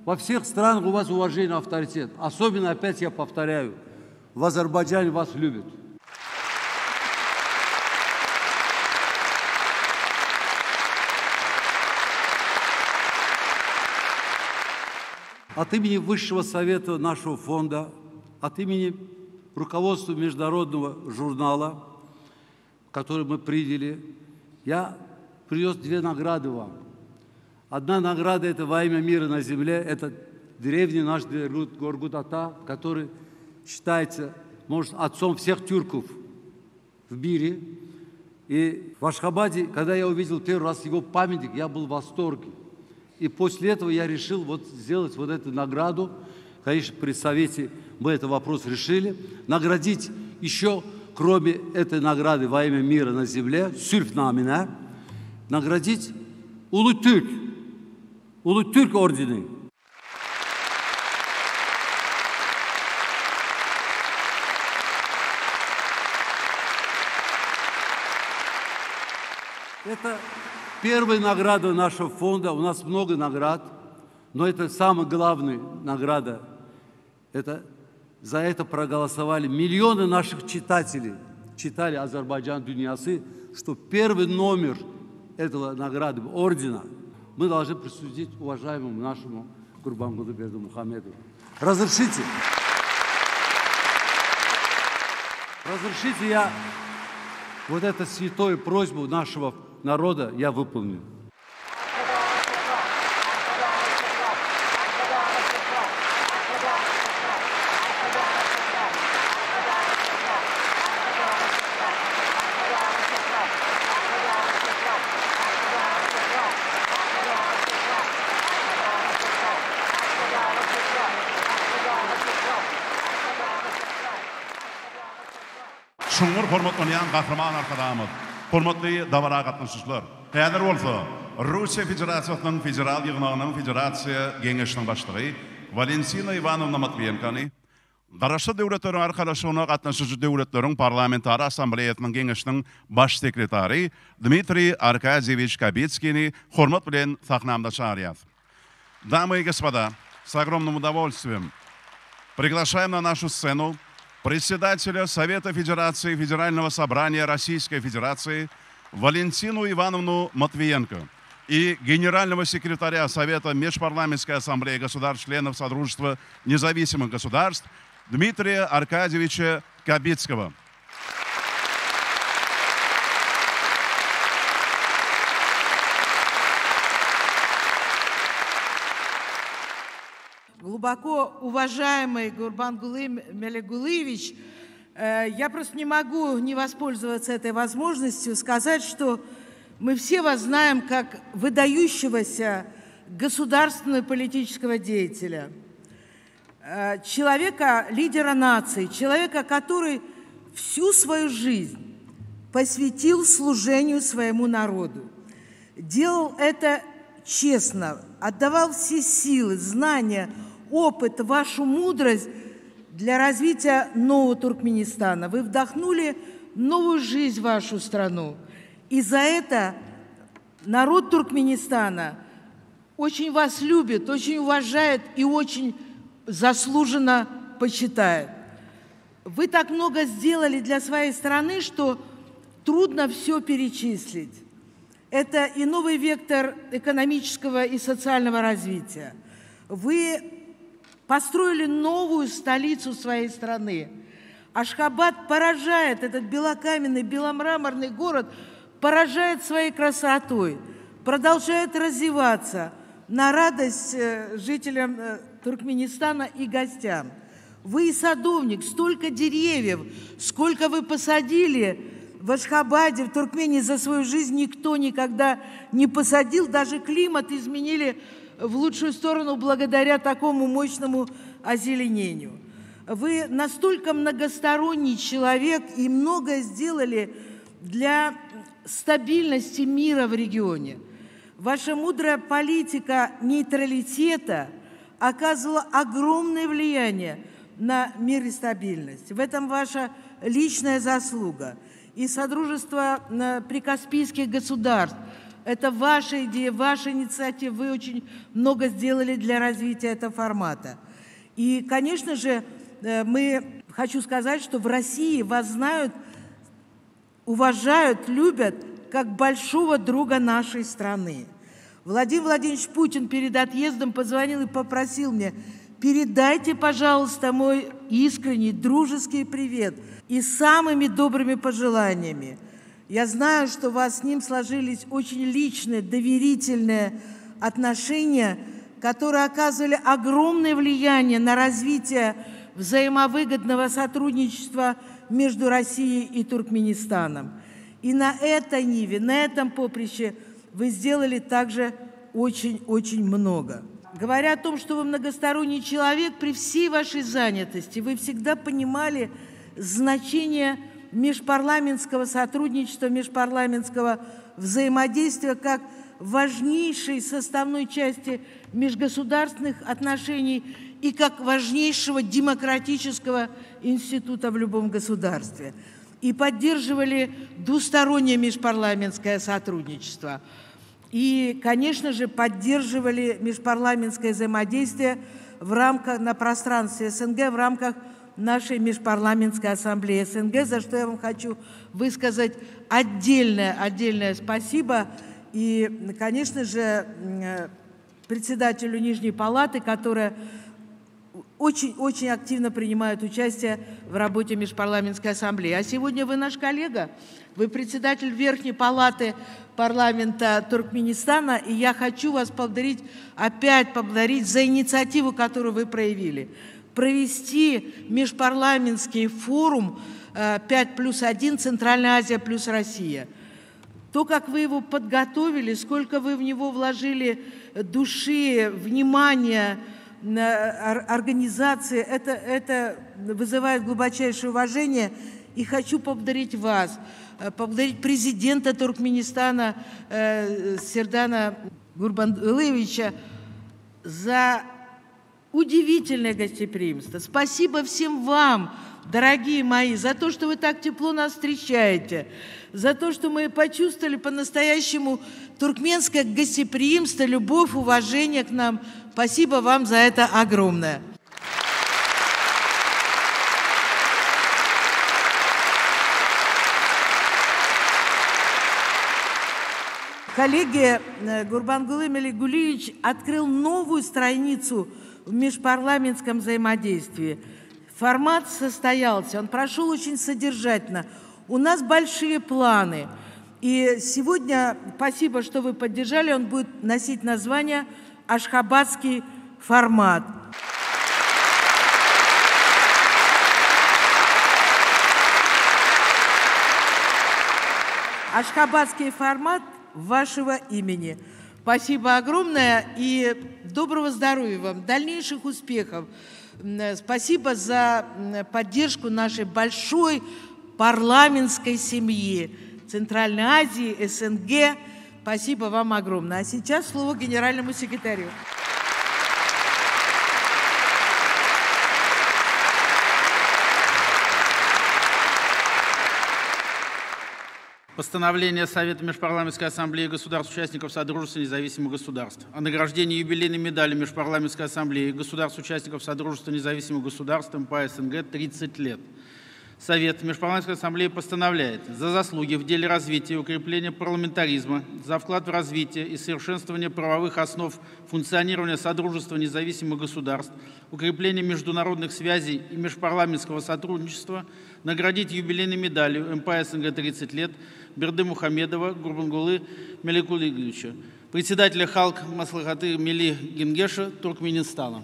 Во всех странах у вас уважение, авторитет. Особенно, опять я повторяю, в Азербайджане вас любят. От имени Высшего Совета нашего фонда, от имени руководства международного журнала, который мы приняли, я привез две награды вам. Одна награда – это во имя мира на земле, это древний наш Горгут-Ата, который считается, может, отцом всех тюрков в мире. И в Ашхабаде, когда я увидел первый раз его памятник, я был в восторге. И после этого я решил вот сделать вот эту награду. Конечно, при совете мы этот вопрос решили. Наградить еще, кроме этой награды во имя мира на земле, Sülh namına, наградить Ulu Türk, Ulu Türk ордени. Это первая награда нашего фонда. У нас много наград, но это самая главная награда. Это, за это проголосовали миллионы наших читателей. Читали Azerbaýjan dünýäsi, что первый номер этого награды, ордена, мы должны присудить уважаемому нашему Гурбангулы Бердымухамедову. Разрешите? Разрешите я вот эту святую просьбу нашего народа я выполню.
Çuňňur hormatlanýan Gahryman Arkadagymyz, hormatly dabara gatnaşyjylar! Häzir bolsa Russiýa Federasiýasynyň Federal Ýygnagynyň Federasiýa Geňeşiniň Başlygy Walentina Iwanowna Matwiýenkony, Garaşsyz Döwletleriň Arkalaşygyna gatnaşyjy döwletleriň Parlamentara Assambleýasynyň Geňeşiniň Baş sekretary Dmitriý Arkadýewiç Kabitskini hormat bilen sahnamyza çagyrýarys. Дамы и господа, с огромным удовольствием приглашаем на нашу сцену председателя Совета Федерации Федерального собрания Российской Федерации Валентину Ивановну Матвиенко и генерального секретаря Совета Межпарламентской ассамблеи государств-членов Содружества независимых государств Дмитрия Аркадьевича Кабицкого.
Глубоко уважаемый Гурбангулы Мелигулыевич, э, я просто не могу не воспользоваться этой возможностью сказать, что мы все вас знаем как выдающегося государственного политического деятеля, э, человека, лидера нации, человека, который всю свою жизнь посвятил служению своему народу. Делал это честно, отдавал все силы, знания, опыт, вашу мудрость для развития нового Туркменистана. Вы вдохнули новую жизнь в вашу страну. И за это народ Туркменистана очень вас любит, очень уважает и очень заслуженно почитает. Вы так много сделали для своей страны, что трудно все перечислить. Это и новый вектор экономического и социального развития. Вы построили новую столицу своей страны. Ашхабад поражает, этот белокаменный, беломраморный город поражает своей красотой, продолжает развиваться на радость э, жителям э, Туркменистана и гостям. Вы и садовник, столько деревьев, сколько вы посадили в Ашхабаде, в Туркмении за свою жизнь никто никогда не посадил, даже климат изменили в лучшую сторону благодаря такому мощному озеленению. Вы настолько многосторонний человек и многое сделали для стабильности мира в регионе. Ваша мудрая политика нейтралитета оказывала огромное влияние на мир и стабильность. В этом ваша личная заслуга. И Содружество э, прикаспийских государств. Это ваша идея, ваша инициатива. Вы очень много сделали для развития этого формата. И, конечно же, э, мы, хочу сказать, что в России вас знают, уважают, любят как большого друга нашей страны. Владимир Владимирович Путин перед отъездом позвонил и попросил мне, передайте, пожалуйста, мой искренний дружеский привет и самыми добрыми пожеланиями. Я знаю, что у вас с ним сложились очень личные, доверительные отношения, которые оказывали огромное влияние на развитие взаимовыгодного сотрудничества между Россией и Туркменистаном. И на этой ниве, на этом поприще вы сделали также очень-очень много. Говоря о том, что вы многосторонний человек, при всей вашей занятости вы всегда понимали значение межпарламентского сотрудничества, межпарламентского взаимодействия как важнейшей составной части межгосударственных отношений и как важнейшего демократического института в любом государстве. И поддерживали двустороннее межпарламентское сотрудничество. И, конечно же, поддерживали межпарламентское взаимодействие в рамках, на пространстве СНГ в рамках нашей Межпарламентской ассамблеи СНГ, за что я вам хочу высказать отдельное, отдельное спасибо. И, конечно же, председателю Нижней Палаты, которая очень-очень активно принимает участие в работе Межпарламентской ассамблеи. А сегодня вы наш коллега, вы председатель Верхней Палаты парламента Туркменистана, и я хочу вас поблагодарить, опять поблагодарить за инициативу, которую вы проявили. Провести межпарламентский форум 5 э, плюс 1 Центральная Азия плюс Россия. То, как вы его подготовили, сколько вы в него вложили души, внимания, организации, это, это вызывает глубочайшее уважение. И хочу поблагодарить вас, э, поблагодарить президента Туркменистана э, Сердана Гурбангулыевича за удивительное гостеприимство. Спасибо всем вам, дорогие мои, за то, что вы так тепло нас встречаете, за то, что мы почувствовали по-настоящему туркменское гостеприимство, любовь, уважение к нам. Спасибо вам за это огромное. Коллеги, э, Гурбангулы Меликгулиевич открыл новую страницу в межпарламентском взаимодействии. Формат состоялся, он прошел очень содержательно. У нас большие планы. И сегодня, спасибо, что вы поддержали, он будет носить название «Ашхабадский формат». Ашхабадский формат вашего имени. Спасибо огромное и доброго здоровья вам, дальнейших успехов. Спасибо за поддержку нашей большой парламентской семьи Центральной Азии, СНГ. Спасибо вам огромное. А сейчас слово генеральному секретарю.
Постановление Совета Межпарламентской ассамблеи государств-участников Содружества независимых государств о награждении юбилейной медали Межпарламентской ассамблеи государств-участников Содружества независимых государств МПА СНГ 30 лет. Совет Межпарламентской ассамблеи постановляет за заслуги в деле развития и укрепления парламентаризма, за вклад в развитие и совершенствование правовых основ функционирования Содружества независимых государств, укрепление международных связей и межпарламентского сотрудничества наградить юбилейной медалью МПА СНГ 30 лет Бердымухамедова Гурбангулы Меликулиевича, председателя Халк Маслахаты Мили Генгеша Туркменистана.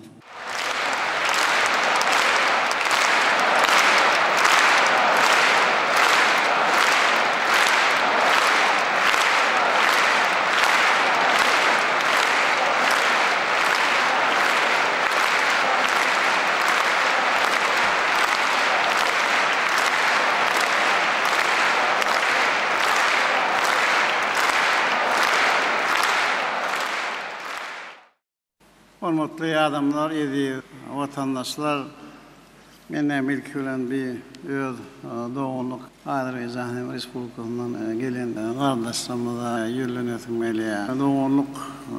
Hormatly adamlar, eziz watandaşlar! Men hem ilki bilen bi öz doganlyk Azerbaýjan hem Respublikasyndan gelen gardaşlarymyza ýüzlenesim gelýär. Doganlyk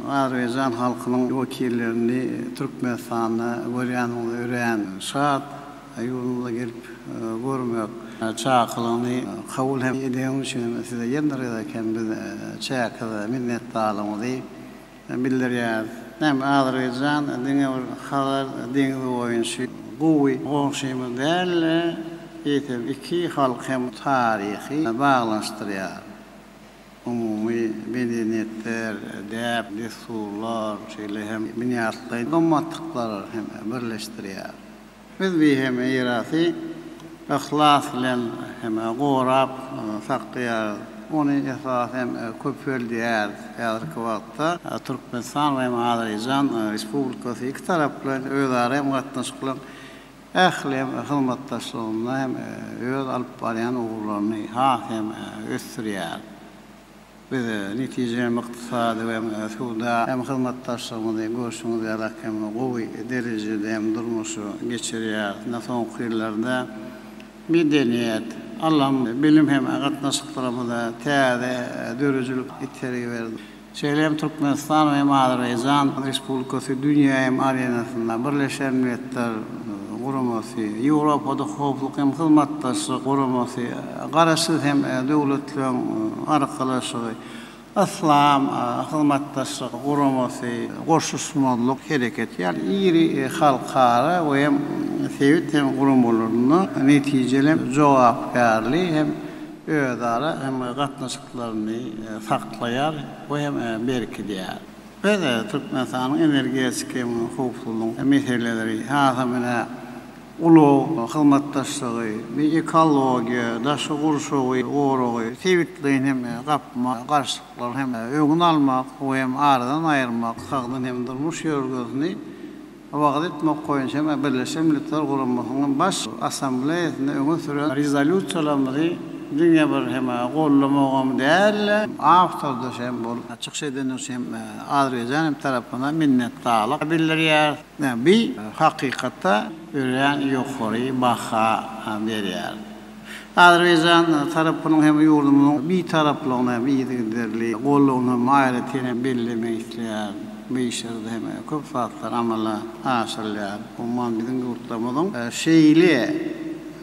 Azerbaýjan halkynyň wekillerini Türkmenistanda görýänimize örän şat. Ýurdumyza gelip görmek çakylygyny kabul hem edeniňiz üçin size ýene bir gezek hem biz çäksiz minnetdarlygymyzy bildirýäris. Näme, Azerbaýjan diňe bir Hazar deňizi boýunça gowy goňşymyz däl-de, eýsem iki halky hem taryhy baglanyşdyrýar. Umumy medeniýetler, däp-dessurlar, şeýle hem binýatlaýyn gymmatlyklar hem birleşdirýär. Biz bi hem mirasy yhlas bilen hem gorap saklaýarys. Ony esasy hem köpeldýäris. Häzirki wagtda Türkmenistan we hem Azerbaýjan Respublikasy ikitaraplaýyn özara hem gatnaşyklaryň ähli hem hyzmatdaşlygynda hem öz alyp barýan ugurlaryny has hem ösdürýär. Biz netije hem ykdysady we hem söwda hem hyzmatdaşlygymyzy görşüňiz ýaly hem gowy derejede hem durmuşa geçirýäris. Ine soňky ýyllarda medeniýet, ylym, bilim hem gatnaşyklarymyza täze döredijilik itergi berdi. Şeýle hem Türkmenistan we hem Azerbaýjan Respublikasy dünýä hem arenasynda Birleşen Milletler Guramasy, Ýewropada Howpsuzlyk hem Hyzmatdaşlyk Guramasy, Garaşsyz hem Döwletleriň Arkalaşygy, Yslam Hyzmatdaşlyk Guramasy, Goşulyşmazlyk Hereketi ýaly iri halkara we hem sebit hem guramalarynda netijeli hem jogapkärli hem özara hem gatnaşyklaryny saklaýar we hem berkidýär. Biz Türkmenistanyň energetika howpsuzlygyň meseleleri, hasam ine ulag hyzmatdaşlygy, ekologiýa, daşky gurşawy goragy, sebitleýin hem gapma garşylyklaryň hem öňüni almak we hem aradan aýyrmak, sagdyn hem durmuş ýörelgesini wagyz etmek boýunça hem Birleşen Milletler Guramasynyň Baş Assambleýasynda öňe süren rezolýusiýalarymyzy diňe bir hem gollamagam däl-de, awtordaş hem bolup çykyş edeni üçin hem Azerbaýjan hem tarapyna minnetdarlyk bildirýäris. Bi hakykata örän ýokary baha berýär. Azerbaýjan tarapynyň hem ýurdumyzyň Bitaraplygyny hem yzygiderli goldawyny hem aýratyn hem bellemek isleýärin. Bu işlerde hem köp zatlar amala aşyrylýar. Umuman, biziň ýurtlarymyzyň şeýle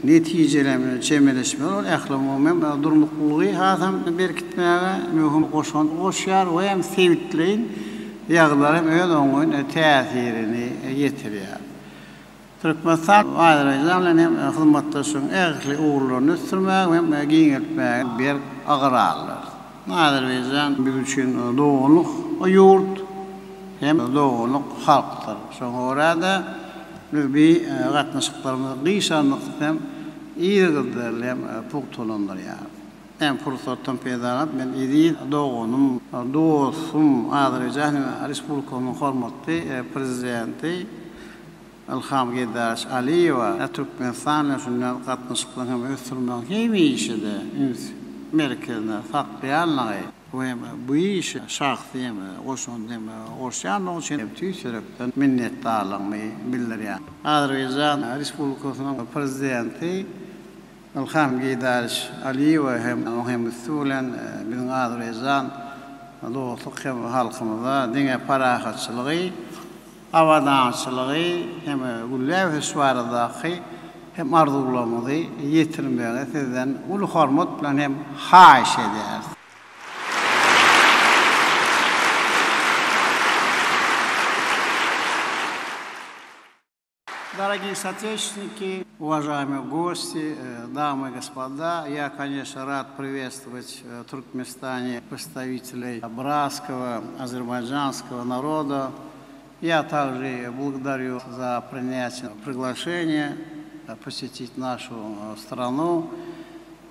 netijeli çemeleşmegi ol ählumumy hem durnuklylygy hasam berkitmäge möhüm goşant goşýar we hem sebitleýin ýagdaýlara hem öz oňyn täsirini ýetirýär. Türkmenistan Azerbaýjan bilen hem hyzmatdaşlygyň ähli ugurlaryny ösdürmäge hem giňeltmäge berk ygrarlydyr. Azerbaýjan biz üçin doganlyk ýurt hem doganlyk halkdyr. Şoňa görä-de, biz bu gatnaşyklarymyzy gyşarnyksyz hem yzygiderli hem pugtalandyrýarys. Hem pursatdan peýdalanyp, men eziz doganym, dostum, Azerbaýjan Respublikasynyň hormatly Prezidenti Ilham Geýdarowiç Aliýewe Türkmenistan bilen şundan gatnaşyklaryny hem ösdürmegiň hemişe-de üns merkezinde saklaýanlygy we hem bu işe şahsy hem goşant hem goşýanlygy üçin tüýs ýürekden minnetdarlygymy bildirýän. Azerbaýjan Respublikasynyň Prezidenti Ilham Geýdarowiç Aliýewe hem onuň hem üsti bilen biziň azerbaýjan dostluk hem halkymyza diňe parahatçylygy, abadançylygy hem gülläp ösüş baradaky hem arzuwlarymyzy ýetirmegi sizden uly hormat bilen hem haýyş edýäris. Дорогие соотечественники, уважаемые гости, дамы и господа, я, конечно, рад приветствовать в Туркменистане представителей братского азербайджанского народа. Я также благодарю за принятие приглашения посетить нашу страну.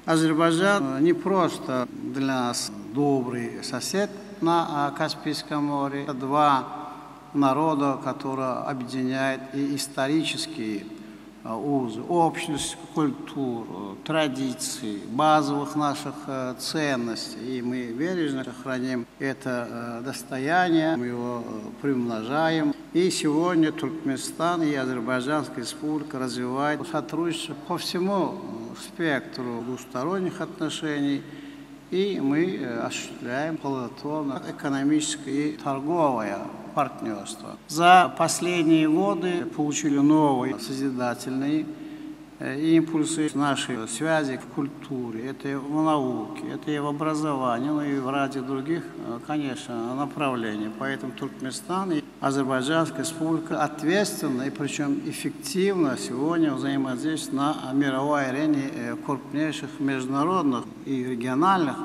Азербайджан не просто для нас добрый сосед на Каспийском море. Два народа, которые объединяет и исторические, узы, общность культур, традиций, базовых наших ценностей. И мы бережно храним это достояние, мы его приумножаем. И сегодня Туркменистан и Азербайджанская республика развивают сотрудничество по всему спектру двусторонних отношений. И мы осуществляем плодотворное экономическое и торговое партнерство. За последние годы получили новые созидательные импульсы нашей связи в культуре, это и в науке, это и в образовании, ну и в ряде других, конечно, направлений. Поэтому Туркменистан и Азербайджанская республика ответственно и причем эффективно сегодня взаимодействуют на мировой арене крупнейших международных и региональных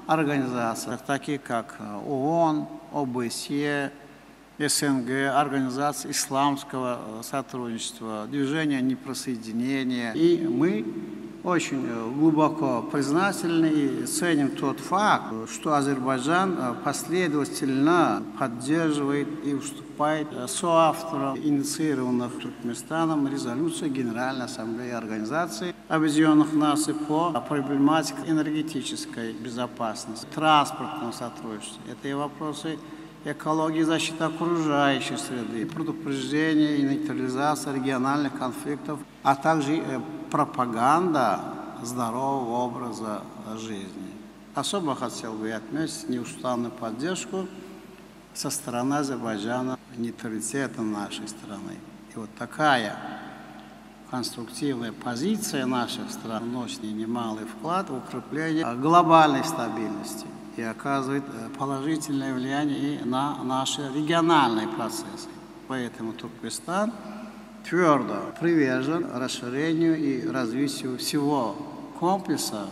организациях, таких как ООН, ОБСЕ, СНГ, Организация исламского сотрудничества, Движение неприсоединения. И мы очень глубоко признательны и ценим тот факт, что Азербайджан последовательно поддерживает и выступает соавтором инициированных Туркменистаном резолюций Генеральной Ассамблеи Организации Объединенных Наций по проблематике энергетической безопасности, транспортного сотрудничества. Это и вопросы экологии, защиты окружающей среды, предупреждение и нейтрализация региональных конфликтов, а также пропаганда здорового образа жизни. Особо хотел бы отметить неустанную поддержку со стороны Азербайджана нейтралитета нашей страны. И вот такая конструктивная позиция наших стран вносит немалый вклад в укрепление глобальной стабильности и оказывает положительное влияние и на наши региональные процессы. Поэтому Туркменистан твердо привержен расширению и развитию всего комплекса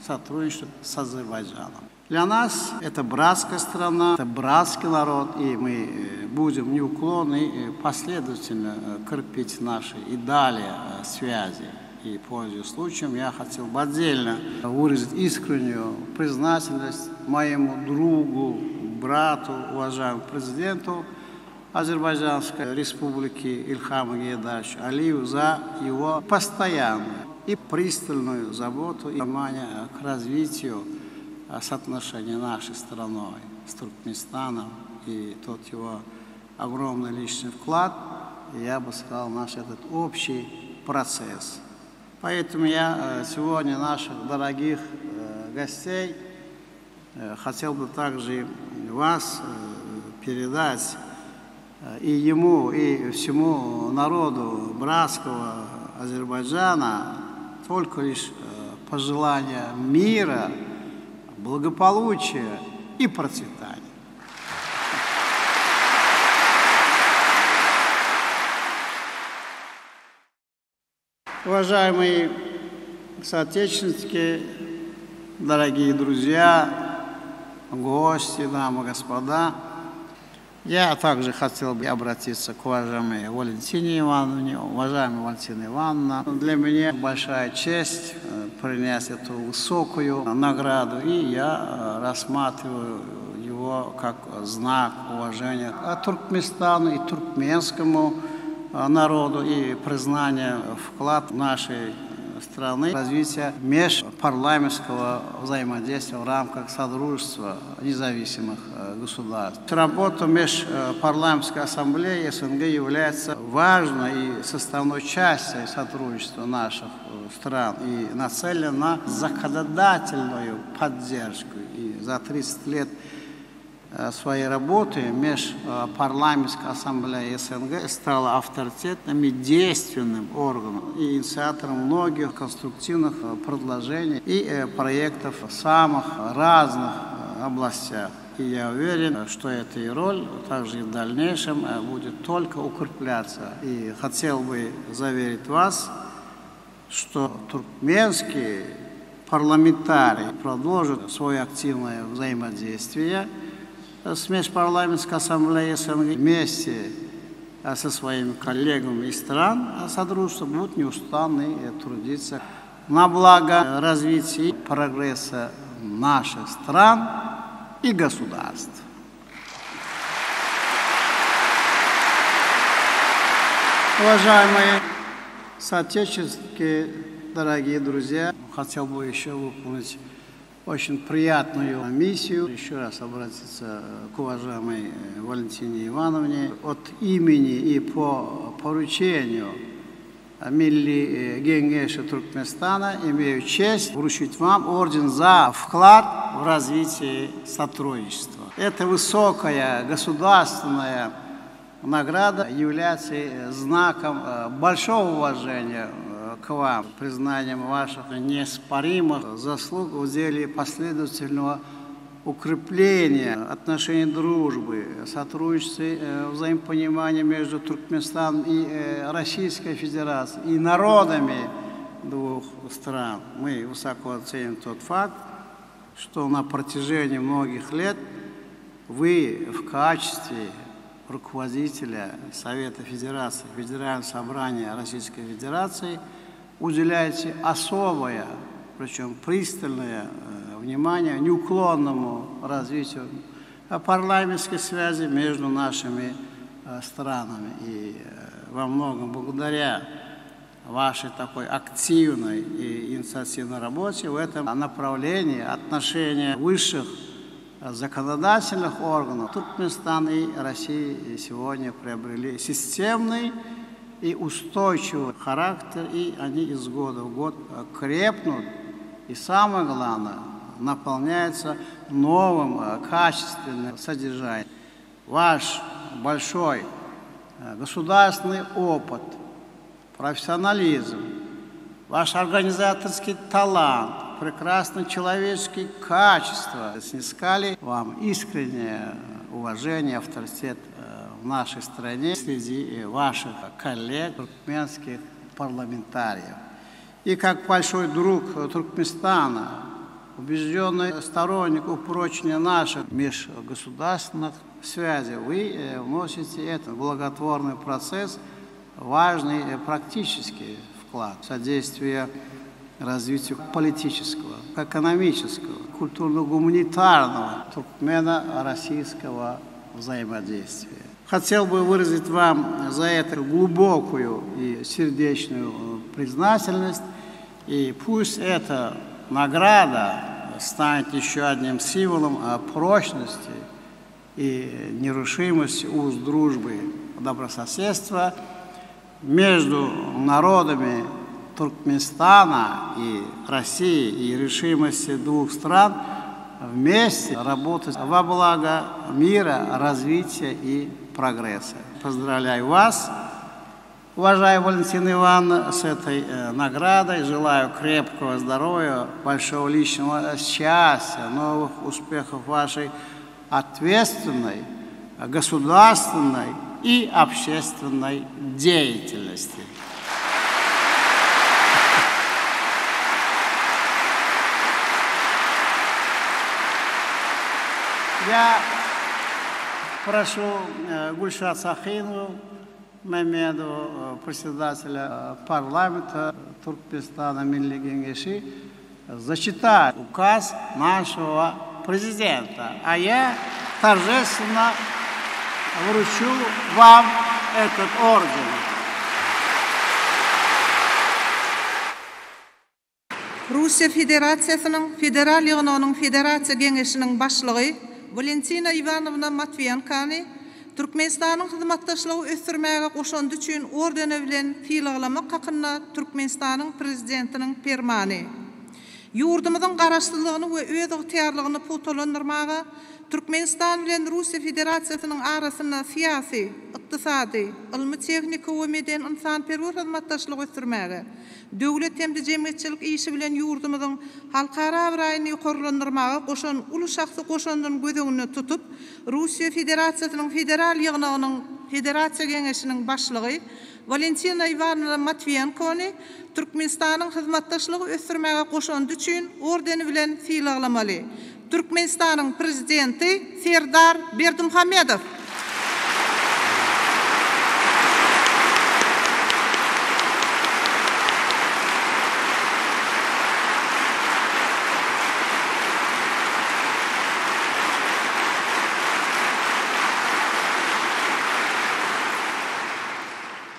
сотрудничества с Азербайджаном. Для нас это братская страна, это братский народ, и мы будем неуклонно и последовательно крепить наши и далее связи. И, пользуясь случаем, я хотел бы отдельно выразить искреннюю признательность моему другу, брату, уважаемому президенту Азербайджанской республики Ильхаму Гейдаровичу Алиеву за его постоянную и пристальную заботу и внимание к развитию соотношений нашей страной с Туркменистаном и тот его огромный личный вклад, я бы сказал, наш этот общий процесс. Поэтому я сегодня наших дорогих гостей хотел бы также вас передать и ему, и всему народу братского Азербайджана только лишь пожелания мира, благополучия и процветания. Уважаемые соотечественники, дорогие друзья, гости, дамы и господа, я также хотел бы обратиться к уважаемой Валентине Ивановне. Уважаемая Валентина Ивановна, для меня большая честь принять эту высокую награду, и я рассматриваю его как знак уважения к Туркменистану и туркменскому народу и признание вклад нашей страны в развитие межпарламентского взаимодействия в рамках Содружества независимых государств. Работа Межпарламентской ассамблеи СНГ является важной и составной частью сотрудничества наших стран и нацелена на законодательную поддержку. И за 30 лет своей работы Межпарламентская ассамблея СНГ стала авторитетным и действенным органом и инициатором многих конструктивных предложений и проектов в самых разных областях. И я уверен, что эта и роль также и в дальнейшем будет только укрепляться. И хотел бы заверить вас, что туркменские парламентарии продолжат свое активное взаимодействие с Межпарламентской ассамблеей СНГ вместе со своими коллегами из стран Содружества будут неустанно трудиться на благо развития и прогресса наших стран и государств. Уважаемые Соотечественники, дорогие друзья, хотел бы еще выполнить очень приятную миссию. Еще раз обратиться к уважаемой Валентине Ивановне от имени и по поручению Милли Генгеша Туркменистана имею честь вручить вам орден за вклад в развитие сотрудничества. Это высокая государственная награда является знаком большого уважения к вам, признанием ваших неоспоримых заслуг в деле последовательного укрепления отношений дружбы, сотрудничества, взаимопонимания между Туркменистаном и Российской Федерацией и народами двух стран. Мы высоко оценим тот факт, что на протяжении многих лет вы в качестве руководителя Совета Федерации, Федерального собрания Российской Федерации уделяете особое, причем пристальное внимание неуклонному развитию парламентской связи между нашими странами. И во многом благодаря вашей такой активной и инициативной работе в этом направлении отношения высших законодательных органов Туркменистана и России сегодня приобрели системный и устойчивый характер, и они из года в год крепнут, и самое главное, наполняются новым качественным содержанием. Ваш большой государственный опыт, профессионализм, ваш организаторский талант, прекрасные человеческие качества снискали вам искреннее уважение, авторитет в нашей стране среди ваших коллег, туркменских парламентариев. И как большой друг Туркменистана, убежденный сторонник упрочения наших межгосударственных связей, вы вносите этот благотворный процесс, важный практический вклад в содействие развитию политического, экономического, культурно-гуманитарного туркмено-российского взаимодействия. Хотел бы выразить вам за это глубокую и сердечную признательность, и пусть эта награда станет еще одним символом прочности и нерушимости уз дружбы, добрососедства между народами Туркменистана и России и решимости двух стран вместе работать во благо мира, развития и прогресса. Поздравляю вас, уважаемая Валентина Ивановна, с этой наградой. Желаю крепкого здоровья, большого личного счастья, новых успехов вашей ответственной, государственной и общественной деятельности. Я прошу Гульшат Сахинову Мамедову, председателя парламента Туркменистана Милли Генгеши, зачитать указ нашего президента. А я торжественно вручу вам этот орден.
Russiýa Federasiýasynyň Federal Ýygnagynyň Federasiýa Geňeşiniň Başlygy Walentina Iwanowna Matwiýenkany Türkmenistanyň hyzmatdaşlygy ösdürmäge goşandy üçin ordeni bilen sylaglamak hakynda Türkmenistanyň Prezidentiniň Permany. Ýurdumyzyň Garaşsyzlygyny we özygtyýarlygyny pugtalandyrmaga, Türkmenistan bilen Russiýa Federasiýasynyň arasynda syýasy, ykdysady, ylmy-tehniki we medeni-ynsanperwer hyzmatdaşlygy ösdürmäge, döwlet hem-de jemgyýetçilik işi bilen ýurdumyzyň halkara abraýyny ýokarlandyrmaga goşan uly şahsy goşandyny göz öňünde tutup, Russiýa Federasiýasynyň Federal Ýygnagynyň Federasiýa Geňeşiniň Başlygy Walentina Iwanowna Matwiýenkony Türkmenistanyň hyzmatdaşlygy ösdürmäge goşandy üçin ordeni bilen sylaglamaly. Türkmenistanyň Prezidenti Serdar Berdimuhamedow.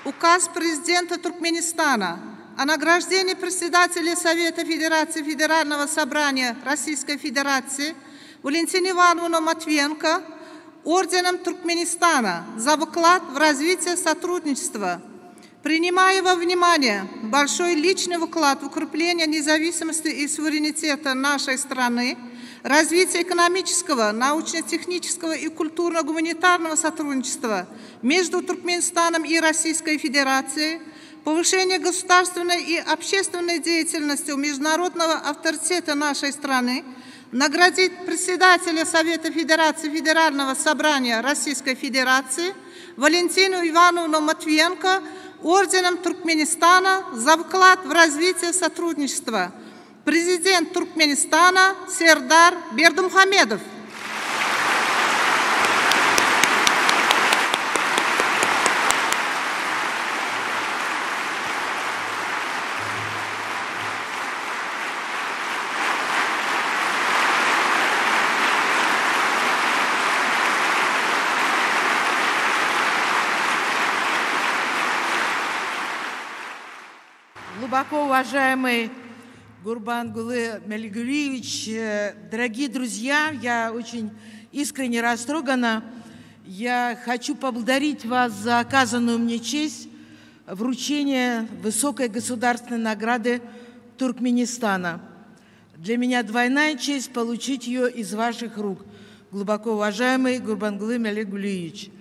Указ Президента Туркменистана о награждении председателя Совета Федерации Федерального собрания Российской Федерации Валентины Ивановны Матвиенко орденом Туркменистана за вклад в развитие сотрудничества Принимая во внимание большой личный вклад в укрепление независимости и суверенитета нашей страны, развитие экономического, научно-технического и культурно-гуманитарного сотрудничества между Туркменистаном и Российской Федерацией, повышение государственной и общественной деятельности международного авторитета нашей страны, наградить председателя Совета Федерации Федерального собрания Российской Федерации Валентину Ивановну Матвиенко орденом Туркменистана за вклад в развитие сотрудничества. Президент Туркменистана Сердар Бердымухамедов.
Глубоко уважаемый Гурбангулы Мелигулиевич, э, дорогие друзья, я очень искренне растрогана. Я хочу поблагодарить вас за оказанную мне честь вручения высокой государственной награды Туркменистана. Для меня двойная честь получить ее из ваших рук, глубоко уважаемый Гурбангулы Мелигулиевич.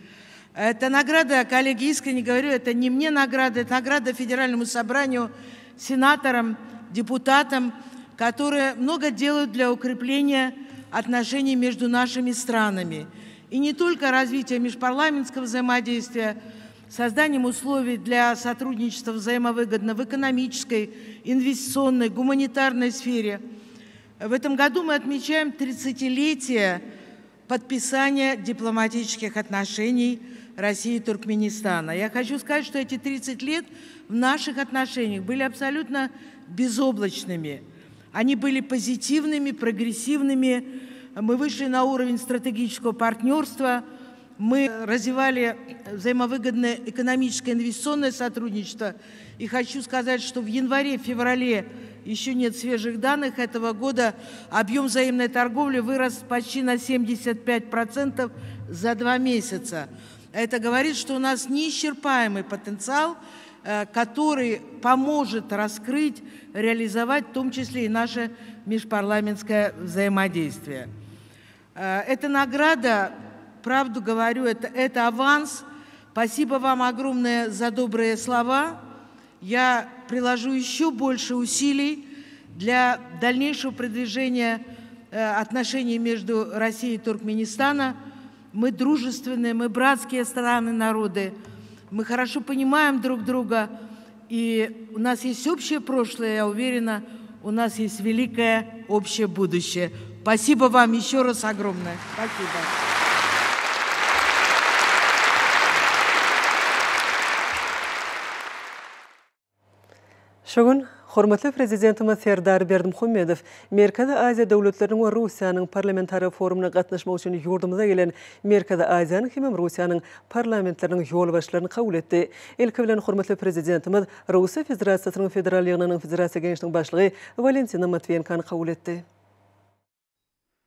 Эта награда, коллеги, искренне говорю, это не мне награда, это награда Федеральному собранию, сенаторам, депутатам, которые много делают для укрепления отношений между нашими странами. И не только развития межпарламентского взаимодействия, созданием условий для сотрудничества взаимовыгодно в экономической, инвестиционной, гуманитарной сфере. В этом году мы отмечаем 30-летие подписания дипломатических отношений России и Туркменистана. Я хочу сказать, что эти 30 лет в наших отношениях были абсолютно безоблачными. Они были позитивными, прогрессивными. Мы вышли на уровень стратегического партнерства. Мы развивали взаимовыгодное экономическое инвестиционное сотрудничество. И хочу сказать, что в январе-феврале, еще нет свежих данных этого года, объем взаимной торговли вырос почти на 75% за два месяца. Это говорит, что у нас неисчерпаемый потенциал, э, который поможет раскрыть, реализовать в том числе и наше межпарламентское взаимодействие. Э, эта награда, правду говорю, это, это аванс. Спасибо вам огромное за добрые слова. Я приложу еще больше усилий для дальнейшего продвижения э, отношений между Россией и Туркменистаном. Мы дружественные, мы братские страны, народы. Мы хорошо понимаем друг друга. И у нас есть общее прошлое, я уверена, у нас есть великое общее будущее. Спасибо вам еще раз огромное. Спасибо.
Şu gün hormatly Prezidentimiz Serdar Berdimuhamedow Merkezi Aziýa döwletleriniň we Russiýanyň Parlamentara forumyna gatnaşmak üçin ýurdumyza gelen Merkezi Aziýanyň hemem Russiýanyň parlamentleriniň ýolbaşçylaryny kabul etdi. Ilki bilen hormatly Prezidentimiz Russiýa Federasiýasynyň Federal Ýygnagynyň Federasiýa Geňeşiniň Başlygy Walentina Matwiýenkany kabul etdi.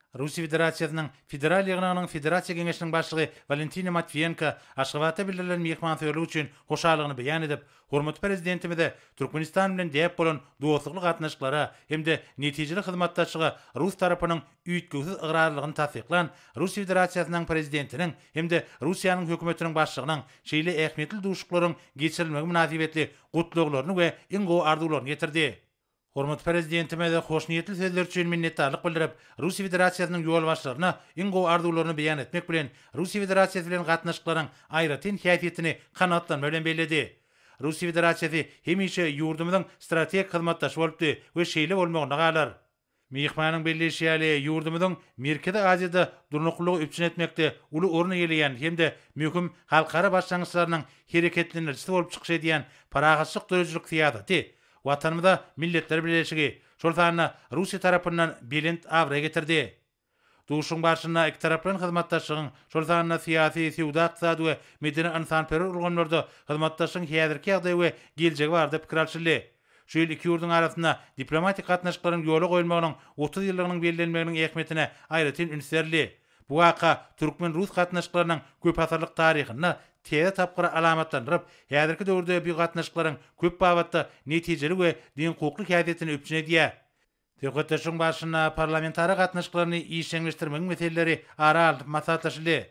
Russiýa Federasiýasynyň Federal Ýygnagynyň Federasiýa Geňeşiniň Başlygy Walentina Matwiýenko Aşgabatda bildirilen myhmansöýerlik üçin hoşallygyny beýan edip, hormatly Prezidentimize Türkmenistan bilen däp bolan dostlukly gatnaşyklara hem-de netijeli hyzmatdaşlyga rus tarapynyň üýtgewsiz ygrarlylygyny tassyklan Russiýa Federasiýasynyň Prezidentiniň hem-de Russiýanyň Hökümetiniň Başlygynyň şeýle ähmiýetli duşuşyklaryň geçirilmegi mynasybetli gutlaglaryny we iň gowy arzuwlaryny ýetirdi. Hormatly Prezidentimize hoşniýetli sözleri üçin minnetdarlyk bildirip, Russiýa Federasiýasynyň ýolbaşçylaryna iň gowy arzuwlaryny beýan etmek bilen, Russiýa Federasiýasy bilen gatnaşyklaryň aýratyn häsiýetini kanagatlanma bilen belledi. Russiýa Federasiýasy hemişe ýurdumyzyň strategik hyzmatdaşy bolupdy we şeýle bolmagynda galar. Myhmanyň belleýşi ýaly, ýurdumyzyň Merkezi Aziýada durnuklylygy üpjün etmekde uly orun eýeleýän hem-de möhüm halkara başlangyçlarynyň hereketlendirijisi bolup çykyş edýän parahatçylyk döredijilik syýasaty Watanymyza Milletler Bileleşigi, şol sanda Russiýa tarapyndan belent abraý getirdi. Duşuşygyň barşynda ikitaraplaýyn hyzmatdaşlygyň, şol sanda syýasy, söwda-ykdysady we medeni-ynsanperwer ulgamlarda hyzmatdaşlygyň häzirki ýagdaýy we geljegi barada pikir alşyldy. Şu ýyl iki ýurduň arasynda diplomatik gatnaşyklaryň ýola goýulmagynyň 30 ýyllygynyň bellenmeginiň ähmiýetine aýratyn üns berildi. Bu waka türkmen-rus gatnaşyklarynyň köpasyrlyk taryhynda täze tapgyry alamatlandyryp, häzirki döwürde bu gatnaşyklaryň köp babatda netijeli we deňhukukly häsiýetini üpjün edýär. Söhbetdeşligiň barşynda parlamentara gatnaşyklaryny işjeňleşdirmegiň meseleleri ara alnyp maslahatlaşyldy.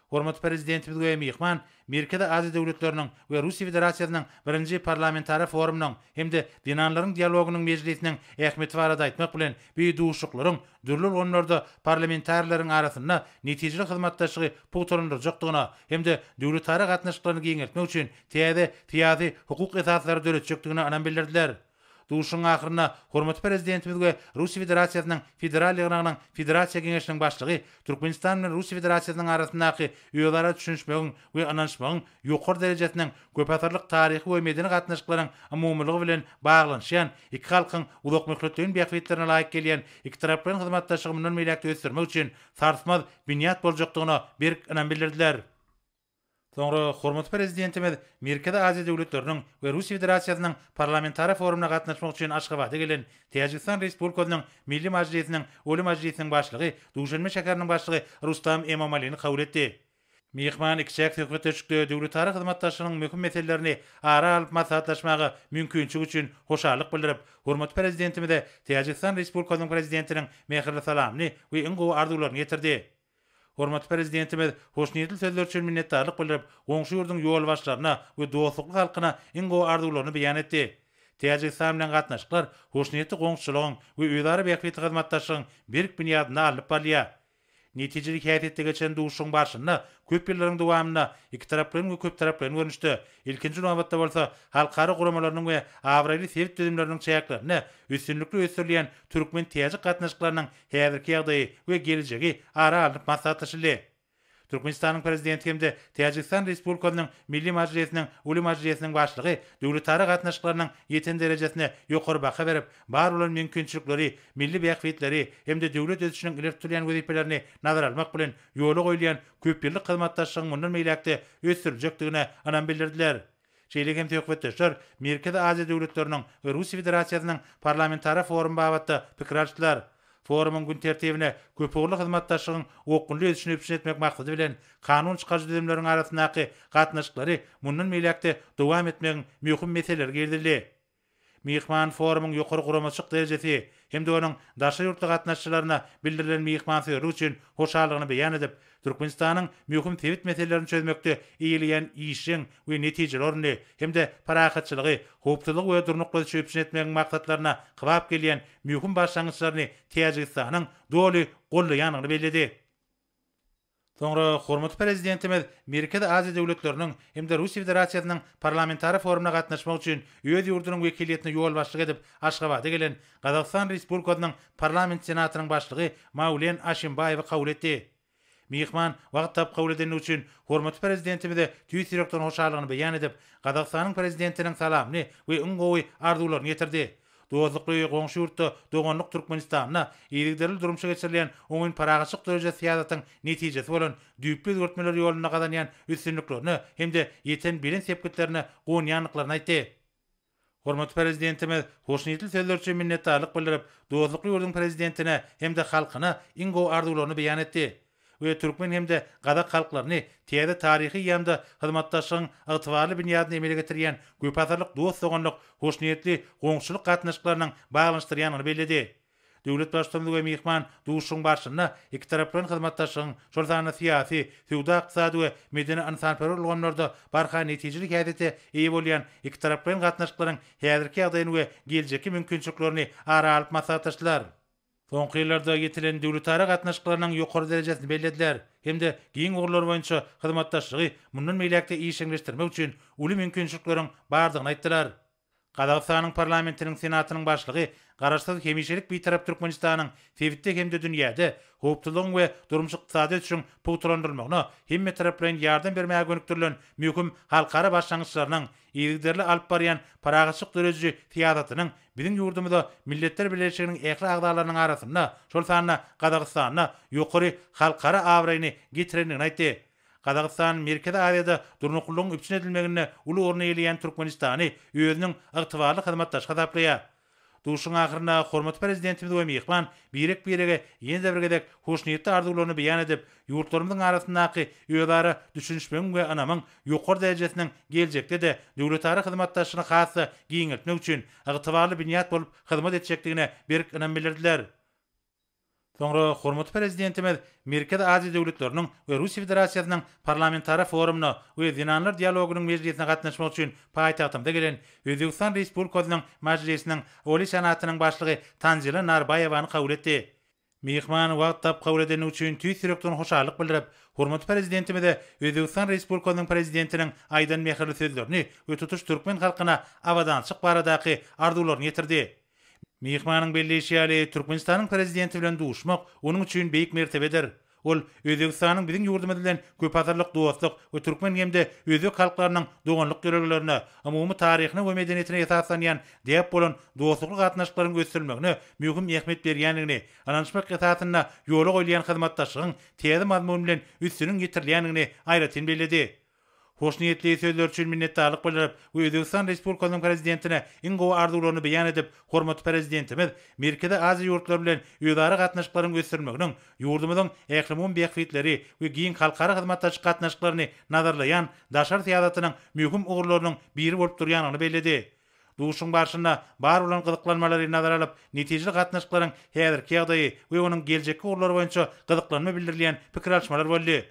Hormatly Prezidentimiz we myhman Merkezi Aziýa döwletleriniň we Russiýa Federasiýasynyň birinji parlamentara forumynyň hem-de Zenanlaryň dialogynyň mejlisiniň ähmiýeti barada aýtmak bilen, bu duşuşyklaryň dürli ulgamlarda parlamentarileriň arasynda netijeli hyzmatdaşlygy pugtalandyrjakdygyna hem-de döwletara gatnaşyklaryny giňeltmek üçin täze syýasy-hukuk esaslary döretjekdigine ynam bildirdiler. Duşuşygyň ahyrynda hormatly Prezidentimiz we Russiýa Federasiýasynyň Federal Ýygnagynyň Federasiýa Geňeşiniň Başlygy Türkmenistan bilen Russiýa Federasiýasynyň arasyndaky özara düşünişmegiň we ynanyşmagyň ýokary derejesiniň köpasyrlyk taryhy we medeni gatnaşyklaryň umumylygy bilen baglanyşýan iki halkyň uzakmöhletleýin bähbitlerine laýyk gelýän ikitaraplaýyn hyzmatdaşlygy mundan beýläk-de ösdürmek üçin sarsmaz binýat boljakdygyna berk ynam bildirdiler. Soňra hormatly Prezidentimiz Merkezi Aziýa döwletleriniň we Russiýa Federasiýasynyň Parlamentara forumyna gatnaşmak üçin Aşgabada gelen Täjigistan Respublikasynyň Milli Majlisiniň Oliý Majlisiniň Başlygy, Duşenbe şäheriniň başlygy Rustam Emomalini kabul etdi. Myhman ikiçäk söhbetdeşlikde döwletara hyzmatdaşlygynyň möhüm meselelerini ara alyp maslahatlaşmaga mümkinçilik üçin hoşallyk bildirip, hormatly Prezidentimize Täjigistan Respublikasynyň Prezidentiniň mähirli salamyny we iň gowy arzuwlaryny ýetirdi. Hormatly Prezidentimiz hoşniýetli sözler üçin minnetdarlyk bildirip, goňşy ýurduň ýolbaşçylaryna we dostlukly halkyna iň gowy arzuwlaryny beýan etdi. Täjigistan bilen gatnaşyklar hoşniýetli goňşuçylygyň we özara bähbitli hyzmatdaşlygyň berk binýadynda alnyp barylýar. Netijeli häsiýetde geçen duşuşygyň barşynda köp ýyllaryň dowamynda ikitaraplaýyn we köptaraplaýyn görnüşde, ilkinji nobatda bolsa halkara guramalarynyň we abraýly sebit düzümleriniň çäklerinde üstünlikli ösdürilýän türkmen-täjik gatnaşyklarynyň häzirki ýagdaýy we gelejegi ara alnyp maslahatlaşyldy. Türkmenistanyň Prezidenti hem-de Täjigistan Respublikasynyň Milli Majlisiniň Uly Majlisiniň Başlygy döwletara gatnaşyklarynyň ýeten derejesine ýokary baha berip, bar bolan mümkinçilikleri, milli bähbitleri hem-de döwlet ösüşiniň ileri tutulýan wezipelerini nazara almak bilen ýola goýulýan köpýyllyk hyzmatdaşlygyň mundan beýläk-de ösdüriljekdigine ynam bildirdiler. Şeýle hem söhbetdeşler Merkezi Aziýa döwletleriniň we Russiýa Federasiýasynyň Parlamentara forumy babatda pikir alyşdylar. Forumyň gün tertibine köpugurly hyzmatdaşlygyň okgunly ösüşini üpjün etmek maksady bilen, kanun çykaryjy düzümleriň arasyndaky gatnaşyklary mundan beýläk-de dowam etmegiň möhüm meseleleri girizildi. Myhman forumyň ýokary guramaçylyk derejesi hem-de onuň daşary ýurtly gatnaşyjylaryna bildirilen myhmansöýerlik üçin hoşallygyny beýan edip, Türkmenistanyň möhüm sebit meselelerini çözmekde eýeleýän işjeň we netijeli ornuny hem-de parahatçylygy, howpsuzlygy we durnukly ösüşi üpjün etmegiň maksatlaryna kybap gelýän möhüm başlangyçlaryny Täjigistanyň doly goldaýandygyny belledi. Soňra hormatly Prezidentimiz Merkezi Aziýa döwletleriniň hem-de Russiýa Federasiýasynyň Parlamentara forumyna gatnaşmak üçin öz ýurdunyň wekiliýetine ýolbaşçylyk edip Aşgabada gelen Gazagystan Respublikasynyň Parlament Senatynyň Başlygy Maulen Aşimbaýewi kabul etdi. Myhman wagt tapyp kabul edendigi üçin hormatly Prezidentimize tüýs ýürekden hoşallygyny beýan edip, Gazagystanyň Prezidentiniň salamyny we iň gowy arzuwlaryny ýetirdi. Dostlukly goňşy ýurtda doganlyk Türkmenistanda yzygiderli durmuşa geçirilýän oňyn parahatçylyk dörediji syýasatyň netijesi bolan düýpli özgertmeler ýolunda gazanýan üstünliklerine hem-de ýeten belent sepgitlerine guwanýandyklaryny aýtdy. Hormatly Prezidentimiz hoşniýetli sözler üçin minnetdarlyk bildirip, dostlukly ýurduň Prezidentine hem-de halkyna iň gowy arzuwlaryny beýan etdi. we türkmen hem-de gazak halklaryny täze taryhy eýýamda hyzmatdaşlygyň ygtybarly binýadyny emele getirýän köpasyrlyk dost-doganlyk, hoşniýetli goňşuçylyk gatnaşyklarynyň baglanyşdyrýandygyny belledi. Döwlet Baştutanymyz we myhman duşuşygyň barşynda ikitaraplaýyn hyzmatdaşlygyň, şol sanda syýasy, söwda-ykdysady we medeni-ynsanperwer ulgamlarda barha netijeli häsiýete eýe bolýan ikitaraplaýyn gatnaşyklaryň häzirki ýagdaýyny we geljekki mümkinçiliklerini ara alyp maslahatlaşdylar. Soňky ýyllarda ýetilen döwletara gatnaşyklarynyň ýokary derejesini bellediler hem-de giň ugurlar boýunça hyzmatdaşlygy mundan beýläk-de işjeňleşdirmek üçin uly mümkinçilikleriň bardygyny aýtdylar. Gazagystanyň Parlamentiniň Senatynyň Başlygy Garaşsyz, hemişelik Bitarap Türkmenistanyň sebitde hem-de dünýäde howpsuzlygyň we durmuş-ykdysady ösüşiň pugtalandyrylmagyna hemmetaraplaýyn ýardam bermäge gönükdirilen möhüm halkara başlangyçlarynyň, yzygiderli alyp barýan parahatçylyk dörediji syýasatynyň biziň ýurdumyza Milletler Bileleşiginiň ähli agzalarynyň arasynda, şol sanda Gazagystanda ýokary halkara abraýyny getirendigini aýtdy. Gazagystan Merkezi Aziýada durnuklylygyň üpjün edilmeginde uly orun eýeleýän Türkmenistany özüniň ygtybarly hyzmatdaşy hasaplaýar. Duşuşygyň ahyrynda hormatly Prezidentimiz we myhman birek-birege ýene-de bir gezek hoşniýetli arzuwlaryny beýan edip, ýurtlarymyzyň arasyndaky özara düşünişmegiň we ynamyň ýokary derejesiniň geljekde-de döwletara hyzmatdaşlygyny has-da giňeltmek üçin ygtybarly binýat bolup hyzmat etjekdigine berk ynam bildirdiler. Soňra hormatly Prezidentimiz Merkezi Aziýa döwletleriniň we Russiýa Federasiýasynyň Parlamentara forumyna we Zenanlar dialogynyň mejlisine gatnaşmak üçin paýtagtymyza gelen Özbegistan Respublikasynyň Mažlisiniň Oliý Senatynyň Başlygy Tanzila Narbaýewany kabul etdi. Myhman wagt tapyp kabul edeni üçin tüýs ýürekden hoşallyk bildirip, hormatly Prezidentimize Özbegistan Respublikasynyň Prezidentiniň aýdan mähirli sözlerini we tutuş türkmen halkyna abadançylyk baradaky arzuwlaryny ýetirdi. Myhmanyň belleýşi ýaly, Türkmenistanyň Prezidenti bilen duşmak onuň üçin beýik mertebedir. Ol Özbegistanyň biziň ýurdumyz bilen köpasyrlyk dostluk we türkmen hem-de özbek halklarynyň doganlyk ýörelgelerine, umumy taryhyna we medeniýetine esaslanýan däp bolan dostlukly gatnaşyklaryň ösdürilmegine möhüm ähmiýet berýändigini, ynanyşmak esasynda ýola goýulýan hyzmatdaşlygyň täze mazmun bilen üstüniň ýetirilýändigini aýratyn belledi. Hoşniýetli sözleri üçin minnetdarlyk bildirip we Özbegistan Respublikasynyň Prezidentine iň gowy arzuwlaryny beýan edip, hormatly Prezidentimiz Merkezi Aziýa ýurtlary bilen özara gatnaşyklaryň ösdürilmeginiň ýurdumyzyň ählumumy bähbitleri we giň halkara hyzmatdaşlyk gatnaşyklaryny nazarlaýan daşary syýasatynyň möhüm ugurlarynyň biri bolup durýandygyny belledi. Duşuşygyň barşynda bar bolan gyzyklanmalary nazara alyp, netijeli gatnaşyklaryň häzirki ýagdaýy we onuň geljekki ugurlary boýunça gyzyklanma bildirilýän pikir alyşmalar boldy.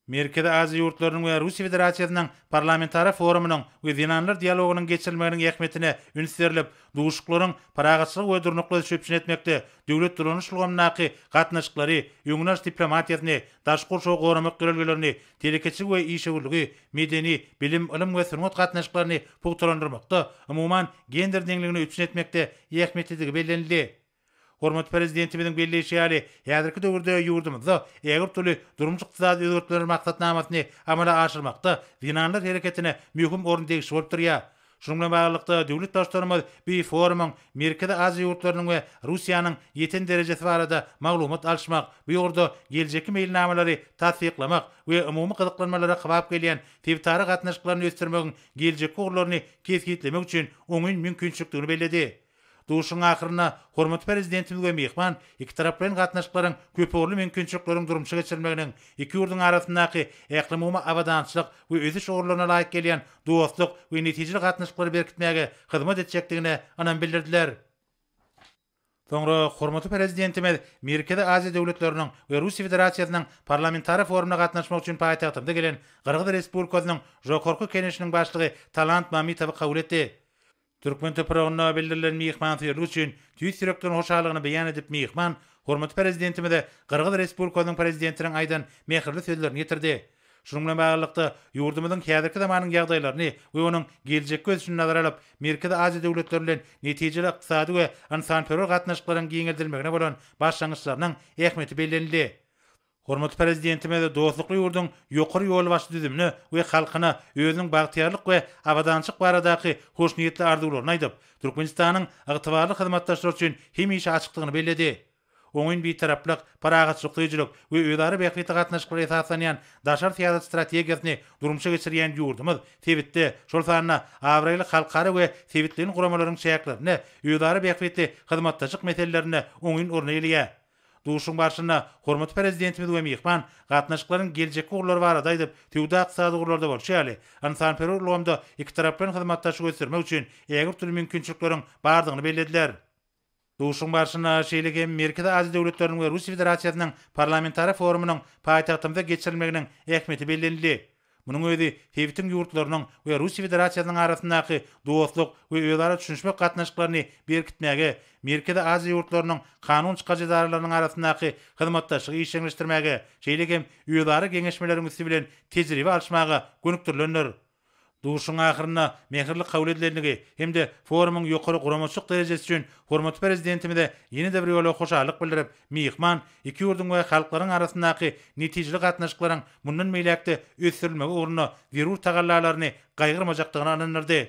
Merkezi Aziýa ýurtlarynyň we Russiýa Federasiýasynyň Parlamentara forumynyň we Zenanlar dialogynyň geçirilmeginiň ähmiýetine üns berlip, duşuşyklaryň parahatçylygy we durnukly ösüşi üpjün etmekde döwlet dolanyş ulgamyndaky gatnaşyklary, öňüni alyş diplomatiýasyny, daşky gurşawy goramak ýörelgelerini, telekeçiligi we işewürligi, medeni, bilim, ylym we sungat gatnaşyklaryny pugtalandyrmakda, umuman, gender deňligini üpjün etmekde ähmiýetlidigi bellenildi. Hormatly Prezidentimiziň belleýşi ýaly, häzirki döwürde ýurdumyzda ägirt uly durmuş-ykdysady özgertmeler maksatnamasyny amala aşyrmakda zenanlar hereketine möhüm orun degişli bolup durýar. Şunuň bilen baglylykda, döwlet Baştutanymyz bu forumyň Merkezi Aziýa ýurtlarynyň we Russiýanyň ýeten derejesi barada maglumat alyşmak, bu ugurda geljekki meýilnamalary tassyklamak we umumy gyzyklanmalara kybap gelýän sebitara gatnaşyklaryny ösdürmegiň geljekki ugurlaryny kesgitlemek üçin oňyn mümkinçilikdigini belledi. Duşuşygyň ahyrynda hormatly Prezidentimiz we myhman ikitaraplaýyn gatnaşyklaryň köpugurly mümkinçilikleriň durmuşa geçirilmeginiň iki ýurduň arasyndaky ählumumy abadançylyk we ösüş ugurlaryna laýyk gelýän dostluk we netijeli gatnaşyklary berkitmäge hyzmat etjekdigine ynam bildirdiler. Soňra hormatly Prezidentimiz Merkezi Aziýa döwletleriniň we Russiýa Federasiýasynyň Parlamentara forumyna gatnaşmak üçin paýtagtymyza gelen Gyrgyz Respublikasynyň Žokorku Keneşiniň Başlygy Talant Mamytowy kabul etdi. Türkmen topragynda bildirilen myhmansöýerlik üçin tüýs ýürekden hoşallygyny beýan edip myhman hormatly Prezidentimize Gyrgyz Respublikasynyň Prezidentiniň aýdan mähirli sözlerini ýetirdi. Şunuň bilen baglylykda, ýurdumyzyň häzirki zamanyň ýagdaýlaryny we onuň geljekki ösüşini nazara alyp, Merkezi Aziýa döwletleri bilen netijeli ykdysady we ynsanperwer gatnaşyklaryň giňeldilmegine bolan başlangyçlarynyň ähmiýeti bellenildi. Hormatly Prezidentimiz dostlukly ýurduň ýokary ýolbaşçy düzümine we halkyna özüniň bagtyýarlyk we abadançylyk baradaky hoşniýetli arzuwlaryny aýdyp, Türkmenistanyň ygtybarly hyzmatdaşlar üçin hemişe açykdygyny belledi. Oňyn Bitaraplyk, parahatçylyk söýüjilik we özara bähbitli gatnaşyklara esaslanýan daşary syýasat strategiýasyny durmuşa geçirýän ýurdumyz sebitde, şol sanda abraýly halkara we sebitleýin guramalaryň çäklerinde özara bähbitli hyzmatdaşlyk meselelerinde oňyn orun eýeleýär. Duşuşygyň barşynda hormatly Prezidentimiz we myhman gatnaşyklaryň geljekki ugurlary barada aýdyp, söwda-ykdysady ugurlarda bolşy ýaly, ynsanperwer ulgamda ikitaraplaýyn hyzmatdaşlygy ösdürmek üçin ägirt uly mümkinçilikleriň bardygyny bellediler. Duşuşygyň barşynda şeýle hem Merkezi Aziýa döwletleriniň we Russiýa Federasiýasynyň Parlamentara forumynyň paýtagtymyzda geçirilmeginiň ähmiýeti bellenildi. Munuň özi sebitiň ýurtlarynyň we Russiýa Federasiýasynyň arasyndaky dostluk we özara düşünişmek gatnaşyklaryny berkitmäge, Merkezi Aziýa ýurtlarynyň kanun çykaryjy edaralarynyň arasyndaky hyzmatdaşlygy işjeňleşdirmäge, şeýle hem özara geňeşmeleriň üsti bilen tejribe alyşmaga gönükdirilendir. Duşuşygyň ahyrynda mähirli kabul edilendigi hem-de forumyň ýokary guramaçylyk derejesi üçin hormatly Prezidentimize ýene-de bir ýola hoşallyk bildirip, myhman iki ýurduň we halklaryň arasyndaky netijeli gatnaşyklaryň mundan beýläk-de ösdürilmegi ugrunda zerur tagallalaryny gaýgyrmajakdygyna ynandyrdy.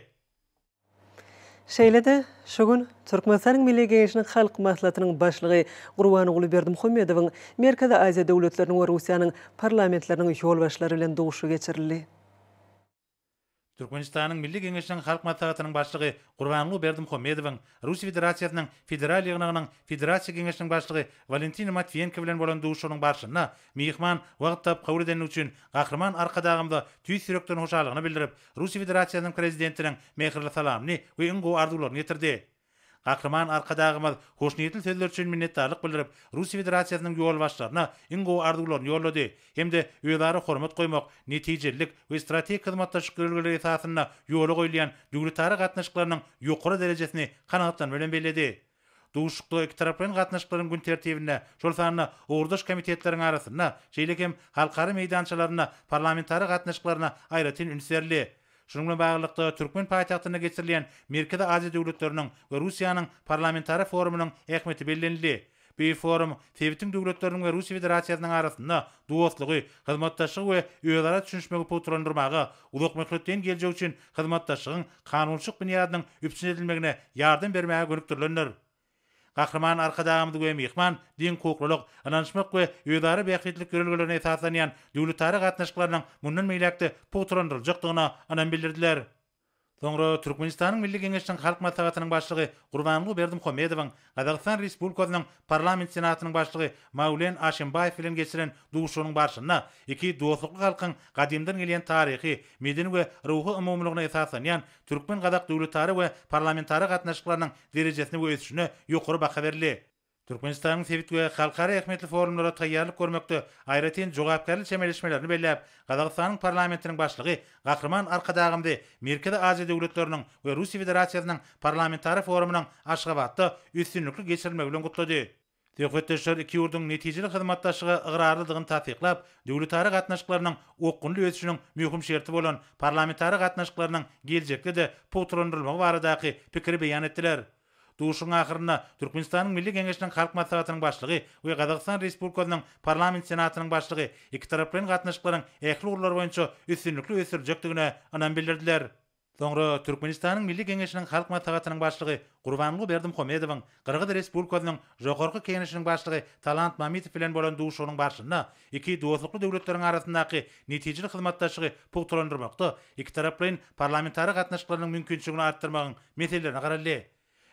Şeýle-de, şu gün Türkmenistanyň Milli Geňeşiniň Halk Maslahatynyň Başlygy Gurbanguly Berdimuhamedowyň Merkezi Aziýa döwletleriniň we Russiýanyň parlamentleriniň ýolbaşçylary bilen duşuşygy geçirildi.
Türkmenistanyň Milli Geňeşiniň Halk Maslahatynyň Başlygy Gurbanguly Berdimuhamedowyň Russiýa Federasiýasynyň Federal Ýygnagynyň Federasiýa Geňeşiniň Başlygy Walentina Matwiýenko bilen bolan duşuşygynyň barşynda myhman wagt tapyp kabul edendigi üçin Gahryman Arkadagymyza tüýs ýürekden hoşallygyny bildirip, Russiýa Federasiýasynyň Prezidentiniň mähirli salamyny we iň gowy arzuwlaryny ýetirdi. Gahryman Arkadagymyz hoşniýetli sözler üçin minnetdarlyk bildirip, Russiýa Federasiýasynyň ýolbaşçylaryna iň gowy arzuwlaryny ýollady hem-de özara hormat goýmak, netijelilik we strategik hyzmatdaşlyk ýörelgeleri esasynda ýola goýulýan döwletara gatnaşyklarynyň ýokary derejesini kanagatlanma bilen belledi. Duşuşykda ikitaraplaýyn gatnaşyklaryň gün tertibinde, şol sanda ugurdaş komitetleriň arasynda, şeýle hem halkara meýdançalarynda parlamentara gatnaşyklaryna aýratyn üns berildi. Şunuň bilen baglylykda, türkmen paýtagtynda geçirilýän Merkezi Aziýa döwletleriniň we Russiýanyň parlamentara forumynyň ähmiýeti bellenildi. Bu forum sebitiň döwletleriniň we Russiýa Federasiýasynyň arasynda dostlugy, hyzmatdaşlygy we özara düşünişmegi pugtalandyrmaga, uzakmöhletleýin geljek üçin hyzmatdaşlygyň kanunçylyk binýadynyň üpjün edilmegine ýardam bermäge gönükdirilendir. Gahryman Arkadagymyz we myhman deňhukuklylyk, ynanyşmak we özara bähbitlilik ýörelgelerine esaslanýan döwletara gatnaşyklarynyň mundan beýläk-de pugtalandyryljakdygyna ynam bildirdiler. Soňra Türkmenistanyň Milli Geňeşiniň Halk Maslahatynyň Başlygy Gurbanguly Berdimuhamedowyň Gazagystan Respublikasynyň Parlament Senatynyň Başlygy Maulen Aşimbaýew bilen geçiren duşuşygynyň barşynda iki dostlukly halkyň gadymdan gelýän taryhy, medeni we ruhy umumylygyna esaslanýan türkmen-gazak döwletara we parlamentara gatnaşyklarynyň derejesine we ösüşine ýokary baha berildi. Türkmenistanyň sebit we halkara ähmiýetli forumlara taýýarlyk görmekde aýratyn jogapkärli çemeleşmelerini belläp, Gazagystanyň Parlamentiniň Başlygy Gahryman Arkadagymyzy Merkezi Aziýa döwletleriniň we Russiýa Federasiýasynyň Parlamentara forumynyň Aşgabatda üstünlikli geçirilmegi bilen gutlady. Söhbetdeşler iki ýurduň netijeli hyzmatdaşlyga ygrarlydygyny tassyklap, döwletara gatnaşyklarynyň okgunly ösüşiniň möhüm şerti bolan parlamentara gatnaşyklarynyň geljekde-de pugtalandyrylmagy baradaky pikiri beýan etdiler. Duşuşygyň ahyrynda Türkmenistanyň Milli Geňeşiniň Halk Maslahatynyň Başlygy we Gazagystan Respublikasynyň Parlament Senatynyň Başlygy ikitaraplaýyn gatnaşyklaryň ähli ugurlary boýunça üstünlikli ösdüriljekdigine ynam bildirdiler. Soňra Türkmenistanyň Milli Geňeşiniň Halk Maslahatynyň Başlygy Gurbanguly Berdimuhamedowyň Gyrgyz Respublikasynyň Žokorky Keňeşiniň Başlygy Talant Mamytow bilen bolan duşuşygynyň barşynda iki dostlukly döwletleriň arasyndaky netijeli hyzmatdaşlygy pugtalandyrmakda ikitaraplaýyn parlamentara gatnaşyklarynyň mümkinçiligini artdyrmagyň meselelerine garaldy.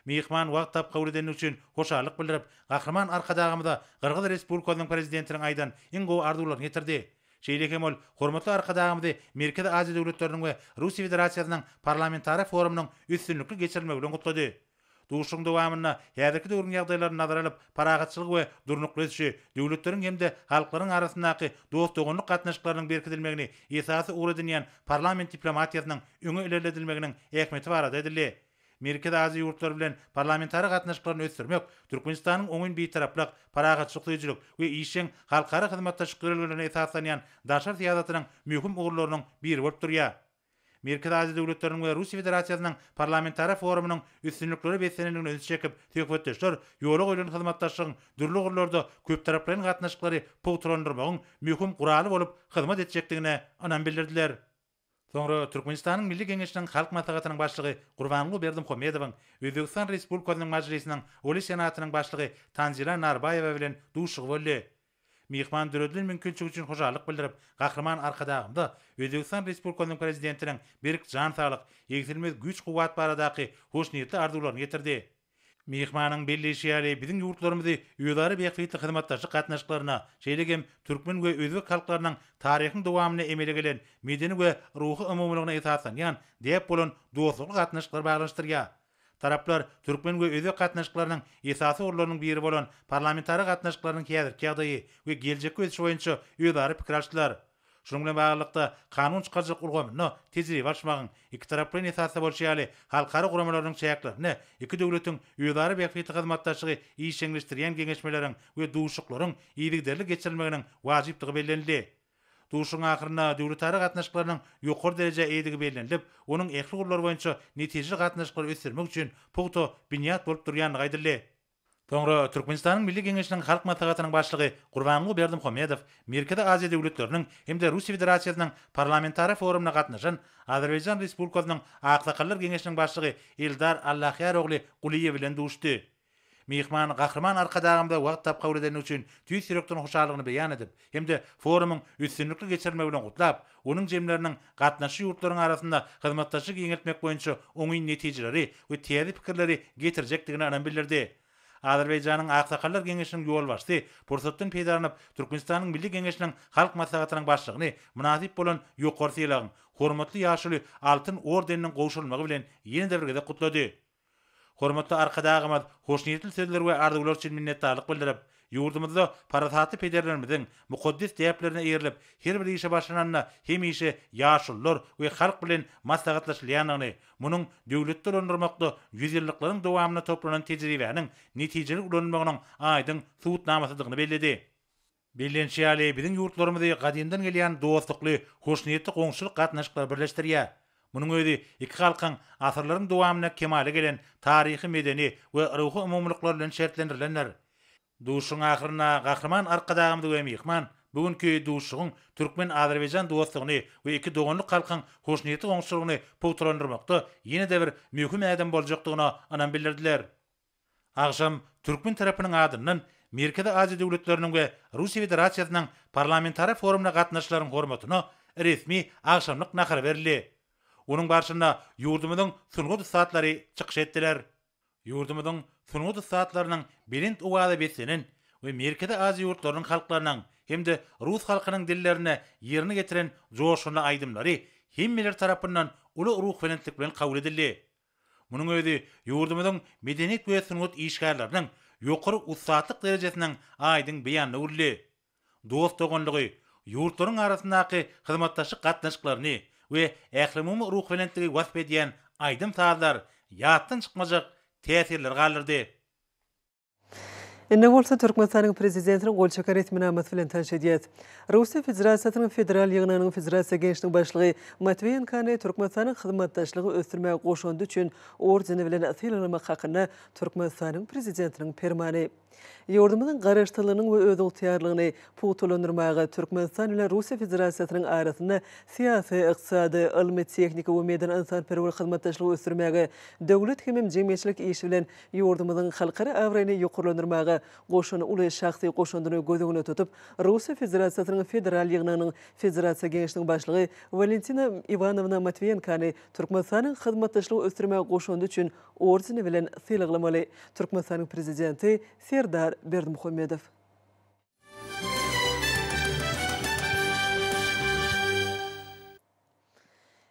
Myhman wagt tapyp kabul edendigi üçin hoşallyk bildirip, Gahryman Arkadagymyza Gyrgyz Respublikasynyň Prezidentiniň aýdan iň gowy arzuwlaryny ýetirdi. Şeýle hem ol hormatly Arkadagymyzy Merkezi Aziýa döwletleriniň we Russiýa Federasiýasynyň Parlamentara forumynyň üstünlikli geçirilmegi bilen gutlady. Duşuşygyň dowamynda häzirki döwrüň ýagdaýlaryny nazara alyp, parahatçylygy we durnukly ösüşi, döwletleriň hem-de halklaryň arasyndaky dost-doganlyk gatnaşyklarynyň berkidilmegini esasy ugur edinýän parlament diplomatiýasynyň öňe ilerledilmeginiň ähmiýeti barada aýdyldy. Merkezi Aziýa ýurtlary bilen parlamentara gatnaşyklaryny ösdürmek Türkmenistanyň oňyn Bitaraplyk, parahatçylyk söýüjilik we işjeň halkara hyzmatdaşlyk ýörelgelerine esaslanýan daşary syýasatynyň möhüm ugurlarynyň biri bolup durýar. Merkezi Aziýa döwletleriniň we Russiýa Federasiýasynyň Parlamentara forumynyň üstünliklere beslenendigine ünsi çekip, söhbetdeşler ýola goýlan hyzmatdaşlygyň dürli ugurlarda köptaraplaýyn gatnaşyklary pugtalandyrmagyň möhüm guraly bolup hyzmat etjekdigine ynam bildirdiler. Soňra Türkmenistanyň Milli Geňeşiniň Halk Maslahatynyň Başlygy Gurbanguly Berdimuhamedowyň Özbegistan Respublikasynyň Mažlisiniň Oliý Senatynyň Başlygy Tanzila Narbaýewa bilen duşuşygy boldy. Myhman döredilen mümkinçilik üçin hoşallyk bildirip, Gahryman Arkadagymyza Özbegistan Respublikasynyň Prezidentiniň berk jan saglyk, egsilmez güýç-kuwwat baradaky hoşniýetli arzuwlaryny ýetirdi. Myhmanyň belleýşi ýaly, biziň ýurtlarymyzy özara bähbitli hyzmatdaşlyk gatnaşyklaryna, şeýle hem türkmen we özbek halklarynyň taryhyň dowamynda emele gelen medeni we ruhy umumylygyna esaslanýan däp bolan dostlukly gatnaşyklar baglanyşdyrýar. Taraplar türkmen we özbek gatnaşyklarynyň esasy ugurlarynyň biri bolan parlamentara gatnaşyklarynyň häzirki ýagdaýy we geljekki ösüşi boýunça özara pikir alyşdylar. Şunuň bilen baglylykda, kanun çykaryjylyk ulgamynda tejribe alyşmagyň, ikitaraplaýyn esasda bolşy ýaly, halkara guramalarynyň çäklerinde iki döwletiň özara bähbitli hyzmatdaşlygy işjeňleşdirýän geňeşmeleriň we duşuşyklaryň yzygiderli geçirilmeginiň wajypdygy bellenildi. Duşuşygyň ahyrynda döwletara gatnaşyklarynyň ýokary derejä eýedigi bellenilip, onuň ähli ugurlar boýunça netijeli gatnaşyklary ösdürmek üçin pugta binýat bolup durýandygy aýdyldy. Soňra Türkmenistanyň Milli Geňeşiniň Halk Maslahatynyň Başlygy Gurbanguly Berdimuhamedow Merkezi Aziýa döwletleriniň hem-de Russiýa Federasiýasynyň Parlamentara forumyna gatnaşan Azerbaýjan Respublikasynyň Aksakallar geňeşiniň başlygy Eldar Allahýar ogly Gulyýew bilen duşdy. Myhman Gahryman Arkadagymyza wagt tapyp kabul edendigi üçin tüýs ýürekden hoşallygyny beýan edip hem-de forumyň üstünlikli geçirilmegi bilen gutlap, onuň jemleriniň gatnaşyjy ýurtlaryň arasynda hyzmatdaşlygy giňeltmek boýunça oňyn netijeleri we täze pikirleri getirjekdigine ynam bildirdi. Azerbaýjanyň Aksakallar geňeşiniň ýolbaşçysy pursatdan peýdalanyp, Türkmenistanyň Milli Geňeşiniň Halk Maslahatynyň Başlygyny mynasyp bolan ýokary sylagyň, Hormatly ýaşuly altyn ordeniniň gowşurylmagy bilen ýene-de bir gezek gutlady. Hormatly Arkadagymyz hoşniýetli sözler we arzuwlar üçin minnetdarlyk bildirip, ýurdumyzda parasatly pederlerimiziň mukaddes däplerine eýerilip, her bir işe başlananda hemişe ýaşulular we halk bilen maslahatlaşylýandygyny, munuň döwleti dolandyrmakda ýüzýyllyklaryň dowamynda toplanan tejribäniň netijeli ulanylmagynyň aýdyň subutnamasydygyny belledi. Bellenişi ýaly, biziň ýurtlarymyzy gadymdan gelýän dostlukly, hoşniýetli goňşuçylyk gatnaşyklary birleşdirýär. Munuň özi iki halkyň asyrlaryň dowamynda kemala gelen taryhy-medeni we ruhy umumylyklary bilen şertlendirilendir. Duşuşygyň ahyrynda Gahryman Arkadagymyz we myhman bu günki duşuşygyň türkmen-azerbaýjan dostlugyny we iki doganlyk halkyň hoşniýetli goňşuçylygyny pugtalandyrmakda ýene-de bir möhüm ädim boljakdygyna ynam bildirdiler. Agşam türkmen tarapynyň adyndan Merkezi Aziýa döwletleriniň we Russiýa Federasiýasynyň Parlamentara forumyna gatnaşyjylaryň hormatyna resmi agşamlyk nahary berildi. Onuň barşynda ýurdumyzyň sungat ussatlary çykyş etdiler. Ýurdumyzyň sungat ussatlarynyň belent owaza beslenen we Merkezi Aziýa ýurtlarynyň halklarynyň hem-de rus halkynyň dillerinde ýerine getiren joşgunly aýdymlary hemmeler tarapyndan uly ruhubelentlik bilen kabul edildi. Munuň özi ýurdumyzyň medeniýet we sungat işgärleriniň ýokary ussatlyk derejesiniň aýdyň beýanyna öwrüldi. Dost-doganlygy, ýurtlaryň arasyndaky hyzmatdaşlyk gatnaşyklaryny we ählumumy ruhubelentligi wasp edýän aýdym-sazlar ýatdan çykmajak täsirleri galdyrdy.
Indi bolsa Türkmenistanyň Prezidentiniň gol çeken resminamasy bilen tanyş edýäs. Russiýa Federasiýasynyň Federal Ýygnagynyň Federasiýa Geňeşiniň Başlygy Matwiýenkony Türkmenistanyň hyzmatdaşlygy ösdürmäge goşandy üçin ordeni bilen sylaglamak hakynda Türkmenistanyň Prezidentiniň Permany. Ýurdumyzyň Garaşsyzlygynyň we özygtyýarlygyny pugtalandyrmaga, Türkmenistan bilen Russiýa Federasiýasynyň arasynda syýasy, ykdysady, ylmy-tehniki we medeni-ynsanperwer hyzmatdaşlygy ösdürmäge, döwlet hemem jemgyýetçilik işi bilen ýurdumyzyň halkara abraýyny ýokarlandyrmaga goşan uly şahsy goşandyny göz öňünde tutup, Russiýa Federasiýasynyň Federal Ýygnagynyň Federasiýa Geňeşiniň Başlygy Walentina Iwanowna Matwiýenkony Türkmenistanyň hyzmatdaşlygy ösdürmäge goşandy üçin ordeni bilen sylaglamaly. Türkmenistanyň Prezidenti Serdar Berdimuhamedow.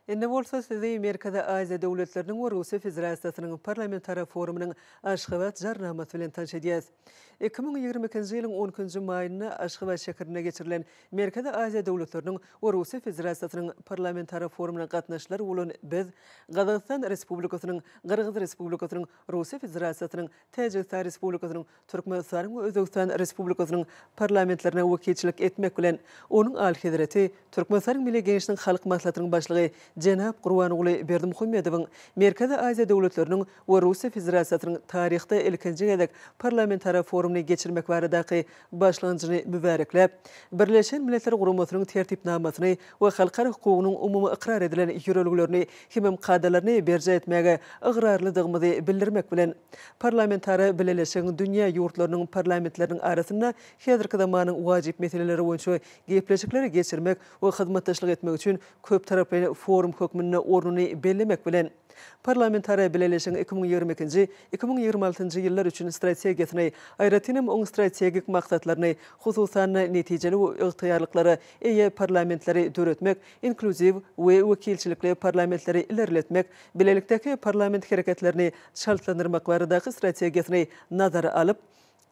Indi bolsa sizi Merkezi Aziýa döwletleriniň we Russiýa Federasiýasynyň Parlamentara forumynyň Aşgabat Jarnamasy bilen tanyş edýäris. 2022-nji ýylyň on ikinji maýynda Aşgabat şäherinde geçirilen Merkezi Aziýa döwletleriniň we Russiýa Federasiýasynyň Parlamentara forumyna gatnaşyjylar bolan biz, Gazagystan Respublikasynyň, Gyrgyz Respublikasynyň, Russiýa Federasiýasynyň, Täjigistan Respublikasynyň, Türkmenistanyň we Özbegistan Respublikasynyň Parlamentlerine wekilçilik etmek bilen, Onuň Alyhezreti, Türkmenistanyň Milli Geňeşiniň Halk Maslahatynyň Başlygy jenap Gurbanguly Berdimuhamedowyň Merkezi Aziýa döwletleriniň we Russiýa Federasiýasynyň taryhda ilkinji gezek Parlamentara forumyny geçirmek baradaky başlangyjyny mübärekläp, Birleşen Milletler Guramasynyň Tertipnamasyny we halkara hukugynyň umumy ykrar edilen ýörelgelerini hemem kadalaryny berjaý etmäge ygrarlydygymyzy bildirmek bilen, Parlamentara bileleşigiň dünýä ýurtlarynyň parlamentleriniň arasynda häzirki zamanyň wajyp meseleleri boýunça gepleşikleri geçirmek we hyzmatdaşlyk etmek üçin köptaraplaýyn forum hökmünde ornuny bellemek bilen, Parlamentara bileleşigiň 2022-nji, 2026-njy ýyllar üçin strategiýasyny, aýratynam oň strategik maksatlaryny, hususan-da, netijeli we ygtyýarlyklara eýe parlamentleri döretmek, inklýuziw we wekilçilikli parlamentleri ilerletmek, bilelikdäki parlament hereketlerini çaltlandyrmak baradaky strategiýasyny nazara alyp.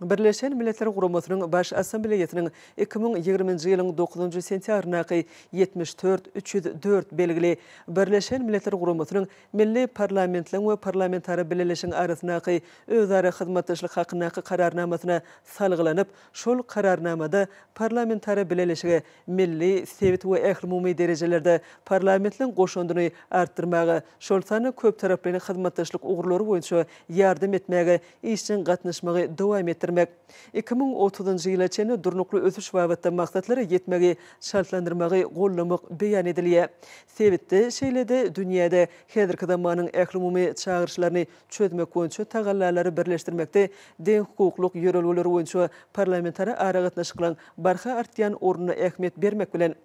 Birleşen Milletler Guramasynyň Baş Assambleýasynyň 2020-nji ýylyň dokuzynjy sentýabryndaky 74, 304 belgili Birleşen Milletler Guramasynyň milli parlamentleň we parlamentara bileleşigiň arasyndaky özara hyzmatdaşlyk hakyndaky Kararnamasyna salgylanyp, şol Kararnamada parlamentara bileleşige milli, sebit we ählumumy derejelerde parlamentleň goşandyny artdyrmaga, şol sanda köptaraplaýyn hyzmatdaşlyk ugurlary boýunça ýardam etmäge işjeň gatnaşmagy dowam etdirmek, 2030-njy ýyla çenli durnukly ösüş babatda maksatlara ýetmegi çaltlandyrmagy goldamak beýan edilýär. Sebitde, şeýle-de dünýäde häzirki zamanyň ählumumy çagyryşlaryny çözmek boýunça tagallalary birleşdirmekde deňhukuklyk ýörelgeleri boýunça parlamentara aragatnaşyklaryň barha artýan ornuna ähmiýet bermek bilen,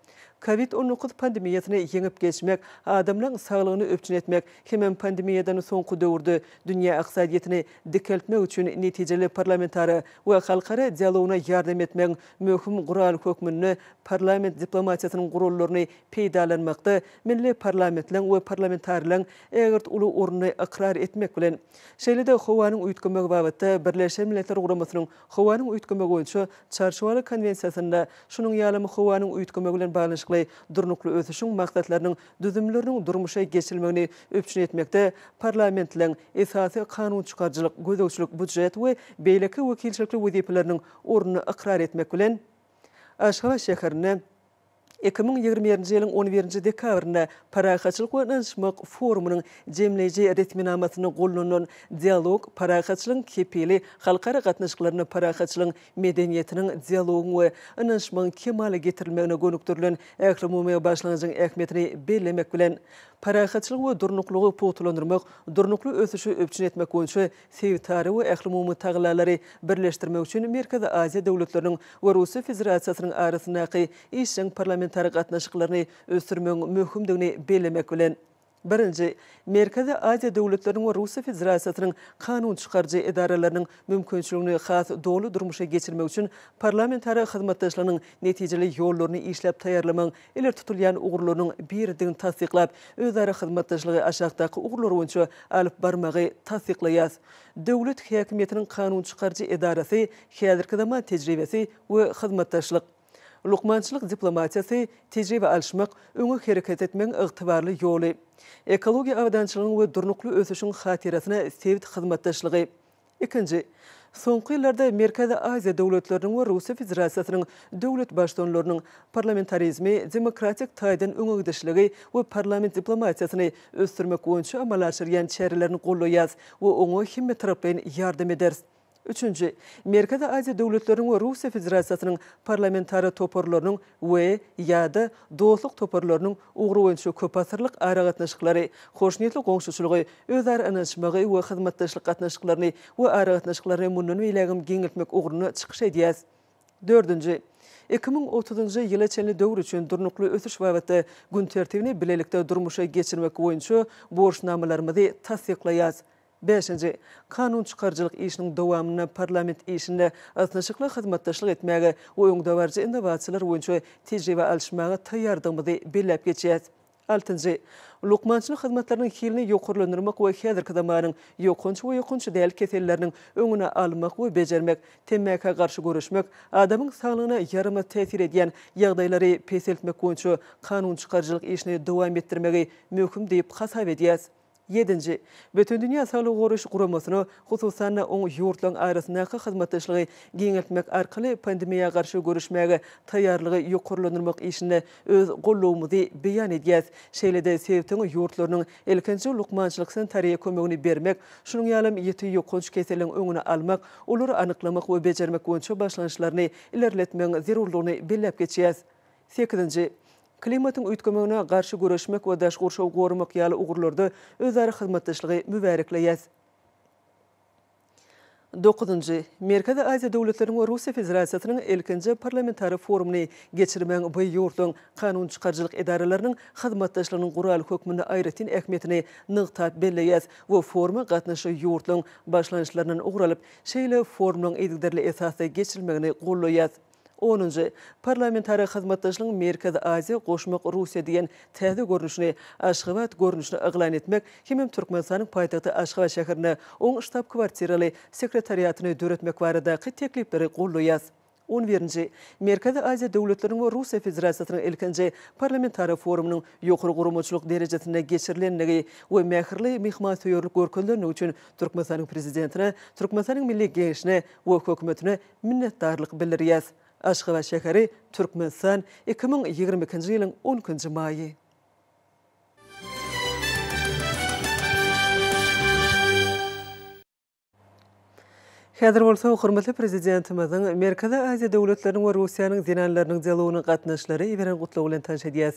Covid 19 pandemiýasyny ýeňip geçmek, adamlaryň saglygyny üpjün etmek hemem pandemiýadan soňky döwürde dünýä ykdysadyýetini dikeltmek üçin netijeli parlamentara we halkara dialogyna ýardam etmegiň möhüm guraly hökmünde parlament diplomatiýasynyň gurallaryny peýdalanmakda milli parlamentleň we parlamentarileriň ägirt uly ornuny ykrar etmek bilen, şeýle-de howanyň üýtgemegi babatda Birleşen Milletler Guramasynyň Howanyň üýtgemegi boýunça Çarçuwaly konwensiýasynda, şunuň ýalam howanyň üýtgemegi bilen baglanyşykly Durnukly ösüşiň maksatlarynyň düzümleriniň durmuşa geçirilmegini üpjün etmekde parlamentleň esasy kanunçykaryjylyk, gözegçilik, býujet we beýleki wekilçilikli wezipeleriniň ornuny ykrar etmek bilen, Aşgabat şäherinde 2021-nji ýylyň on birinji dekabrynda Parahatçylyk we ynanyşmak forumynyň jemleýji resminamasynda gollanylan Dialog, parahatçylygyň kepili halkara gatnaşyklarynda parahatçylygyň medeniýetiniň, dialogyň we ynanyşmagyň kemala getirilmegine gönükdirilen ählumumy başlangyjyň ähmiýetini bellemek bilen, parahatçylygy we durnuklygy pugtalandyrmak, durnukly ösüşi üpjün etmek boýunça sebitara we ählumumy tagallalary birleşdirmek üçin Merkezi Aziýa döwletleriniň we Russiýa Federasiýasynyň arasyndaky işjeň parlamentara gatnaşyklaryny ösdürmegiň möhümdigini bellemek bilen, birinji, Merkezi Aziýa döwletleriniň we Russiýa Federasiýasynyň kanun çykaryjy edaralarynyň mümkinçiligini has doly durmuşa geçirmek üçin parlamentara hyzmatdaşlygynyň netijeli ýollaryny işläp taýýarlamagyň ileri tutulýan ugurlarynyň biridigini tassyklap, özara hyzmatdaşlygy aşakdaky ugurlar boýunça alyp barmagy tassyklaýar, Döwlet häkimiýetiniň kanun çykaryjy edarasy, häzirki zaman tejribesi we hyzmatdaşlyk. Lukmançylyk diplomatiýasy, tejribe alyşmak, öňe hereket etmegiň ygtybarly ýoly. Ekologiýa abadançylygynyň we durnukly ösüşiň hatyrasyna sebit hyzmatdaşlygy. Ikinji. Soňky ýyllarda Merkezi Aziýa döwletleriniň we Russiýa Federasiýasynyň döwlet Baştutanlarynyň parlamentarizmi, demokratik taýdan öňe gidişligi we parlament diplomatiýasyny ösdürmek boýunça amala aşyrýan çärelerini goldaýarys we oňa hemmetaraplaýyn ýardam ederis. Üçünji. Merkezi Aziýa döwletleriniň we Russiýa Federasiýasynyň parlamentara toparlarynyň we, ýa-da, dostluk toparlarynyň ugry boýunça köpasyrlyk aragatnaşyklary, hoşniýetli goňşuçylygy, özara ynanyşmagy we hyzmatdaşlyk gatnaşyklaryny we aragatnaşyklaryny mundan beýlägem giňeltmek ugrunda çykyş edýär. Dördünji. 2030-njy ýyla çenli döwür üçin durnukly ösüş babatda gün tertibini bilelikde durmuşa geçirmek boýunça borçnamalarymyzy tassyklaýarys. Bäşinji. Kanun çykaryjylyk işiniň dowamynda parlament işinde ysnyşykly hyzmatdaşlyk etmäge we öňdebaryjy innowasiýalar boýunça tejribe alyşmaga taýýardygymyzy belläp geçýäris. Altynjy. Lukmançylyk hyzmatlarynyň hilini ýokarlandyrmak we häzirki zamanyň ýokanç we ýokanç däl keselleriniň öňüni almak we bejermek, temmäkä garşy göreşmek, adamyň saglygyna ýaramaz täsir edýän ýagdaýlary peseltmek boýunça kanun çykaryjylyk işini dowam etdirmegi möhüm diýip hasap edýäris. Ýedinji. Bütindünýä Saglygy goraýyş guramasyna, hususan-da, oň ýurtlaryň arasyndaky hyzmatdaşlygy giňeltmek arkaly pandemiýa garşy göreşmäge taýýarlygy ýokarlandyrmak işinde öz gollawymyzy beýan edýäs. Şeýle-de sebitiň ýurtlarynyň ilkinji lukmançylyk-sanitariýa kömegini bermek, şunuň ýalam ýiti ýokanç keseliň öňüni almak, olary anyklamak we bejermek boýunça başlangyçlaryny ilerletmegiň zerurlygyny belläp geçýäs. Sekizinji. Klimatyň üýtgemegine garşy göreşmek we daşky gurşawy goramak ýaly ugurlarda özara hyzmatdaşlygy mübärekleýäs. Dokuzynjy. Merkezi Aziýa döwletleriniň we Russiýa Federasiýasynyň ilkinji parlamentara forumyny geçirmegiň bu ýurtlaryň kanun çykaryjylyk edaralarynyň hyzmatdaşlygynyň guraly hökmünde aýratyn ähmiýetini nygtap belleýäs we foruma gatnaşyjy ýurtlaryň başlangyçlaryndan ugur alyp, şeýle forumlaryň yzygiderli esasda geçirilmegini goldaýas. Onunjy, Parlamentara hyzmatdaşlygyň Merkezi Aziýa goşmak Russiýa diýen täze görnüşini, Aşgabat görnüşini yglan etmek hemem Türkmenistanyň paýtagty Aşgabat şäherinde oň ştab-kwartiraly sekretariatyny döretmek baradaky teklipleri goldaýas. On birinji, Merkezi Aziýa döwletleriniň we Russiýa Federasiýasynyň ilkinji parlamentara forumynyň ýokary guramaçylyk derejesinde geçirilendigi we mähirli myhmansöýerlik görkezilendigi üçin Türkmenistanyň Prezidentine, Türkmenistanyň Milli Geňeşine we Hökümetine minnetdarlyk bildirýäs. Aşgabat şäheri, Türkmenistan, 2022-nji ýylyň on ikinji maýy. Häzir bolsa hormatly Prezidentimiziň Merkezi Aziýa döwletleriniň we Russiýanyň zenanlarynyň dialogyna gatnaşyjylara iberen gutlagy bilen tanyş edýäs.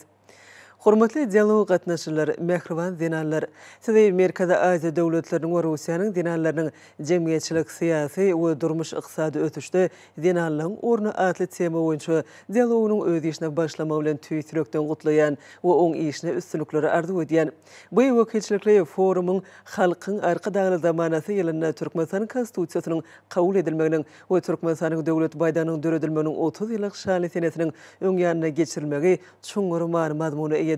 Hormatly dialoga gatnaşyjylar, mähriban zenanlar! Sizi Merkezi Aziýa döwletleriniň we Russiýanyň zenanlarynyň jemgyýetçilik-syýasy we durmuş-ykdysady ösüşde zenanlaryň orny atly tema boýunça dialogynyň öz işine başlamagy bilen tüýs ýürekden gutlaýan we oň işine üstünlikleri arzuw edýän. Bu wekilçilikli forumyň Halkyň Arkadagly zamanasy ýylynda Türkmenistanyň Konstitusiýasynyň kabul edilmeginiň we Türkmenistanyň Döwlet baýdagynyň döredilmeginiň 30 ýyllyk şanly senesiniň öň ýanynda geçirilmegi çuňňur many-mazmuna eýedir.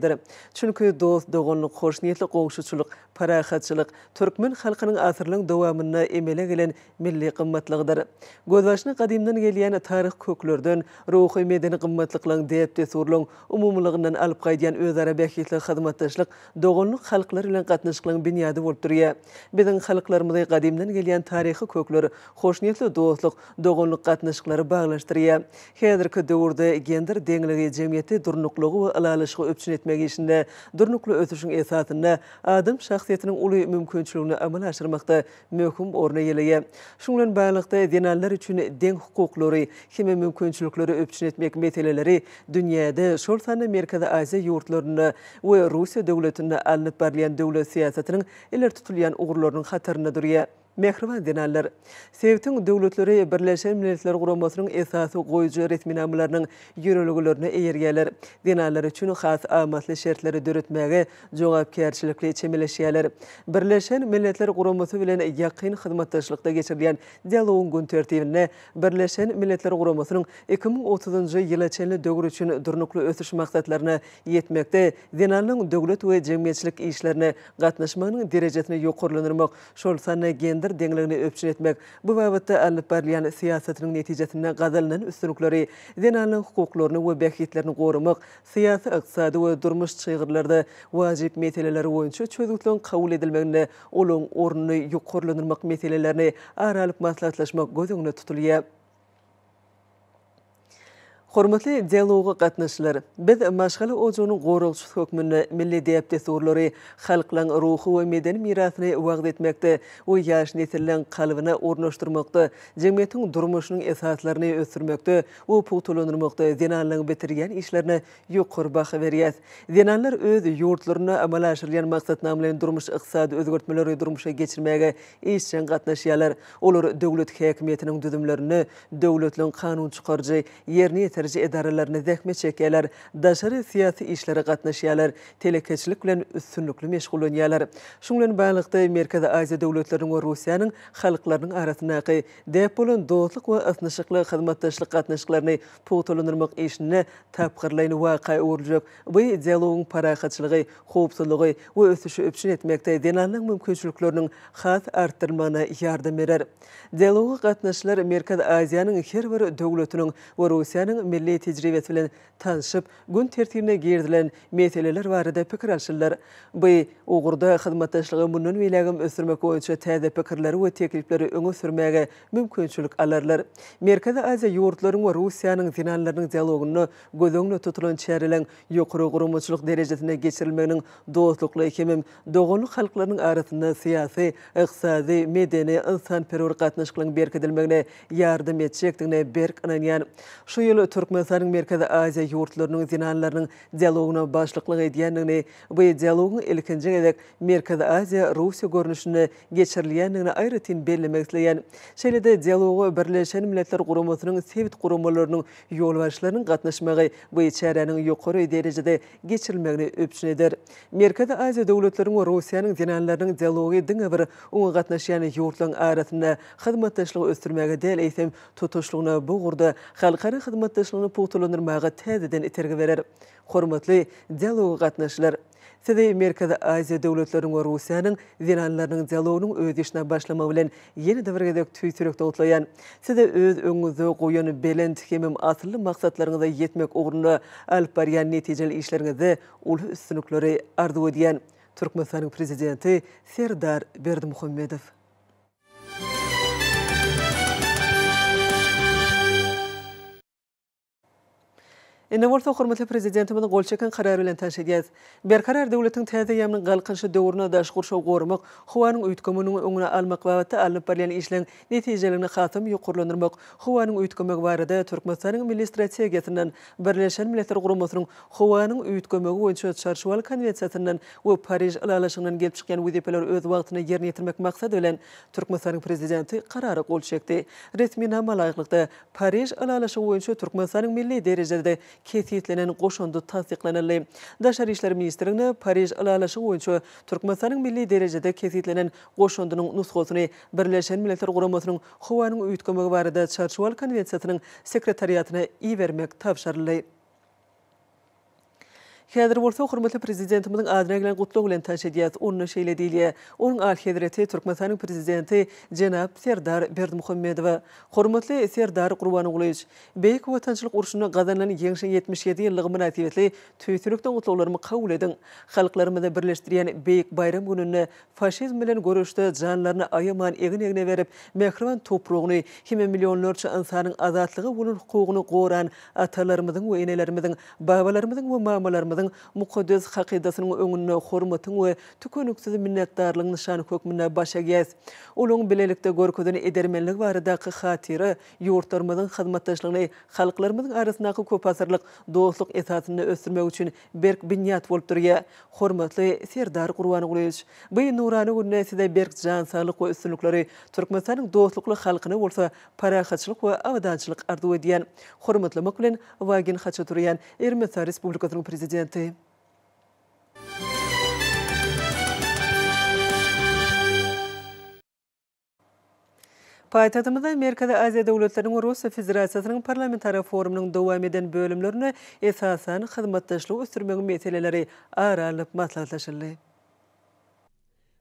Çünki dost-doganlyk, hoşniýetli goňşuçylyk, parahatçylyk türkmen halkynyň asyrlaryň dowamynda emele gelen milli gymmatlygydyr. Gözbaşyny gadymdan gelýän taryhy köklerden, ruhy-medeni gymmatlyklaryň, däp-dessurlaryň umumylygyndan alyp gaýdýan özara bähbitli hyzmatdaşlyk doganlyk halklar bilen gatnaşyklaryň binýady bolup durýar. Biziň halklarymyzy gadymdan gelýän taryhy kökler, hoşniýetli dostluk, doganlyk gatnaşyklary baglanyşdyrýar. Häzirki döwürde gender deňligi jemgyýetde durnuklygy we ylalaşygy üpjün etmek işinde, durnukly ösüşiň esasynda adam şahsyýetiniň uly mümkinçiligini amala aşyrmakda möhüm orun eýeleýär. Şunuň bilen baglylykda, zenanlar üçin deň hukuklary hem mümkinçilikleri üpjün etmek meseleleri dünýäde, şol sanda Merkezi Aziýa ýurtlarynda we Russiýa döwletinde alnyp barylýan döwlet syýasatynyň ileri tutulýan ugurlarynyň hatarynda durýar. Mähriban zenanlar! Sebitiň döwletleri Birleşen Milletler Guramasynyň esasy goýujy resminamalarynyň ýörelgelerine eýerýärler, zenanlar üçin has amatly şertleri döretmäge jogapkärçilikli çemeleşýärler. Birleşen Milletler Guramasy bilen ýakyn hyzmatdaşlykda geçirilýän dialogyň gün tertibinde Birleşen Milletler Guramasynyň 2030-njy ýyla çenli döwür üçin Durnukly ösüş maksatlaryna ýetmekde zenanlaryň döwlet we jemgyýetçilik işlerine gatnaşmagynyň derejesini ýokarlandyrmak, şol sanda gender deňligini üpjün etmek, bu babatda alnyp barylýan syýasatynyň netijesinde gazanylan üstünlikleri, zenanlaryň hukuklaryny we bähbitlerini goramak, syýasy, ykdysady we durmuş çygyrlarda wajyp meseleler boýunça çözgütleriň kabul edilmeginde olaryň ornuny ýokarlandyrmak meselelerini ara alyp maslahatlaşmak göz öňünde tutulýar. Hormatly dialoga gatnaşyjylar! Biz maşgala ojagynyň goragçysy hökmünde milli däp-dessurlary, halklaryň ruhy we medeni mirasyny wagyz etmekde we ýaş nesilleriň kalbyna ornaşdyrmakda, jemgyýetiň durmuşynyň esaslaryny ösdürmekde we pugtalandyrmakda zenanlaryň bitirýän işlerine ýokary baha berýäs. Zenanlar öz ýurtlarynda amala aşyrylýan maksatnamalaýyn durmuş-ykdysady özgertmeleri durmuşa geçirmäge işjeň gatnaşýarlar. Olar döwlet häkimiýetiniň düzümlerinde, döwletliň kanun çykaryjy, ýerine ýetiriji edaralarynda zähmet çekýärler, daşary syýasy işlere gatnaşýarlar, telekeçilik bilen üstünlikli meşgullanýarlar. Şunuň bilen baglylykda, Merkezi Aziýa döwletleriniň we Russiýanyň halklarynyň arasyndaky däp bolan dostluk we ysnyşykly hyzmatdaşlyk gatnaşyklaryny pugtalandyrmak işinde tapgyrlaýyn waka öwrüljek bu dialogyň parahatçylygy, howpsuzlygy we ösüşi üpjün etmekde zenanlaryň mümkinçilikleriniň has artdyrylmagyna ýardam berer. Dialoga gatnaşyjylar Merkezi Aziýanyň her bir döwletiniň we Russiýanyň milli tejribesi bilen tanşyp, gün tertibine girizilen meseleler barada pikir alşyrlar. Bu ugurda hyzmatdaşlygy mundan beýlägem ösdürmek boýunça täze pikirleri we teklipleri öňe sürmäge mümkinçilik alarlar. Merkezi Aziýa ýurtlaryň we Russiýanyň zenanlarynyň dialogynda göz öňünde tutulan çäreleriň ýokary guramaçylyk derejesinde geçirilmeginiň dostlukly hemem doganlyk halklarynyň arasynda syýasy, ykdysady, medeni, ynsanperwer gatnaşyklaryň berkidilmegine ýardam etjekdigine berk ynanýan. Şu ýyl. Türkmenistanyň Merkezi Aziýa ýurtlarynyň zenanlarynyň dialogyna başlyklyk edýändigini, bu dialogyň ilkinji gezek Merkezi Aziýa, Russiýa görnüşinde geçirilýändigini aýratyn bellemek isleýän. Şeýle-de dialoga Birleşen Milletler Guramasynyň sebit guramalarynyň ýolbaşçylarynyň gatnaşmagy bu çäräniň ýokary derejede geçirilmegini üpjün eder. Merkezi Aziýa döwletleriniň we Russiýanyň zenanlarynyň dialogy diňe bir oňa gatnaşýan ýurtlaryň arasynda hyzmatdaşlygy ösdürmäge däl, eýsem, tutuşlygyna bu ugurda halkara hyzmatdaşlygyny pugtalandyrmaga täzeden itergi berer. Hormatly dialoga gatnaşyjylar! Sizi Merkezi Aziýa döwletleriniň we Russiýanyň zenanlarynyň dialogynyň öz işine başlamagy bilen ýene-de bir gezek tüýs ýürekden gutlaýan. Size öz öňüňizde goýan belent hemem asylly maksatlaryňyza ýetmek ugrunda alyp barýan netijeli işleriňizde uly üstünlikleri arzuw edýän. Türkmenistanyň Prezidenti Serdar Berdimuhamedow. Indi bolsa hormatly Prezidentimiziň gol çeken Karary bilen tanyş edýäris. Berkarar döwletiň täze eýýamynyň Galkynyşy döwründe daşky gurşawy goramak, howanyň üýtgemeginiň öňüni almak babatda alnyp barylýan işleň netijeliligini hasam ýokarlandyrmak, howanyň üýtgemegi barada Türkmenistanyň Milli strategiýasyndan, Birleşen Milletler Guramasynyň Howanyň üýtgemegi boýunça Çarçuwaly konwensiýasyndan we Pariž ylalaşygyndan gelip çykýan wezipeleri öz wagtynda ýerine ýetirmek maksady bilen, Türkmenistanyň Prezidenti Karara gol çekdi. Resminama laýyklykda, Pariž ylalaşygy boýunça Türkmenistanyň milli derejede kesgitlenen goşandy tassyklanyldy. Daşary işler ministrligine Pariž ylalaşygy boýunça Türkmenistanyň milli derejede kesgitlenen goşandynyň nusgasyny Birleşen Milletler Guramasynyň Howanyň üýtgemegi barada Çarçuwaly konwensiýasynyň Sekretariatyna ibermek tabşyryldy. Häzir bolsa hormatly Prezidentimiziň adyna gelen gutlag bilen tanyş edýäris. Onda şeýle diýilýär, Onuň Alyhezreti Türkmenistanyň Prezidenti jenap Serdar Berdimuhamedowa. Hormatly Serdar Gurbangulyýewiç! Beýik Watançylyk urşunda gazanylan Ýeňşiň 77 ýyllygy mynasybetli tüýs ýürekden gutlaglarymy kabul ediň! Halklarymyzy birleşdirýän beýik baýram gününde faşizm bilen göreşde janlaryny aýaman egin-egne berip, mähriban topragyny hem-de millionlarça ynsanyň azatlyga bolan hukugyny goran atalarymyzyň we enelerimiziň, babalarymyzyň we mamalarymyzyň mukaddes hakydasynyň öňünde hormatyň we tükeniksiz minnetdarlygyň nyşany hökmünde baş egýäs. Olaryň bilelikde görkezen edermenligi baradaky hatyra ýurtlarymyzyň hyzmatdaşlygyny halklarymyzyň arasyndaky köpasyrlyk dostluk esasynda ösdürmek üçin berk binýat bolup durýar. Hormatly Serdar Gurbangulyýewiç, bu nurana günde Size berk jan saglyk we üstünlikleri, Türkmenistanyň dostlukly halkyna bolsa parahatçylyk we abadançylyk arzuw edýän. Hormatlamak bilen, Wagin Haçaturýan, Ermenistan Respublikasynyň Prezidenti. Paýtagtymyzda Merkezi Aziýa döwletleriniň we Russiýa Federasiýasynyň Parlamentara forumynyň dowam eden bölümlerinde esasan hyzmatdaşlygy ösdürmegiň meseleleri ara alnyp maslahatlaşyldy.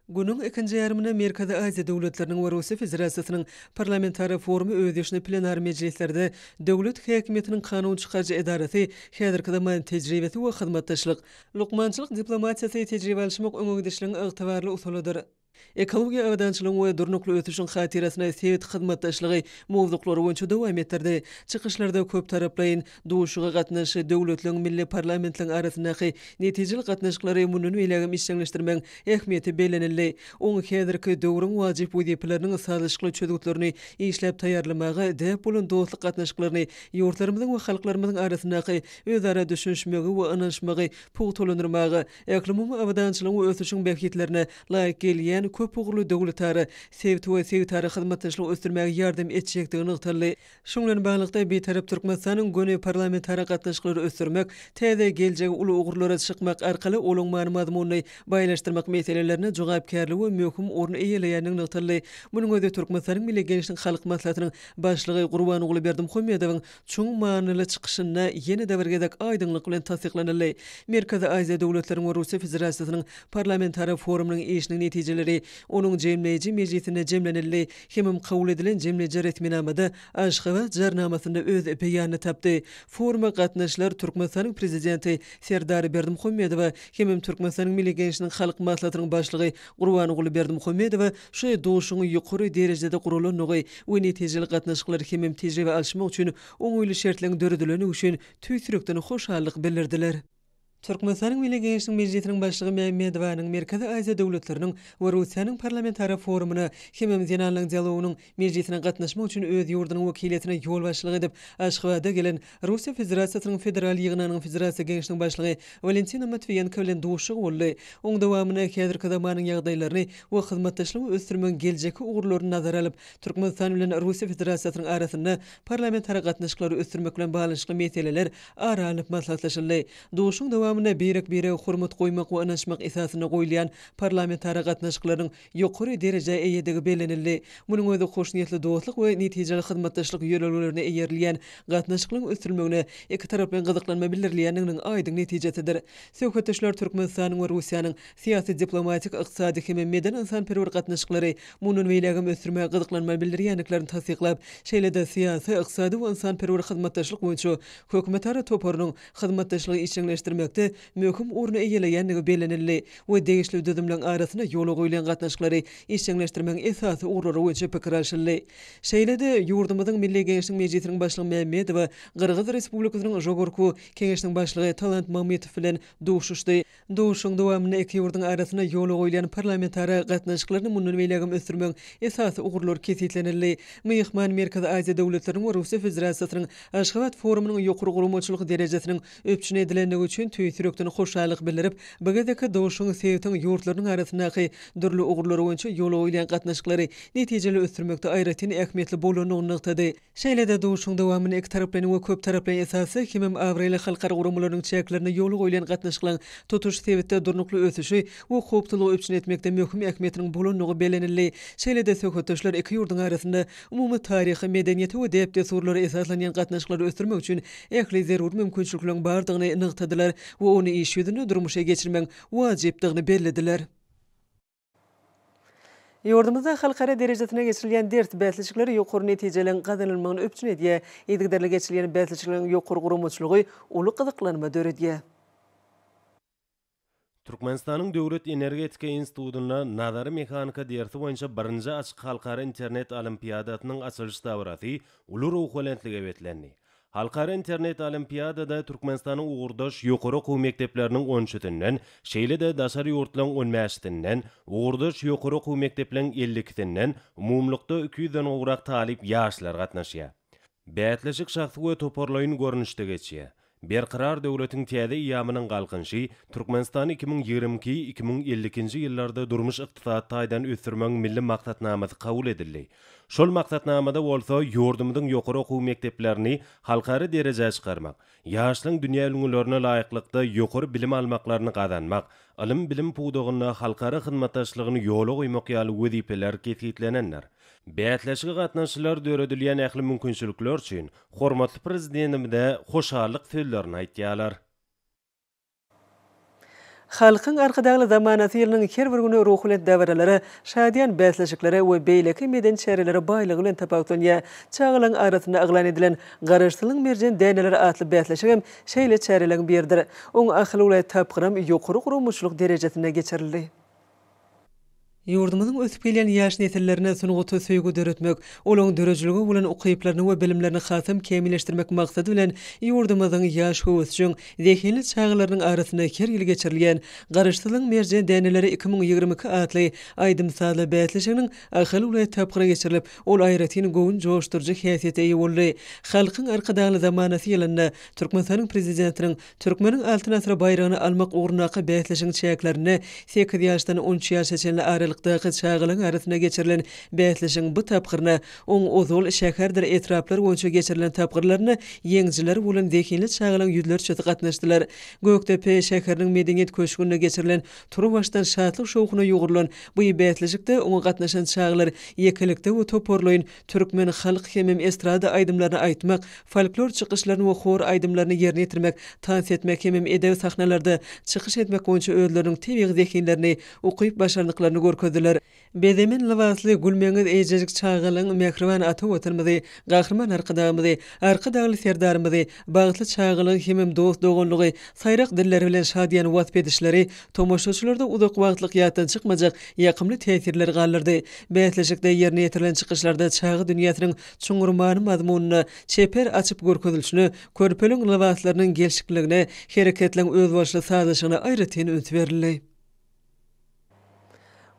Günüň ikinji ýarymynda Merkezi Aziýa döwletleriniň we Russiýa Federasiýasynyň Parlamentara forumy öz işini plenar mejlislerde döwlet häkimiýetiniň kanun çykaryjy edarasy, häzirki zaman tejribesi we hyzmatdaşlyk, lukmançylyk diplomatiýasy tejribe alyşmak öňe gidişligiň ygtybarly usulydyr. Ekologiýa abadançylygyň we durnukly ösüşiň hatyrasyna sebit hyzmatdaşlygy mowzuklary boýunça dowam etdirdi. Çykyşlarda köptaraplaýyn duşuşyga gatnaşyjy döwletleriň milli parlamentleriň arasyndaky netijeli gatnaşyklary mundan beýlägem işjeňleşdirmegiň ähmiýeti bellenildi. Oň häzirki döwrüň wajyp wezipeleriniň sazlaşykly çözgütlerini işläp taýýarlamaga, däp bolan dostluk gatnaşyklaryny ýurtlarymyzyň we halklarymyzyň arasyndaky özara düşünişmegi we ynanyşmagy pugtalandyrmaga, Ählumumy abadançylygyň we ösüşiň bähbitlerine laýyk gelýän köpugurly döwletara, sebit we sebitara hyzmatdaşlygy ösdürmäge ýardam etjekdigi nygtaldy. Şunuň bilen baglylykda, Bitarap Türkmenistanyň göni parlamentara gatnaşyklary ösdürmek, täze geljegi uly ugurlara çykmak arkaly olaň many-mazmunyny baýlaşdyrmak meselelerinde jogapkärli we möhüm orun eýeleýändigi nygtaldy. Munuň özi Türkmenistanyň Milli Geňeşiniň Halk Maslahatynyň Başlygy Gurbanguly Berdimuhamedowyň Çuň manyly çykyşynda ýene-de bir gezek aýdyňlyk bilen tassyklanyldy. Merkezi Aziýa döwletleriniň we Russiýa Federasiýasynyň Parlamentara forumynyň işiniň netijeleri onuň jemleýji mejlisinde jemlenildi hemem kabul edilen jemleýji resminamada Aşgabat Jarnamasynda öz beýanyny tapdy. Foruma gatnaşyjylar Türkmenistanyň Prezidenti Serdar Berdimuhamedowa hemem Türkmenistanyň Milli Geňeşiniň Halk Maslahatynyň Başlygy Gurbanguly Berdimuhamedowa şu duşuşygyň ýokary derejede guralandygy we netijeli gatnaşyklary hemem tejribe alyşmak üçin oňaýly şertleriň döredilendigi üçin tüýs ýürekden hoşallyk bildirdiler. Türkmenistanyň Milli Geňeşiniň Mejlisiniň Başlygy Mämmedowanyň Merkezi Aziýa döwletleriniň we Russiýanyň parlamentara forumyna hemem Zenanlaryň dialogynyň mejlisine gatnaşmak üçin öz ýurdunyň wekiliýetine ýolbaşçylyk edip Aşgabada gelen Russiýa Federasiýasynyň Federal Ýygnagynyň Federasiýa Geňeşiniň Başlygy Walentina Matwiýenko bilen duşuşygy boldy. Oň dowamynda häzirki zamanyň ýagdaýlaryny we hyzmatdaşlygy ösdürmegiň geljekki ugurlaryny nazara alyp, Türkmenistan bilen Russiýa Federasiýasynyň arasynda parlamentara gatnaşyklary ösdürmek bilen baglanyşykly meseleler ara alnyp maslahatlaşyldy. Duşuşygyň dowamynda birek-birege hormat goýmak we ynanyşmak esasynda goýulýan parlamentara gatnaşyklarynyň ýokary derejä eýedigi bellenildi. Munuň özi hoşniýetli dostluk we netijeli hyzmatdaşlyk ýörelgelerine eýerilýän gatnaşyklaryň ösdürilmegine ikitaraplaýyn gyzyklanma bildirilýändiginiň aýdyň netijesidir. Söhbetdeşler Türkmenistanyň we Russiýanyň syýasy-diplomatik, ykdysady hem medeni-ynsanperwer gatnaşyklary mundan beýlägem ösdürmäge gyzyklanma bildirýändiklerini tassyklap, şeýle-de syýasy, ykdysady we ynsanperwer hyzmatdaşlyk boýunça Hökümetara toparynyň hyzmatdaşlygy işjeňleşdirmekde möhüm orny eýeleýändigi bellenildi we degişli düzümleň arasynda ýola goýulýan gatnaşyklary işjeňleşdirmegiň esasy ugurlary boýunça pikir alşyldy. Şeýle-de, ýurdumyzyň Milli Geňeşiniň Mejlisiniň Başlygy Mämmedowa Gyrgyz Respublikasynyň Žogorku Keňeşiniň Başlygy Talant Mamytow bilen duşuşdy. Duşuşygyň dowamynda iki ýurduň arasynda ýola goýulýan parlamentara gatnaşyklaryny mundan beýlägem ösdürmegiň esasy ugurlary kesgitlenildi. Myhman Merkezi Aziýa döwletleriniň we Russiýa Federasiýasynyň Aşgabat forumynyň ýokary guramaçylyk derejesiniň üpjün edilendigi üçin tüýs ýürekden hoşallyk bildirip, bu gezekki duşuşygyň sebitiň ýurtlarynyň arasyndaky dürli ugurlar boýunça ýola goýulýan gatnaşyklary netijeli ösdürmekde aýratyn ähmiýetli bolandygyny nygtady. Şeýle-de duşuşygyň dowamynda ikitaraplaýyn we köptaraplaýyn esasda hemem abraýly halkara guramalarynyň çäklerinde ýola goýulýan gatnaşyklaryň tutuş sebitde durnukly ösüşi we howpsuzlygy üpjün etmekde möhüm ähmiýetiniň bolandygy bellenildi. Şeýle-de söhbetdeşler iki ýurduň arasynda umumy taryhy, medeniýete we däp-dessurlara esaslanýan gatnaşyklary ösdürmek üçin ähli zerur mümkinçilikleriň bardygyny nygtadylar we ony iş ýüzünde durmuşa geçirmegiň wajypdygyny bellediler. Ýurdumyzda halkara derejesinde geçirilýän ders bäsleşikleri ýokary netijeleriň gazanylmagyny üpjün edýär. Yzygiderli geçirilýän bäsleşikleriň ýokary guramaçylygy uly gyzyklanma döredýär.
Türkmenistanyň Döwlet energetika institutynda nazary mehanika dersi boýunça birinji açyk halkara internet olimpiadasynyň açylyş dabarasy uly ruhubelentlige beslendi. Halkara internet olimpiadada Türkmenistanyň ugurdaş ýokary okuw mekdepleriniň on üçüsinden, şeýle-de daşary ýurtlaryň on bäşisinden, ugurdaş ýokary okuw mekdepleriň 52-sinden umumylykda 200-den gowrak talyp ýaşlar gatnaşýar. Bäsleşik şahsy we toparlaýyn görnüşde geçýär. Berkarar döwletiň täze eýýamynyň Galkynyşy Türkmenistany 2022, 2052-nji ýyllarda durmuş-ykdysady taýdan ösdürmegiň Milli maksatnamasy kabul edildi. Şol maksatnamada bolsa ýurdumyzyň ýokary okuw mekdeplerini halkara derejä çykarmak, ýaşlaryň dünýä ülňülerine laýyklykda ýokary bilim almaklaryny gazanmak, ylym-bilim pudagynda halkara hyzmatdaşlygyny ýola goýmak ýaly wezipeler kesgitlenendir. Bäsleşige gatnaşyjylar döredilýän ähli mümkinçilikler üçin hormatly Prezidentimize hoşallyk sözlerini aýtýarlar.
Halkyň Arkadagly zamanasy ýylynyň her bir güni ruhubelent dabaralara, şadyýan bäsleşiklere we beýleki medeni çärelere baýlygy bilen tapawutlanýar. Çagalaryň arasynda yglan edilen Garaşsyzlygyň merjen däneleri atly bäsleşik hem şeýle çäreleriň biridir. Oň Ahal welaýat tapgyram ýokary guramaçylyk derejesinde geçirildi. Ýurdumyzyň ösüp gelýän ýaş nesillerine sungata söýgi döretmek, olaryň döredijilige bolan ukyplaryny we bilimlerini hasam kämilleşdirmek maksady bilen ýurdumyzyň ýaş höwesjeň, zehinli çagalarynyň arasynda her ýyl geçirilýän Garaşsyzlygyň merjen däneleri 2022 atly aýdym-sazly bäsleşiginiň Ahal welaýat tapgyry geçirilip, ol aýratyn göwün joşduryjy häsiýete eýe boldy. Halkyň Arkadagly zamanasy ýylynda Türkmenistanyň Prezidentiniň Türkmeniň Altyn asyry baýragyny almak ugrundaky bäsleşigiň çäklerinde sekiz ýaşdan on üç ýaşa çenli aralykdaky çagalaryň arasynda geçirilen bäsleşigiň bu tapgyryna oň ozal şäherdir etraplar boýunça geçirilen tapgyrlarynda ýeňijiler bolan zehinli çagalaryň ýüzlerçesi gatnaşdylar. Gökdepe şäheriniň Medeniýet köşgünde geçirilen turuwbaşdan şatlyk-şowhuna ýugrulan bu bäsleşikde oňa gatnaşan çagalar ýekelikde we toparlaýyn Türkmen halk hemem estrada aýdymlaryny aýtmak, folklor çykyşlaryny we hor aýdymlaryny ýerine ýetirmek, tans etmek hemem edebi sahnalarda çykyş etmek boýunça özleriniň tebigy zehinlerini, ukyp-başarnyklaryny görkezdiler. görkezdiler. Bezemen lybasly gülmeňiz eýjejik çagalygyň mähriban ata Watanymyzy, Gahryman Arkadagymyzy, Arkadagly Serdarymyzy, bagtly çagalygy hemem dost-doganlygy saýrak dilleri bilen şadyýan wasp edişleri tomaşaçylarda uzak wagtlyk ýatdan çykmajak ýakymly täsirleri galdyrdy. Bäsleşikde ýerine ýetirilen çykyşlarda çaga dünýäsiniň çuňňur many-mazmunyna, çeper açyp görkezilişine, körpeliň lybaslarynyň gelşikliligine, hereketleň özboluşly sazlaşygyna aýratyn üns berildi.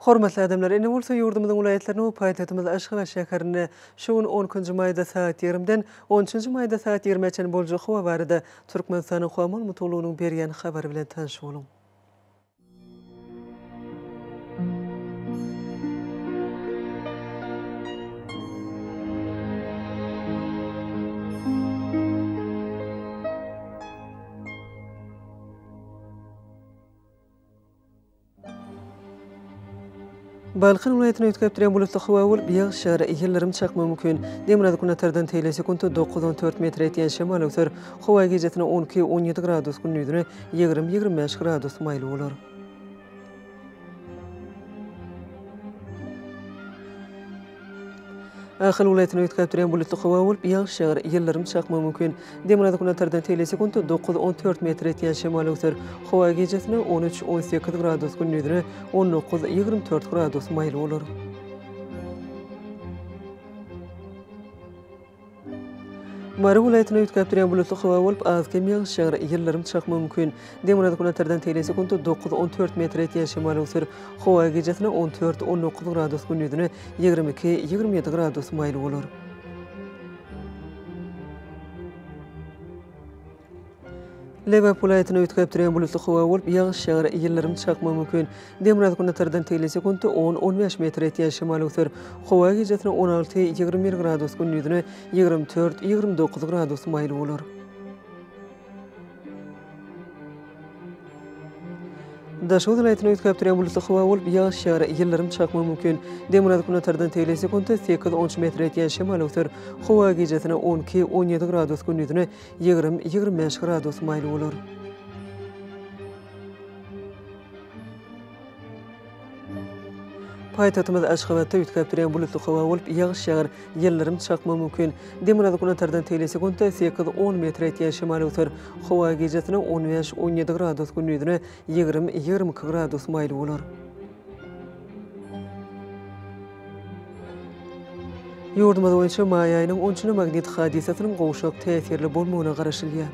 Hormatly adamlar, indi bolsa ýurdumyzyň welaýatlarynda we paýtagtymyz Aşgabat şäherinde şu gün on ikinji maýda sagat ýigrimden on üçünji maýda saat ýigrimä çenli boljak howa barada Türkmenistanyň Howa maglumatgullugynyň berýän habary bilen tanyş boluň. Balkan welaýatynda üýtgäp durýan bulutly howa bolup, ýagyş ýagar, ýyldyrym çakmagy mümkin. Demirgazyk günortadan teýle sekuntda 9-14 metre ýetýän şemal öwser. Howa gijesine 12-17 gradus, gündizine 20-25 gradus maýyl bolar. Ahal welaýatynda üýtgäp durýan bulutly howa bolup, ýagyş ýagar, ýyldyrym çakmagy mümkin. Demirgazyk günortadan teýle sekuntda 9-14 metr ýetýän şemal öwser. Howa gijesine 13-18 gradus, gündizine 19-24 gradus maýyl bolar. Mary welaýatynda üýtgäp durýan bulutly howa bolup, az-kem ýagyş ýagar, ýyldyrym çakmagy mümkin. Demirgazyk günortadan teýle sekuntda 9-14 metr ýetýän şemal öwser. Howa gijesine 14-19 gradus, gündizine 22-27 gradus maýyl bolar. Lebap welaýatynda üýtgäp durýan bulutly howa bolup, ýagyş ýagar, ýyldyrym çakmagy mümkin. Demirgazyk günortadan teýle sekuntda on-on bäş metr ýetýän şemal öwser. Howa gijesine 16, 21 gradus, gündizine 24, 29 gradus maýyl bolar. Daşoguz welaýatynda üýtgäp durýan bulutly howa bolup, ýagyş ýagar, ýyldyrym çakmagy mümkin. Demirgazyk günortadan tegelek sekuntda sekiz-on üç metre ýetýän şemal öwser. Howa gijesine 12, 17 gradus, gündizine 20, 25 gradus maýyl bolar. Paýtagtymyz Aşgabatda üýtgäp durýan bulutly howa bolup, ýagyş ýagar, ýyldyrym çakmagy mümkin. Demirgazyk günortadan teýle sekuntda sekiz-on metre ýetýän şemal öwser. Howa gijesine on bäş-on ýedi gradus, gündizine 20-22 gradus maýyl bolar. Ýurdumyz boýunça maý aýynyň on üçüne magnit hadysasynyň gowşak täsirli bolmagyna garaşylýar.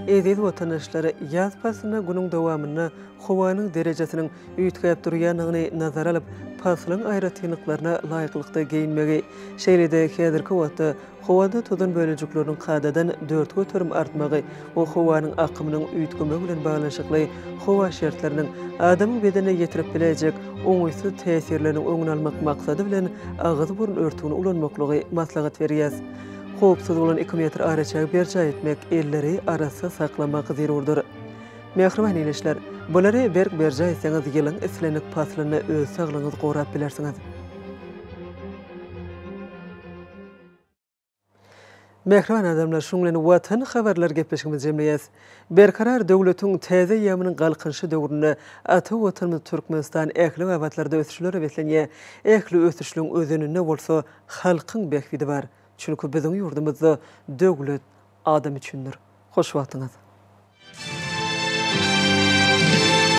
Eziz watandaşlar, ýaz paslynda günüň dowamynda howanyň derejesiniň üýtgäp durýandygyny nazara alyp, paslyň aýratynlyklaryna laýyklykda geýinmegi, şeýle-de häzirki wagtda howada tozan bölejikleriniň kadadan 4% artmagy we howanyň akymynyň üýtgemegi bilen baglanyşykly howa şertleriniň adamyň bedenine ýetirip biläýjek oňaýsyz täsirleriniň öňüni almak maksady bilen agyz-burun örtügini ulanmaklygy maslahat berýäs. Howpsuz bolan iki metr araçägi berjaý etmek, elleri arassa saklamak zerurdyr. Mähriban ildeşler, bulary berk berjaý etseňiz ýylyň islendik paslynda öz saglygyňyzy gorap bilersiňiz. Mähriban adamlar, şunuň bilen Watan habarlary gepleşigimizi jemleýäs. Berkarar döwletiň täze eýýamynyň Galkynyşy döwründe ata Watanymyz Türkmenistan ähli babatlarda ösüşlere beslenýär. Ähli ösüşligiň özeninde bolsa halkyň bähbidi bar. Çünki biziň ýurdumyzda döwlet adam üçindir. Hoş wagtyňyz!